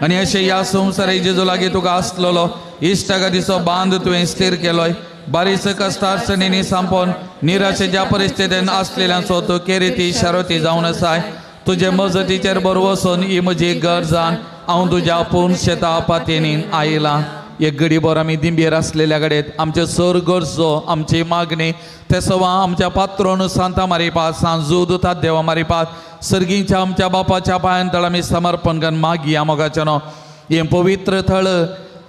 Speaker 3: आनी अशें ह्या संवसारी जेजू लागीं तुका आसलेलो इश्टागतीचो बांद तुवें स्थीर केलोय. बारीस कश्टार्सणींनी सांपोवन निराशेच्या परिस्थितीन आसलेल्यांचो तूं केरिती शारोती जावन आसाय. तुजे मजतीचेर बरो वचून ही म्हजी गरजान हांव तुज्या पूर्ण शेता पातयेनीन आयला. एक गडीभर आमी दिंबेर आसलेल्या कडेन आमचे सर गरजो आमची मागणी ते सवा आमच्या पात्रोन सांता मारिपात सांजू दुतात देवा मारिपात सर्गीच्या आमच्या बापाच्या पांयान तळ आमी समर्पण करून मागया मोगाच्यानो. हें पवित्र थळ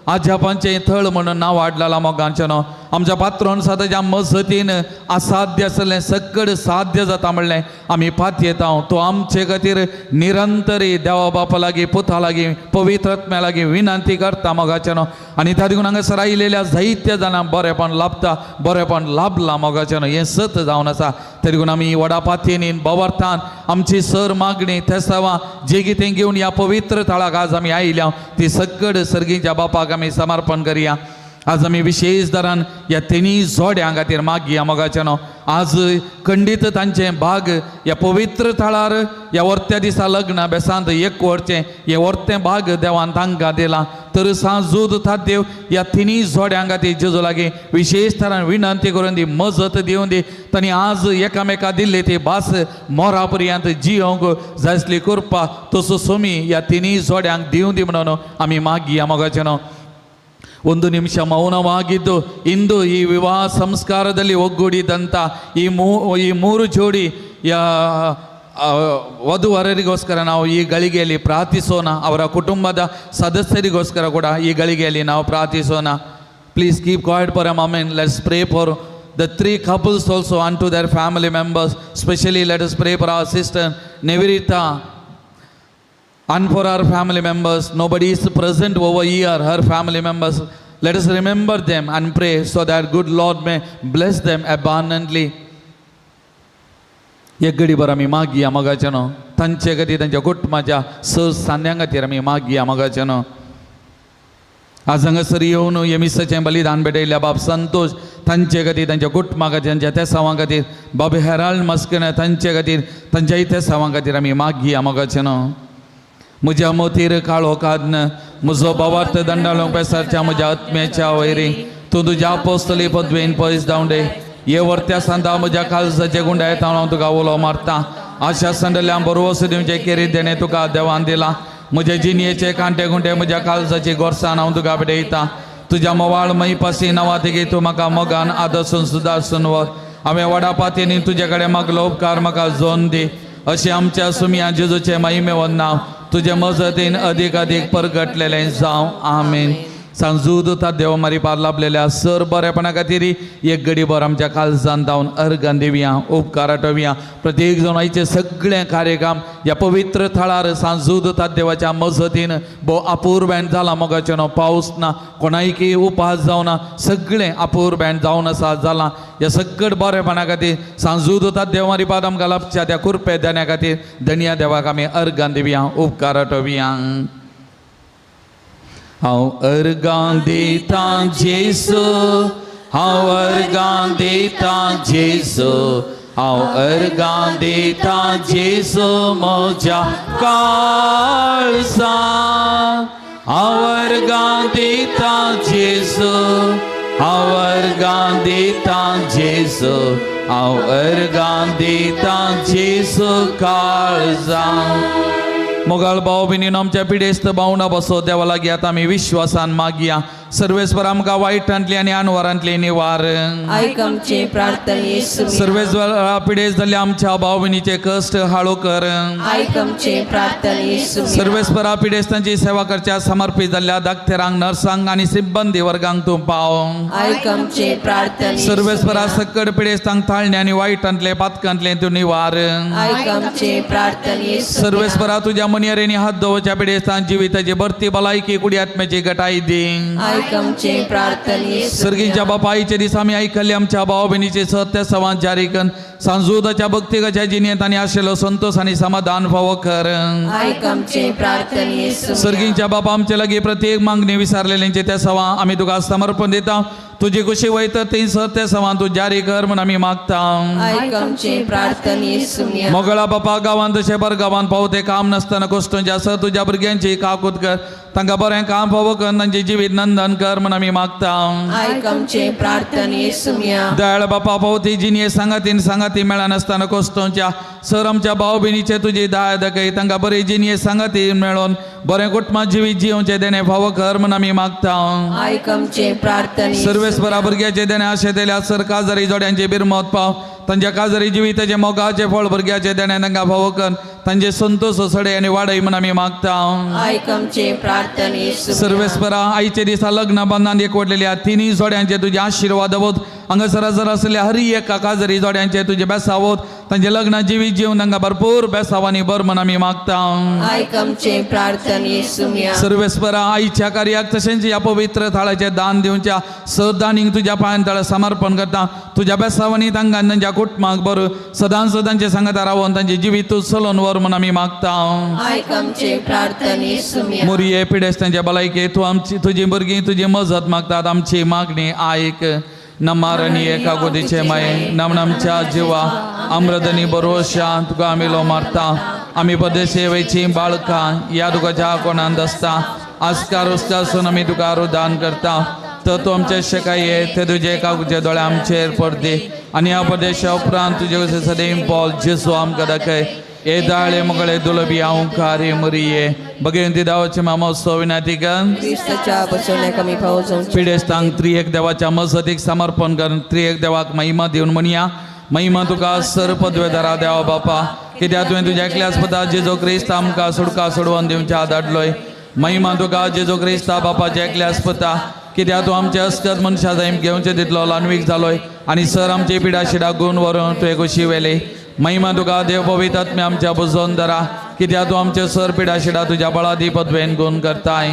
Speaker 3: आज्यापांचें थळ म्हणून नांव वाडलेलां मोगांच्यानो. आमच्या पात्रोन सदांच्या मजतीन असाध्य आसलें सकड साध्य जाता म्हणलें आमी पातयेता. तो आमचे खातीर निरंतरी देवा बापा लागीं पुता लागीं पवित्र आत्म्या लागीं विनंती करता मोगाच्यानो. आनी त्या देखून हांगासर आयिल्ल्या जायत्या जाणांक बरेपण लाभता, बरेपण लाभलां मोगाच्यानो. हें सत जावन आसा. तरी देखून आमी व्हडा पातयेनीन बोवार्थान आमची सर मागणी तेसावां जे कितें घेवन ह्या पवित्र थळाक आज आमी आयल्या ती सकड सर्गीच्या बापाक आमी समर्पण करया. आज आमी विशेष दरान ह्या तिनूय जोड्यां खातीर मागया मोगाच्यानो. आज खंडीत तांचें भाग ह्या पवित्र थळार ह्या वर्त्या दिसा लग्न बेसांत एक वरचें हें वर्तें भाग देवान तांकां दिलां. तर सांजूद देव ह्या तिनूय जोड्यां खातीर जेजू लागीं विशेष तरान विनंती करून दी मजत दिवन दी. तांणी आज एकामेका दिल्ली ती भास मोरा पर्यंत जियोंक जायसली कृपा तसो सोमी ह्या तिनूय जोड्यांक दिवन दी म्हणून आमी मागया मोगाच्यानो. ಒಂದು ನಿಮಿಷ ಮೌನವಾಗಿದ್ದು ಇಂದು ಈ ವಿವಾಹ ಸಂಸ್ಕಾರದಲ್ಲಿ ಒಗ್ಗೂಡಿದಂಥ ಈ ಮೂರು ಜೋಡಿ ವಧುವರರಿಗೋಸ್ಕರ ನಾವು ಈ ಗಳಿಗೆಯಲ್ಲಿ ಪ್ರಾರ್ಥಿಸೋಣ. ಅವರ ಕುಟುಂಬದ ಸದಸ್ಯರಿಗೋಸ್ಕರ ಕೂಡ ಈ ಗಳಿಗೆಯಲ್ಲಿ ನಾವು ಪ್ರಾರ್ಥಿಸೋಣ. Please keep quiet for a moment. Let's pray for the three couples also and to their family members. Specially let us pray for our sister Nevirita and for our family members. Nobody is present over here, her family members. Let us remember them and pray so that good Lord may bless them abundantly. एक गडीभर आमी मागया मोगाच्यानो. तांचे खातीर तांच्या कुटुंबाच्या स सांद्यां खातीर आमी मागया मोगाच्यानो. आज हांगासर येवन हे मिसाचें बलिदान भेटयल्ल्या बाब संतोष तांचे खातीर तांच्या कुटुंबा खातीर तांच्या तेसांवां खातीर बाब हेराल्ड मस्कन तांचे खातीर तांच्या तेसांवां खातीर आमी मागया मोगाच्यानो. म्हज्या मोतीर काळो कादन म्हजो भावार्थ दंडालोंक पेसारच्या म्हज्या आत्म्याच्या वैरी तूं तुज्या पोस्तली पदवेन पयस धांवडे. हे वर्त्या सांदा म्हज्या काळजाचे गुंडाय हांव तुका उलो मारता. आशा संडल्या बरोवस दिवचें केरी देणें तुका देवान दिलां. म्हजे जिणयेचे कांटे गुंटे म्हज्या काळजाची गोरसान हांव तुका भेटयता. तुज्या मोवाळ मय पासी नवा तिगी तूं म्हाका मोगान आदर्सून सुदारसून व्हर. हांवें वडा पातयेनी तुजे कडेन मागलो उपकार म्हाका जोन दी. अशें आमच्या सुमया जेजूचें महिमेवन नांव तुजे मजतीन अदीक अदीक परगटलेलें जावं. आमेन. सांजूद देव मारी पार लाभलेल्या सर बरेपणा खातीर एक गडीभर आमच्या काळजान धांवन अर्गान दिवया, उपकार आठोवया. प्रत्येक जाण आयचें सगळें कार्यक्रम ह्या पवित्र थळार सांजूद देवाच्या मजतीन भोव अपुरबेन जाला मोगाचें. पावस ना, कोणायकी उपास जावना, सगळें अपुरबेन जावन आसा जालां. ह्या सगळें बरेपणा खातीर सांजूद देव मारी पाद आमकां लाभच्या त्या कुरपे देण्या खातीर धनया देवाक आमी अर्गान दिवया, उपकार आठोवया. हांव अर्गां दितां जेसू, हांव अर्गां दितां जेसू, हांव अर्गां दितां जेसू म्हज्या काळजान. हांव अर्गां दितां जेसू, हांव अर्गां दितां जेसू, हांव अर्गां दितां जेसू काळजान. मोगाळ भाव भयणीनो आमच्या पिडेस्त भावना बसो देवा लागीं आतां आमी विश्वासान मागया. सर्वेस्पर आमकां वायटांतली आनी आनवारांतली निवार.
Speaker 18: आयक आमचे प्रार्थने.
Speaker 3: सर्वेस्पर पिडेस्त जाल्ल्या आमच्या भाव भयणीचे कश्ट हाळू कर.
Speaker 18: आयक आमचे प्रार्थने.
Speaker 3: सर्वेस्परा पिडेस्तांची सेवा करच्या समर्पित जाल्ल्या दाक्तेरांक, नर्सांक आनी सिब्बंदी वर्गांक तूं पाव.
Speaker 18: आयक आमचे प्रार्थने.
Speaker 3: सर्वेस्परा सकड पिडेस्तांक ताळणे आनी वायटांतले पातकांतले तूं निवार.
Speaker 18: आयक आमचे प्रार्थने.
Speaker 3: सर्वेस्परा तुज्या मनियरेनी हात दवरच्या पिडेस्तांक जिविताची भरती भलायकी कुडी आत्म्याची गटाई दी.
Speaker 18: आयक आमचे प्रार्थने.
Speaker 3: सर्गीच्या बापाईचे दीस आमी आयकल्ले आमच्या भाव भयणीचे सत्य सवान जारी करून सांजुदाच्या भक्तिकाच्या जिणेंत आनी आशिल्लो संतोष आनी समाधान फावो कर.
Speaker 18: आयक आमचे प्रार्थने.
Speaker 3: सर्गीच्या बापा आमचे लागीं प्रत्येक मागणी विसारलेल्यांचे त्या सवा आमी तुका समर्पण दिता. तुजी कुशी वयता ती सत्य सवान तूं जारी कर म्हूण आमी मागता.
Speaker 18: आयक आमचे प्रार्थने.
Speaker 3: मोगळा बापा गांवांत तशें बर गांवांत पावते काम नासतना कोश्टोंच्या सर तुज्या भुरग्यांची काकूत कर. तांकां बरें काम फावो कर, तांचें जिवीत नंदन कर म्हूण आमी मागता.
Speaker 18: आयक आमचें प्रार्थने सुमया.
Speaker 3: दयाळ बापा, पावती जिणये सांगातीन सांगाती मेळनासतना कोस्तोंच्या सर आमच्या भाव भयणीचे तुजी दया दाखय, तांकां बरी जिणये सांगाती मेळोन बरें कुटुंबा जिवीत जिवचें देणें फावो कर म्हूण आमी मागता.
Speaker 18: आयक आमचें प्रार्थने.
Speaker 3: सर्वेस्परा भुरग्याचे देणें आशे दिल्या सर काजारी जोड्यांचे बिरमत पाव, तांच्या काजारी जिविताचें मोगाचें फळ भुरग्याचें देणें तांकां फावो कर, तांचे संतोश सडे आनी वाडय म्हूण आमी मागता.
Speaker 18: आयक आमचें प्रार्थने.
Speaker 3: सर्वेस्परा आयचे दिसा लग्न बंधान एकवटलेल्या तिनूय जोड्यांचे तुजे आशिर्वाद वत, हांगासर जर आसलेल्या हर एका काजरी जोड्यांचे तुजे बेसावत, तांचे लग्न जिवीत जिवन तांकां भरपूर बेसावांनी बर म्हूण आमी मागता.
Speaker 18: आयक आमचें प्रार्थने सुमया.
Speaker 3: सर्वेस्परा आयच्या कार्याक तशेंच ह्या पवित्र थाळाचें दान दिवच्या सदानीक तुज्या पांयान तळ समर्पण करता, तुज्या बेसावांनी तांकां तांच्या कुटुंबाक बरो सदां सदांचे सांगता रावन तांचे जिवीत तूं चलोवन व्हर म्हूण आमी मागता.
Speaker 18: आयक आमचें प्रार्थने सुमया.
Speaker 3: मोरये पिडेस्तांच्या भलायके तूं आमची तुजी भुरगीं तुजी मजत मागतात, आमची मागणी आयक. नमारणी एका गोदीचे माये नमनमच्या जिवा अमृतनी बरोशा तुका आमी लो मारता, आमी परदेशे वयची बाळकां ह्या तुका कोणान दसता आस्कार उस्कासून आमी तुका रुदान करता, तर तूं आमचे शेकाये ते तुजे एका दोळे आमचेर पडदी आनी ह्या परदेशा उपरांत तुजे कशें सदैव पॉल जेसू आमकां दाखय. हे दाळे मुगळे दुलबी हांव कार्य मुरिये बगेन ती दावाचे मामो विनातिकन
Speaker 18: क्रिस्ताच्या बसवण्याक आमी पावो जावचें.
Speaker 3: पिडेस्तांक त्रिएक देवाच्या मजतीक समर्पण करून त्रिएक देवाक महिमा दिवन म्हणया, महिमा तुका सर पदवेदारा देवा बापा, कित्याक तुवें तुज्या एकल्याच पदा जेजो क्रिस्त आमकां सुटका सोडवून दिवच्या धाडलोय. महिमा तुका जेजो क्रिस्ता बापाच्या एकल्याच पता, कित्याक तूं आमचे अस्कत मनशां जाय घेवचे तितलो लानवीक जालोय आनी सर आमची पिडा शिडा गुण व्हरून तुवें खोशी वेली. महिमा तुका देव पवित्र आत्म्या आमच्या बुजोन धरा, कित्याक तूं आमचे सर पिडा शिडा तुज्या बळादी पदवेन गुण करताय.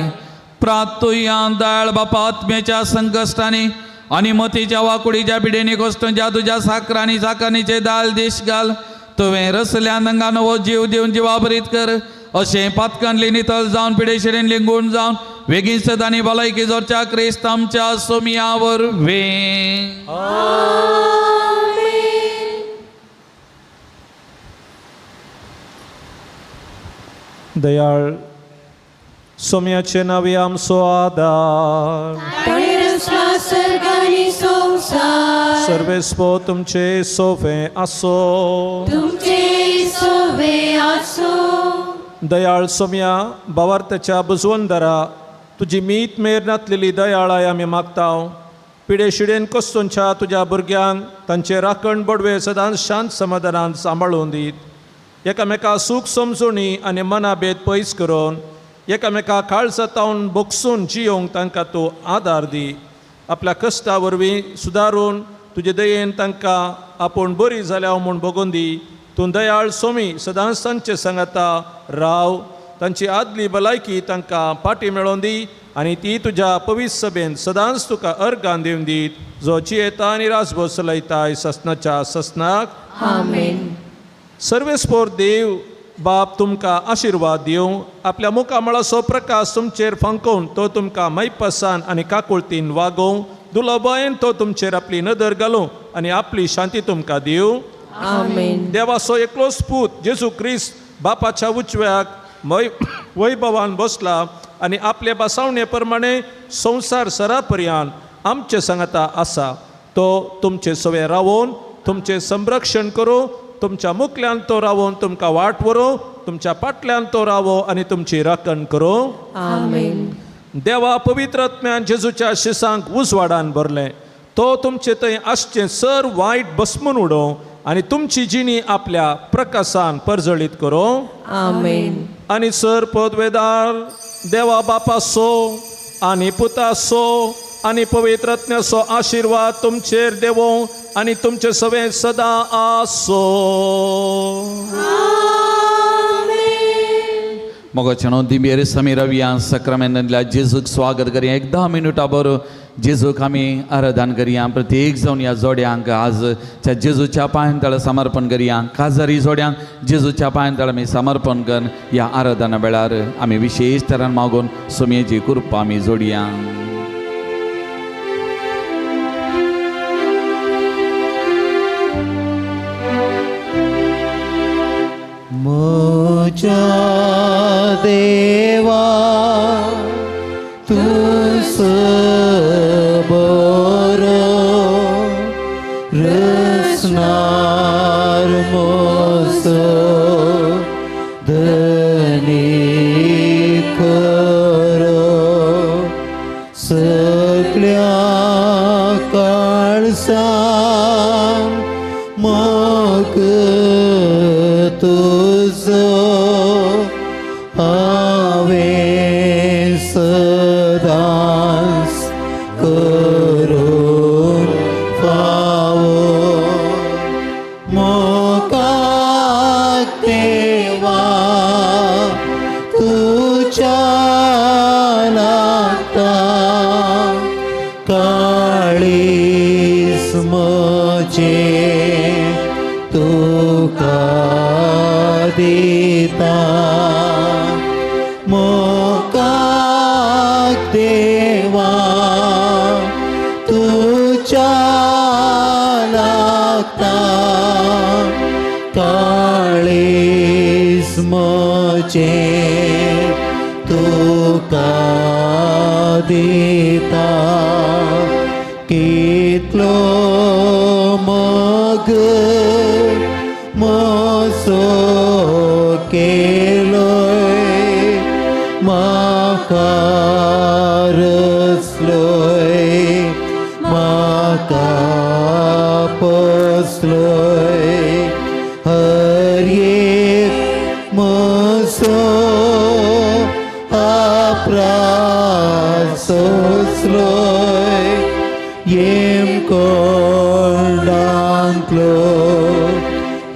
Speaker 3: प्रातुया दयाळ बापा आत्म्याच्या संकश्टांनी आनी मतीच्या वाकुडीच्या पिडेनी कोश्टच्या तुज्या साकरांनी साकरणीचे दाल देश घाल, तुवें रसल्या नंगा नवो जीव दिवन जिवाभरीत कर, अशें पातकांतली नितळ जावन पिडेशिडेन लिंगून जावन वेगीन सदांनी भलायकी जोडच्या क्रिस्त आमच्या सोमिया वरवीं.
Speaker 4: दयाळ सोम्याचे नावे आमचो आदार, सर्वेस्पो तुमचे सोवे आसो,
Speaker 18: तुमचे सोवे आसो.
Speaker 4: दयाळ सोम्या भावार्थाच्या बुजवंदरा तुजी मीत मेर नातलेली दयाळाय आमी मागता. पिडे शिडेन कोस्तोंच्या तुज्या भुरग्यांक तांचे राखण बडवे सदांच शांत समाधानान सांबाळून दीत, एकामेका सूख समजणी आनी मनाभेद पयस करून एकामेका काळजातावन बोगसून जियोंक तांकां तूं आदार दी. आपल्या कश्टा वरवीं सुदारून तुजे दयेन तांकां आपूण बरी जाल्या म्हूण बगोवन दी. तूं दयाळ सोमी सदांच तांचे सांगाता राव, तांची आदली भलायकी तांकां पाटी मेळोवन दी आनी ती तुज्या पवित्र सभेन सदांच तुका अर्गान दिवन दीत, जो जियेता आनी राजभोस चलयताय ससनाच्या ससनाक.
Speaker 18: आमेन.
Speaker 4: सर्वेस्पोर देव बाप तुमकां आशिर्वाद दिवं, आपल्या मुखामळाचो प्रकाश तुमचेर फांकोवन तो तुमकां मैपसान आनी काकुळतीन वागोवं, दुलबायेन तो तुमचेर आपली नदर घालूं आनी आपली शांती तुमकां दिवं.
Speaker 18: आमेन.
Speaker 4: देवाचो एकलोच पूत जेजू क्रिस्त बापाच्या उचव्याक वैभवान बसला आनी आपले बसावणे प्रमाणे संवसार सरापर्यान आमचे सांगाता आसा. तो तुमचे सवे रावोन तुमचें संरक्षण करूं, तुमच्या मुखल्यान तो रावोन तुमकां वाट व्हरूं, तुमच्या फाटल्यान तो रावो आनी तुमची राखण करूं.
Speaker 18: आमेन.
Speaker 4: देवा पवित्र आत्म्यान जेजूच्या शिसांक उजवाडान भरलें, तो तुमचे थंय आसचें सर वायट बसमून उडोवं आनी तुमची जिणी आपल्या प्रकाशान परजळीत करूं.
Speaker 18: आमेन.
Speaker 4: आनी सर पदवेदार देवा बापासो आनी पुतासो आनी पवित्र आत्म्याचो आशिर्वाद तुमचेर देवो आनी तुमचे सवे सदां आसो.
Speaker 3: मोगाचेनो दिंबेर समीर रविया सक्रामेंतल्या जेजूक स्वागत करया. एक 10 मिनुटां बरो जेजूक आमी आराधन करया. प्रत्येक जावन ह्या जोड्यांक आज त्या जेजूच्या पांयां तळ समर्पण करया. काजारी जोड्यांक जेजूच्या पांयां तळ आमी समर्पण कर ह्या आराधना वेळार आमी विशेश तरान मागून सोमयेची कृपा आमी जोडया.
Speaker 19: म्हज्या देवा बरो रसनार मोसो धनी खरो सगळ्या काळसान मोग तुजो हांवें सदांच करूंक फावो मोगाक देवा तुज्या लागता काळीज म्हजें तुका दिता मोगाक देवा तुज्या लागता काळीज म्हजें तुका दिता कितलो मोग मोसो केलोय म्हाका रचलोय म्हाका पोसलोय हर एक मोसो आपरास सोसलोय येम कोंडांतलो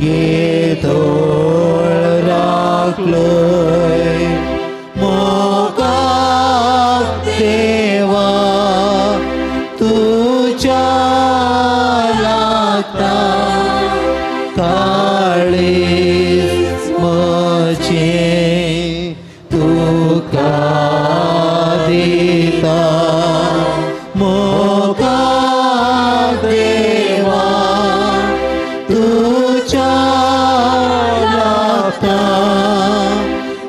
Speaker 19: येदोळ राखलोय मोगाक देवा तुज्या लागता काळीज म्हजें तुका दिता मोगाक देवा तुज्या लागता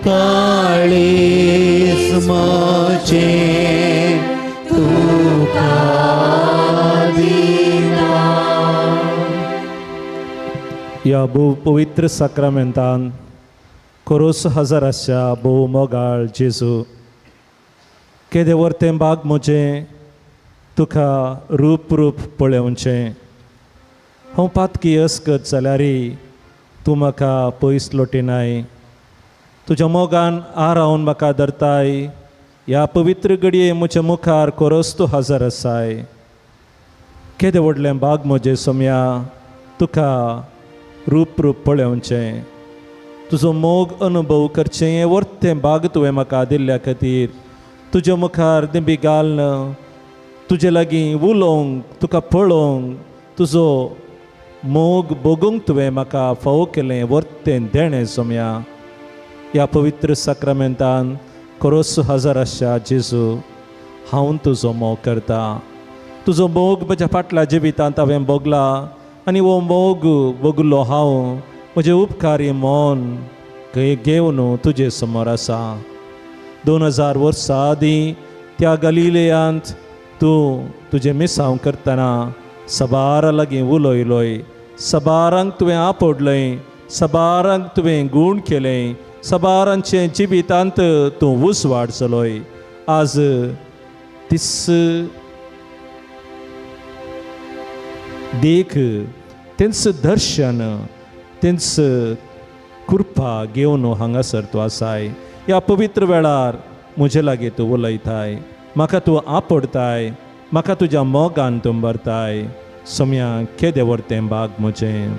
Speaker 19: काळीज म्हजें तुका दिता.
Speaker 4: ह्या भोव पवित्र साक्रामेंतान कोरोस हजार आसच्या भोव मोगाळ जेजू, केदें वर्तें भाग म्हजें तुका रूप रूप पळोवचें. हांव पातकी अस्कत जाल्यारय तूं म्हाका पयस लोटिनाय. तुज्या मोगान आरावन म्हाका धरताय. ह्या पवित्र घडये म्हज्या मुखार कोरोस तूं हजर आसाय. केदें व्हडलें भाग म्हजें सोम्या तुका रूप रूप पळोवचें, तुजो मोग अनुभव करचें. हें वर्तें भाग तुवें म्हाका दिल्ल्या खातीर तुज्या मुखार दिंबी घालून तुजे लागीं उलोवंक, तुका पळोवंक, तुजो मोग भोगूंक तुवें म्हाका फावो केलें वर्तें देणें सोम्या. ह्या पवित्र साक्रामेंतान कोरोस हजर आसच्या जेजू, हांव तुजो मोग करता. तुजो मोग म्हज्या फाटल्या जिवितांत हांवें भोगला आनी हो मोग भोगलो हांव म्हजें उपकारी मन घेवन तुजे समोर आसा. 2000 वर्सां आदीं त्या गलिलेयांत तूं तुजें मिसांव करतना सबारा लागीं उलयलोय, सबारांक तुवें आपडलय, सबारांक तुवें गूण केलें, सबारांचें जिवितांत तूं उजवाड चलोय. आज तीस देख, तेंच दर्शन, तेंच कृपा घेवन हांगासर तूं आसाय. ह्या पवित्र वेळार म्हजे लागीं तूं उलयताय, म्हाका तूं आपडताय, म्हाका तुज्या मोगान तूं भरताय. सोम्या केदें वर्तें भाग म्हजें.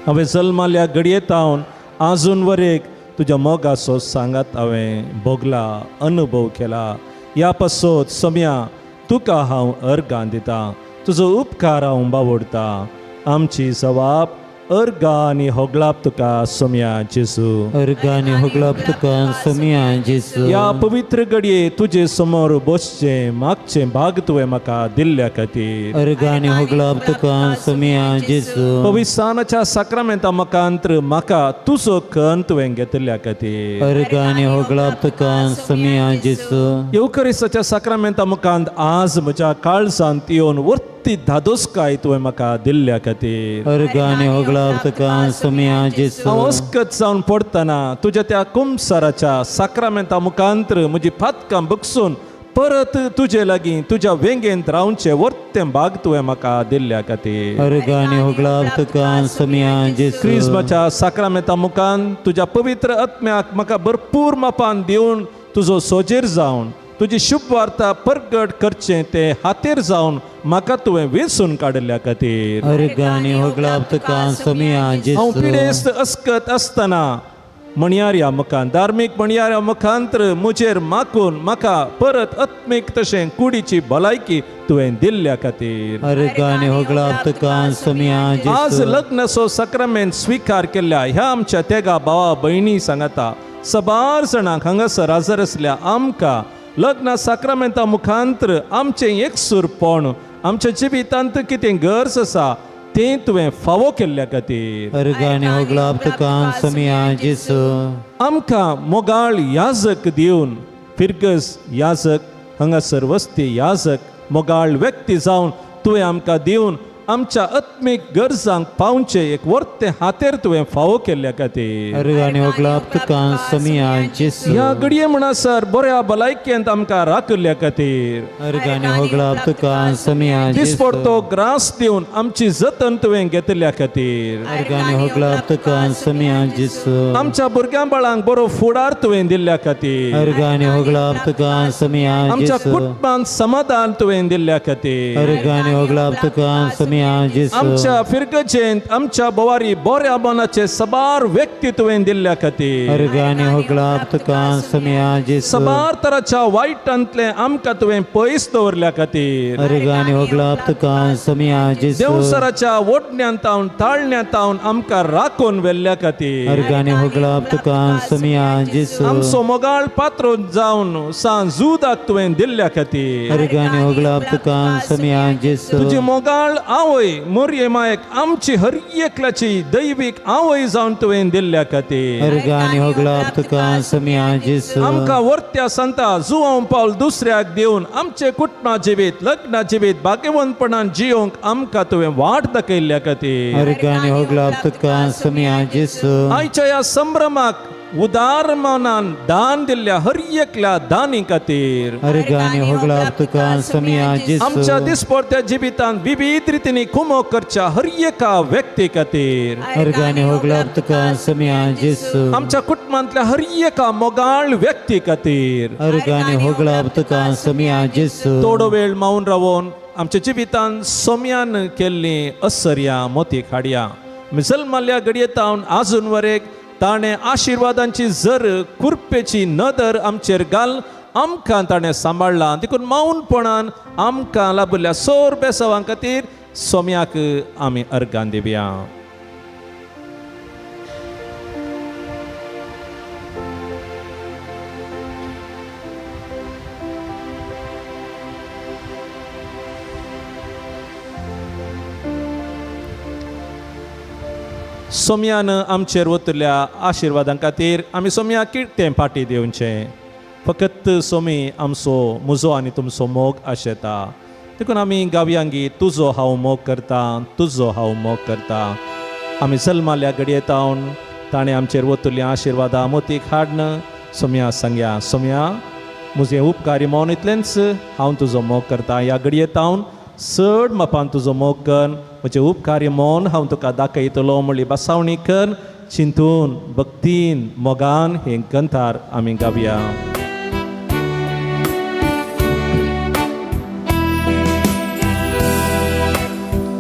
Speaker 4: हांवें जल्माल्या घडयेतावन आजून वरेक तुज्या मोगाचो सांगात हांवें भोगला, अनुभव केला. ह्या पासत सोम्या तुका हांव अर्गां दिता, तुजो उपकार हांव बावडटा. आमची जवाब अर्गा आनी होगलाप तुका सोम्या जेजू.
Speaker 19: अर्गा आनी होगलाप तुका सोम्या जेजू.
Speaker 4: ह्या पवित्र घडये तुजे समोर बसचें मागचें भाग तुवें म्हाका दिल्ल्या खातीर.
Speaker 19: अर्गा आनी होगलाप तुका सोम्या जेजू.
Speaker 4: पविसानाच्या साक्रामेंता मुखांत्र म्हाका तुजो कन तुवें घेतिल्ल्या खातीर.
Speaker 19: अर्गा आनी होगलाप तुका सोम्या जेजू.
Speaker 4: येवकरिस्ताच्या साक्रामेंता मुखांत आज म्हज्या काळजांत येवन वर्ती धादोसकाय तुवें म्हाका दिल्ल्या खातीर.
Speaker 19: अर्गा आनी होगलाप तुका सोम्या जेजू.
Speaker 4: हांव अस्कत जावन पडटना तुज्या त्या कुमसाराच्या साक्रामेंता मुखांत्र म्हजी पातकां बगसून परत तुजे लागीं तुज्या वेंगेंत रावचें वर्तें भाग तुवें म्हाका दिल्ल्या खातीर.
Speaker 19: अर्गा आनी होगलाप तुका सोम्या जेजू.
Speaker 4: क्रिस्माच्या साक्रामेंता मुखान तुज्या पवित्र आत्म्याक म्हाका भरपूर मापान दिवन तुजो सोजेर जावन तुजी शुभ वार्ता परगट करचें तें हातेर जावन म्हाका तुवें वेंचून काडिल्ल्या खातीर.
Speaker 19: अर्गा आनी होगलाप तुका सोम्या जेजू.
Speaker 4: हांव पिडेस्त अस्कत आसतना म्हणयाऱ्या मुखान धार्मीक म्हणयाऱ्या मुखांत्र म्हजेर माकून म्हाका परत आत्मीक तशें कुडीची भलायकी तुवें दिल्ल्या खातीर.
Speaker 19: अर्गा आनी होगलाप तुका सोम्या जेजू.
Speaker 4: आज लग्नाचो साक्रामेंत स्विकार केल्ल्या ह्या आमच्या तेगा भावा भयणी सांगाता सबार जाणांक हांगासर हजर आसल्या आमकां लग्न साक्रामेंता मुखांत्र आमचें एकसूरपण आमच्या जिवितांत कितें गरज आसा तें तुवें फावो केल्ल्या खातीर.
Speaker 19: अर्गा आनी होगलाप तुका सोम्या जेजू.
Speaker 4: आमकां मोगाळ याजक दिवन फिरगज याजक हांगासर वस्ती याजक मोगाळ व्यक्ती जावन तुवें आमकां दिवन आमच्या आत्मीक गरजांक पावचें एक वर्तें हातेर तुवें फावो केल्ल्या खातीर.
Speaker 19: अर्गा आनी होगलाप तुका सोम्या जेजू.
Speaker 4: ह्या घडये म्हणसर बऱ्या भलायकेंत आमकां राखिल्ल्या खातीर.
Speaker 19: अर्गा आनी होगलाप तुका सोम्या जेजू.
Speaker 4: दिसपडतो ग्रास दिवन आमची जतन तुवें घेतिल्ल्या खातीर.
Speaker 19: अर्गा आनी होगलाप तुका सोम्या जेजू.
Speaker 4: आमच्या भुरग्यां बाळांक बरो फुडार तुवें दिल्ल्या खातीर.
Speaker 19: अर्गा आनी होगलाप तुका सोम्या जेजू.
Speaker 4: आमच्या कुटुंबांत समाधान तुवें दिल्ल्या खातीर.
Speaker 19: अर्गा आनी होगलाप तुका सोम्या जेजू.
Speaker 4: आमच्या फिरगजेंत आमच्या बोवारी बऱ्या मनाचे सबार व्यक्ती तुवें दिल्ल्या खातीर.
Speaker 19: अर्गा आनी होगलाप तुका सोम्या जेजू.
Speaker 4: सबार तराच्या वायटांतलें आमकां तुवें पयस दवरल्या खातीर.
Speaker 19: अर्गा आनी होगलाप तुका सोम्या जेजू.
Speaker 4: देवसराच्या ओडण्यांत ताळण्यांत आमकां राखून व्हेल्ल्या खातीर.
Speaker 19: अर्गा आनी होगलाप तुका सोम्या जेजू.
Speaker 4: आमचो मोगाळ पात्र जावन सान जुदाक तुवें दिल्ल्या खातीर.
Speaker 19: अर्गा आनी होगलाप तुका सोम्या जेजू.
Speaker 4: तुजी मोगाळ आवय मोरये मायक आमची हर एकल्याची दैवीक आवय जावन तुवें दिल्ल्या खातीर.
Speaker 19: अर्गा आनी होगलाप तुका सोम्या जेजू.
Speaker 4: आमकां वर्त्या संता जुवांव पावल दुसऱ्याक दिवन आमचे कुटुंबा जिवीत लग्ना जिवीत भाग्यवंतपणान जियोंक आमकां तुवें वाट दाखयल्ल्या खातीर.
Speaker 19: अर्गा आनी होगलाप तुका सोम्या जेजू.
Speaker 4: आयच्या ह्या संभ्रमाक उदार मनान दान दिल्ल्या हर एकल्या दानी खातीर.
Speaker 19: अर्गा आनी होगलाप तुका सोम्या जेजू.
Speaker 4: आमच्या दिसपडत्या जिवितांत विविध रितींनी कुमो करच्या हर एका व्यक्ती खातीर.
Speaker 19: अर्गा आनी होगलाप तुका सोम्या जेजू.
Speaker 4: आमच्या कुटुंबांतल्या हर एका मोगाळ व्यक्ती खातीर.
Speaker 19: अर्गा आनी होगलाप तुका सोम्या जेजू.
Speaker 4: थोडो वेळ मावन रावोन आमच्या जिवितांत सोम्यान केल्ली असर्या मोती खाडया जल्माल्या घडयेतावन आजून वरेक ताणें आशिर्वादांची जर कुरपेची नदर आमचेर घाल आमकां ताणें सांबाळ्ळां देखून मौनपणान आमकां लाभिल्ल्या सोर बेसावां खातीर सोम्याक आमी अर्गां दिवया. सोम्यान आमचेर वतल्या आशिर्वादां खातीर आमी सोम्या कितें फाटी दिवचें. फकत सोमी आमचो म्हजो आनी तुमचो मोग आशेता देखून आमी गावयांगी तुजो हांव मोग करता तुजो हांव मोग करता. आमी जल्माल्या घडयेतावन ताणें आमचेर वतल्या आशिर्वादां मोतीक हाडन सोम्या सांग्या सोम्या म्हजें उपकारी मौन इतलेंच हांव तुजो मोग करता. ह्या घडयेतावन चड मापान तुजो मोग कर म्हजें उपकारी मौन हांव तुका दाखयतलो म्हणली बसावणी कर चिंतून भक्तीन मोगान हे ग्रंथार आमी गावया.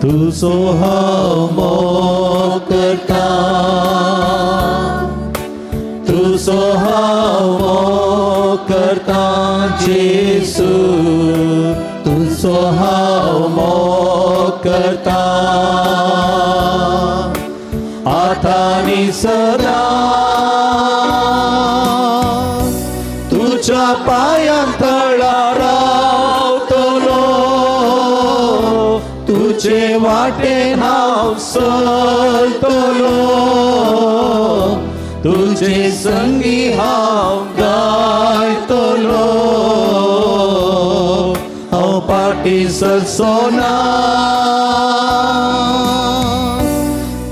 Speaker 19: तुजो हांव मोग करता तुजो हांव मोग करता जेजू तुजो हांव मोग करता. तुझे वाटेन हांव चलतलो, तुझे संगी हांव गायतलो, हांव पाटी सरचो ना,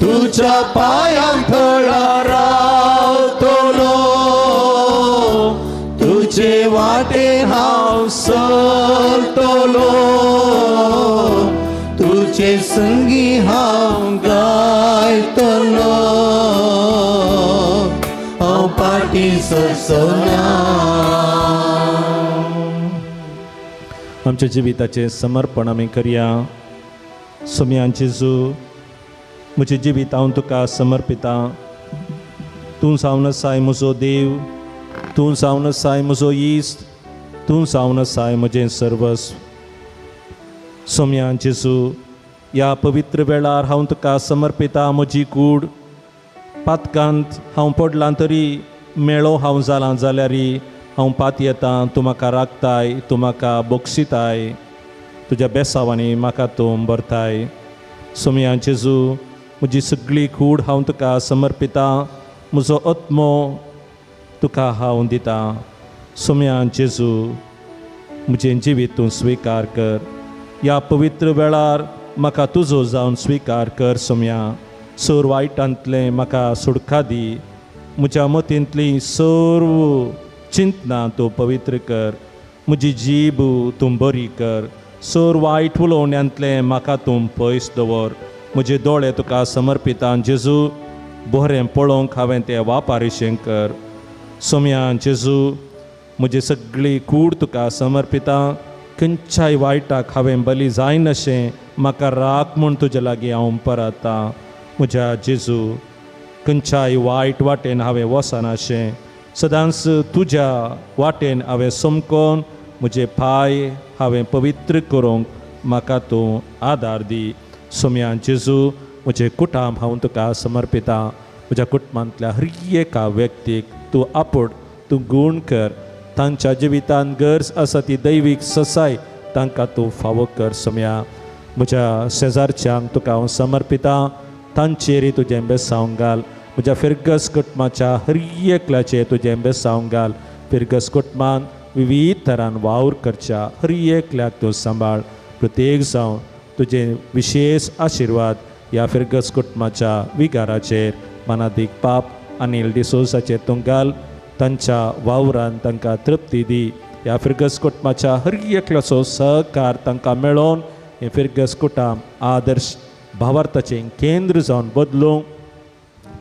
Speaker 19: तुज्या पांयां थळा रावतलो, तुझे वाटेन हांव चलतलो, तुझे संगी हांव गायतलो, हांव पाटी सरचो ना.
Speaker 4: आमच्या जिविताचें समर्पण आमी करया. सोमयान जेजू, म्हजें जिवीत हांव तुका समर्पिता. तूं जावन आसाय म्हजो देव, तूं जावन आसाय म्हजो इश्ट, तूं जावन आसाय म्हजें सर्वस्व. सोमयान जेजू, ह्या पवित्र वेळार हांव तुका समर्पिता म्हजी कूड. पातकांत हांव पडलां तरी मेळो हांव जालां जाल्यारी हांव पातयेतां, तूं म्हाका राखताय, तूं म्हाका बक्षिताय, तुज्या बेसावांनी म्हाका तूं भरताय. सोमयान जेजू, म्हजी सगळी कूड हांव तुका समर्पिता, म्हजो आत्मो तुका हांव दितां. सोमयान जेजू, म्हजें जिवीत तूं स्विकार कर. ह्या पवित्र वेळार म्हाका तुजो जावन स्विकार कर. सोमया, सोर वायटांतलें म्हाका सुडका दी, म्हज्या मतींतली सर्व चिंतना तूं पवित्र कर, म्हजी जीब तूं बरी कर, सोर वायट उलोवण्यांतलें म्हाका तूं पयस दवर. म्हजे दोळे तुका समर्पिता जेजू, बरें पळोवंक हांवें तें वापारिशें कर. सोमया जेजू, म्हजी सगळी कूड तुका समर्पिता, खंयच्याय वायटाक हांवें बली जायनाशें म्हाका राख म्हूण तुजे लागीं हांव परतां. म्हज्या जेजू, खंयच्याय वायट वाटेन हांवें वचनाशें, सदांच तुज्या वाटेन हांवें समकोन म्हजे पांय हांवें पवित्र करूंक म्हाका तूं आदार दी. सोमया जेजू, म्हजें कुटुंब हांव तुका समर्पिता. म्हज्या कुटुंबांतल्या हर एका व्यक्तीक तूं आपोड, तूं गूण कर. तांच्या जिवितांत गरज आसा ती दैवीक ससाय तांकां तूं फावो कर. सोमया, म्हज्या शेजारच्यांक तुका हांव समर्पिता, तांचेरय तुजें बेसांव घाल. म्हज्या फिरगस कुटुंबाच्या हर एकल्याचेर तुजें बेसांव घाल. फिरगस कुटुंबान विवीध तरान वावर करच्या हर एकल्याक तूं सांबाळ. प्रत्येक जावन तुजें विशेश आशिर्वाद ह्या फिरगस कुटुंबाच्या विगाराचेर, मनादीक पाप अनिल डिसोजाचेर तूं घाल. तांच्या वावरान तांकां तृप्ती दी. ह्या फिरगस कुटुंबाच्या हर एकल्याचो सहकार तांकां मेळोवन हें फिरगस कुटुंब आदर्श भावार्थाचें केंद्र जावन बदलूंक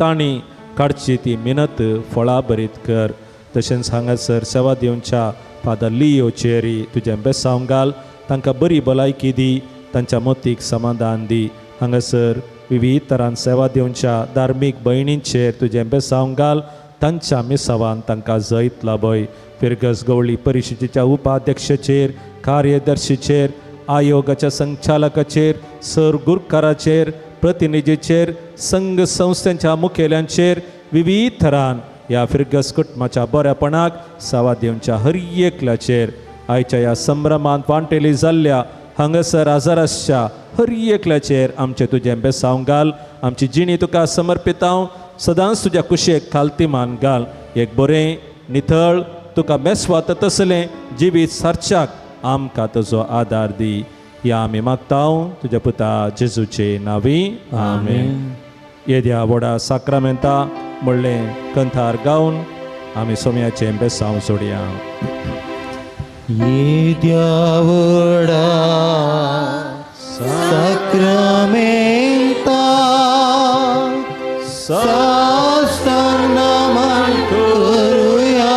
Speaker 4: तांणी काडची ती मिनत फळाभरीत कर. तशेंच हांगासर सेवा दिवच्या फादर लियो चेरी तुजें बेसांव घाल, तांकां बरी भलायकी दी, तांच्या मतीक समाधान दी. हांगासर विवीध तरान सेवा दिवच्या धार्मीक भयणींचेर तुजें बेसांव घाल, तांच्या मिसावान तांकां जैत लाभय. फिरगस गवळी परिशदेच्या उपाध्यक्षाचेर, कार्यदर्शीचेर, आयोगाच्या संचालकाचेर, सर गुरकाराचेर, प्रतिनिधीचेर, संघ संस्थांच्या मुखेल्यांचेर विवीध थरान ह्या फिरगस कुटुंबाच्या बऱ्यापणाक सेवा दिवच्या हर एकल्याचेर आयच्या ह्या संभ्रमांत वांटेली जाल्ल्या हांगासर आजाराच्या हर एकल्याचेर आमचें तुजें बेसांव घाल. आमची जिणी तुका समर्पितांव, सदांच तुज्या कुशेक खालती मान घाल. एक बरें नितळ तुका मेसवात तसलें जिवीत सारच्याक आमकां तुजो आदार दी. ह्या आमी मागता तुज्या पुता जेजूचे नांवी, आमेन. येद्या व्हडा साक्रामेंता म्हणलें कंथार गावन आमी सोम्याचें बेसांव सोडया.
Speaker 19: येद्या व्हडा साक्रामेंता साष्टांग नमन करुया,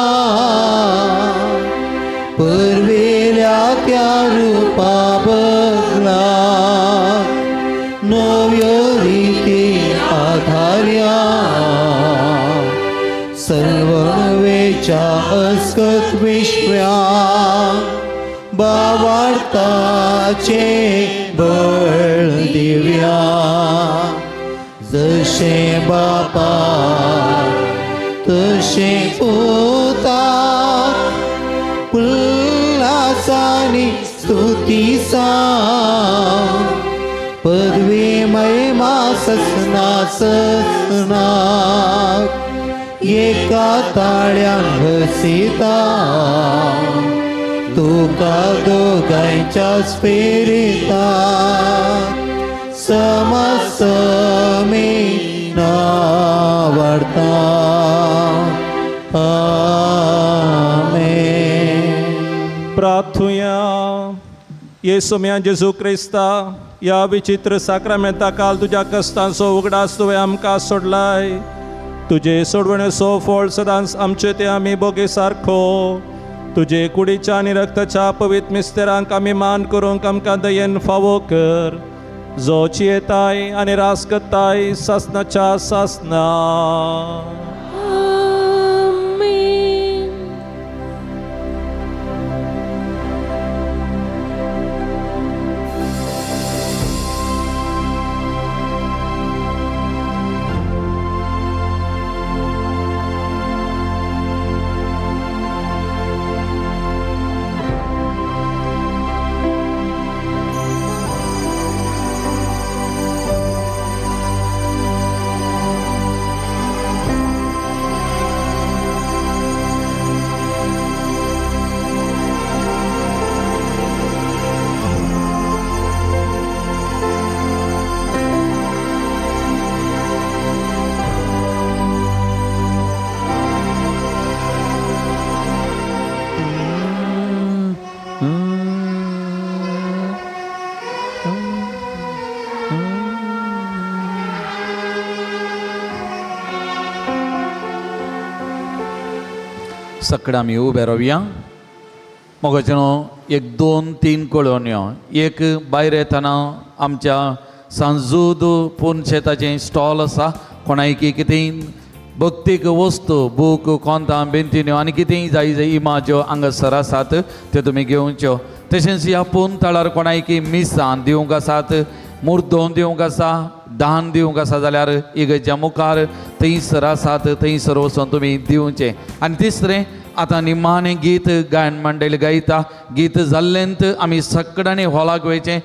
Speaker 19: परवेल्या त्या रुपा बदला नव्यो रिती आधार्या, सर्ववेच्या अस्कत विश्व्या बावार्ताचे बळ दिव्या, जशें बापा तशें पुता उल्हासानी स्तुती साव पदवी महिमा ससना ससना एका ताळ्यान हसिता तुका दोगांयच्या स्पिरिता समसमी नावडता. आमेन.
Speaker 4: प्रार्थुया. येसू म्या जेजू क्रिस्ता, ह्या विचित्र साक्रामेंता काल तुज्या कश्टांचो उगडास तुवें आमकां सोडलाय. तुजे सोडवणेचो फळ सदांच आमचे ते आमी बोगे सारको तुजे कुडीच्या आनी रक्ताच्या पवित्र मिस्तेरांक आमी मान करूंक आमकां दयेन फावो कर, जो चियेताय आनी रास करताय सासनाच्या सासना.
Speaker 3: सगळे आमी उबे रावया. मोगाचें एक दोन तीन कळोवण्यो. एक भायर येतना आमच्या सांजूद पुनशेताचें स्टॉल आसा. कोणायकी कितेंय भक्तीक वस्तू बूक कोंतां बेंतिन्यो आनी कितेंय जाय जाय इमाज्यो हांगासर आसात त्यो तुमी घेवच्यो. तशेंच ह्या पून तळार कोणायकी मिसां दिवंक आसात, मुर्दोन दिवंक आसा, दान दिवंक आसा जाल्यार इगर्ज्या मुखार थंयसर आसात, थंयसर वचून तुमी दिवचें. आनी तिसरें, आतां निमाणें गीत गायन मंडळी गायता. गीत जाल्लेंत आमी सगळ्यांनी हॉलाक वयचें.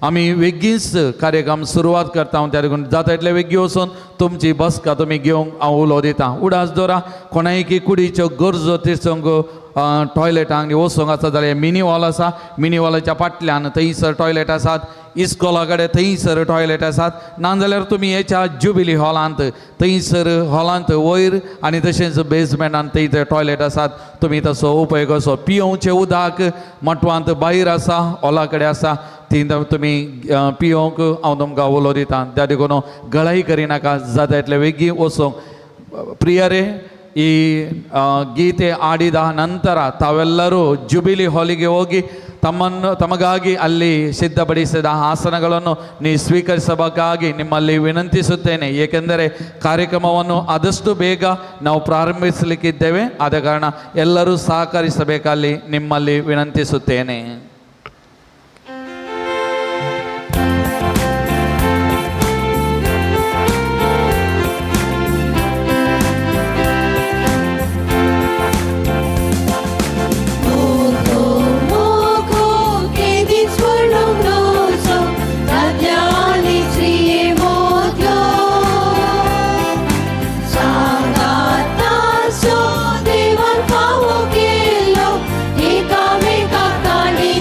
Speaker 3: आमी वेगींच कार्यक्रम सुरवात करता. त्या देखून जाता इतले वेगीं वचून तुमची बसका तुमी घेवंक हांव उलो दितां. उडास दवरा, कोणायकी कुडीच्यो गरजो तिसंक टॉयलेटांक वचूंक आसा जाल्यार मिनी हॉल आसा. मिनी हॉलाच्या फाटल्यान थंयसर टॉयलेट आसात. इस्कोला कडेन थंयसर टॉयलेट आसात. नाजाल्यार तुमी हेच्या जुबिली हॉलांत थंयसर हॉलांत वयर आनी तशेंच बेजमेंटान थंय ते टॉयलेट आसात, तुमी तसो उपयोग असो. पियोवचें उदक मटवांत भायर आसा, हॉला कडेन आसा, ती तुमी पियोवंक हांव तुमकां उलो दिता. त्या देखून गळाई करिनाका, जाता इतले वेगीं वचूंक. ಪ್ರಿಯರೇ, ಈ ಗೀತೆ ಆಡಿದ ನಂತರ ತಾವೆಲ್ಲರೂ ಜುಬಿಲಿ ಹಾಲಿಗೆ ಹೋಗಿ ತಮ್ಮನ್ನು ತಮಗಾಗಿ ಅಲ್ಲಿ ಸಿದ್ಧಪಡಿಸಿದ ಆಸನಗಳನ್ನು ನೀವು ಸ್ವೀಕರಿಸಬೇಕಾಗಿ ನಿಮ್ಮಲ್ಲಿ ವಿನಂತಿಸುತ್ತೇನೆ. ಏಕೆಂದರೆ ಕಾರ್ಯಕ್ರಮವನ್ನು ಆದಷ್ಟು ಬೇಗ ನಾವು ಪ್ರಾರಂಭಿಸಲಿಕ್ಕಿದ್ದೇವೆ. ಆದ ಕಾರಣ ಎಲ್ಲರೂ ಸಹಕರಿಸಬೇಕಲ್ಲಿ ನಿಮ್ಮಲ್ಲಿ ವಿನಂತಿಸುತ್ತೇನೆ.
Speaker 20: देवान फावो केलो एकामेकाक ताणी.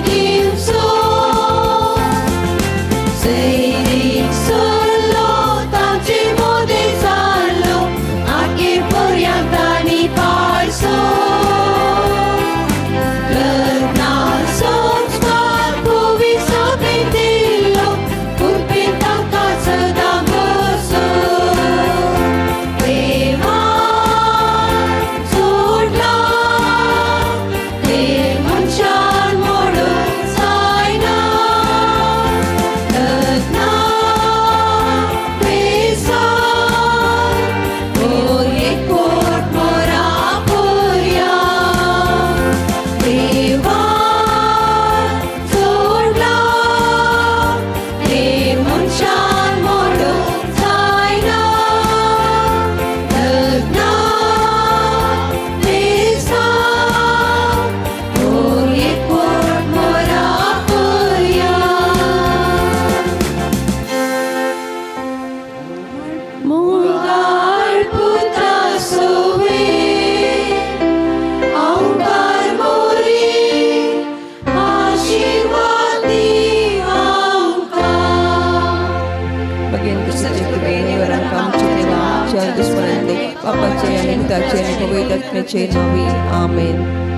Speaker 18: दुस्मनांतले बापाचे आनी पुताचे आनी पवित्र आत्म्याचे नांवी आमेन.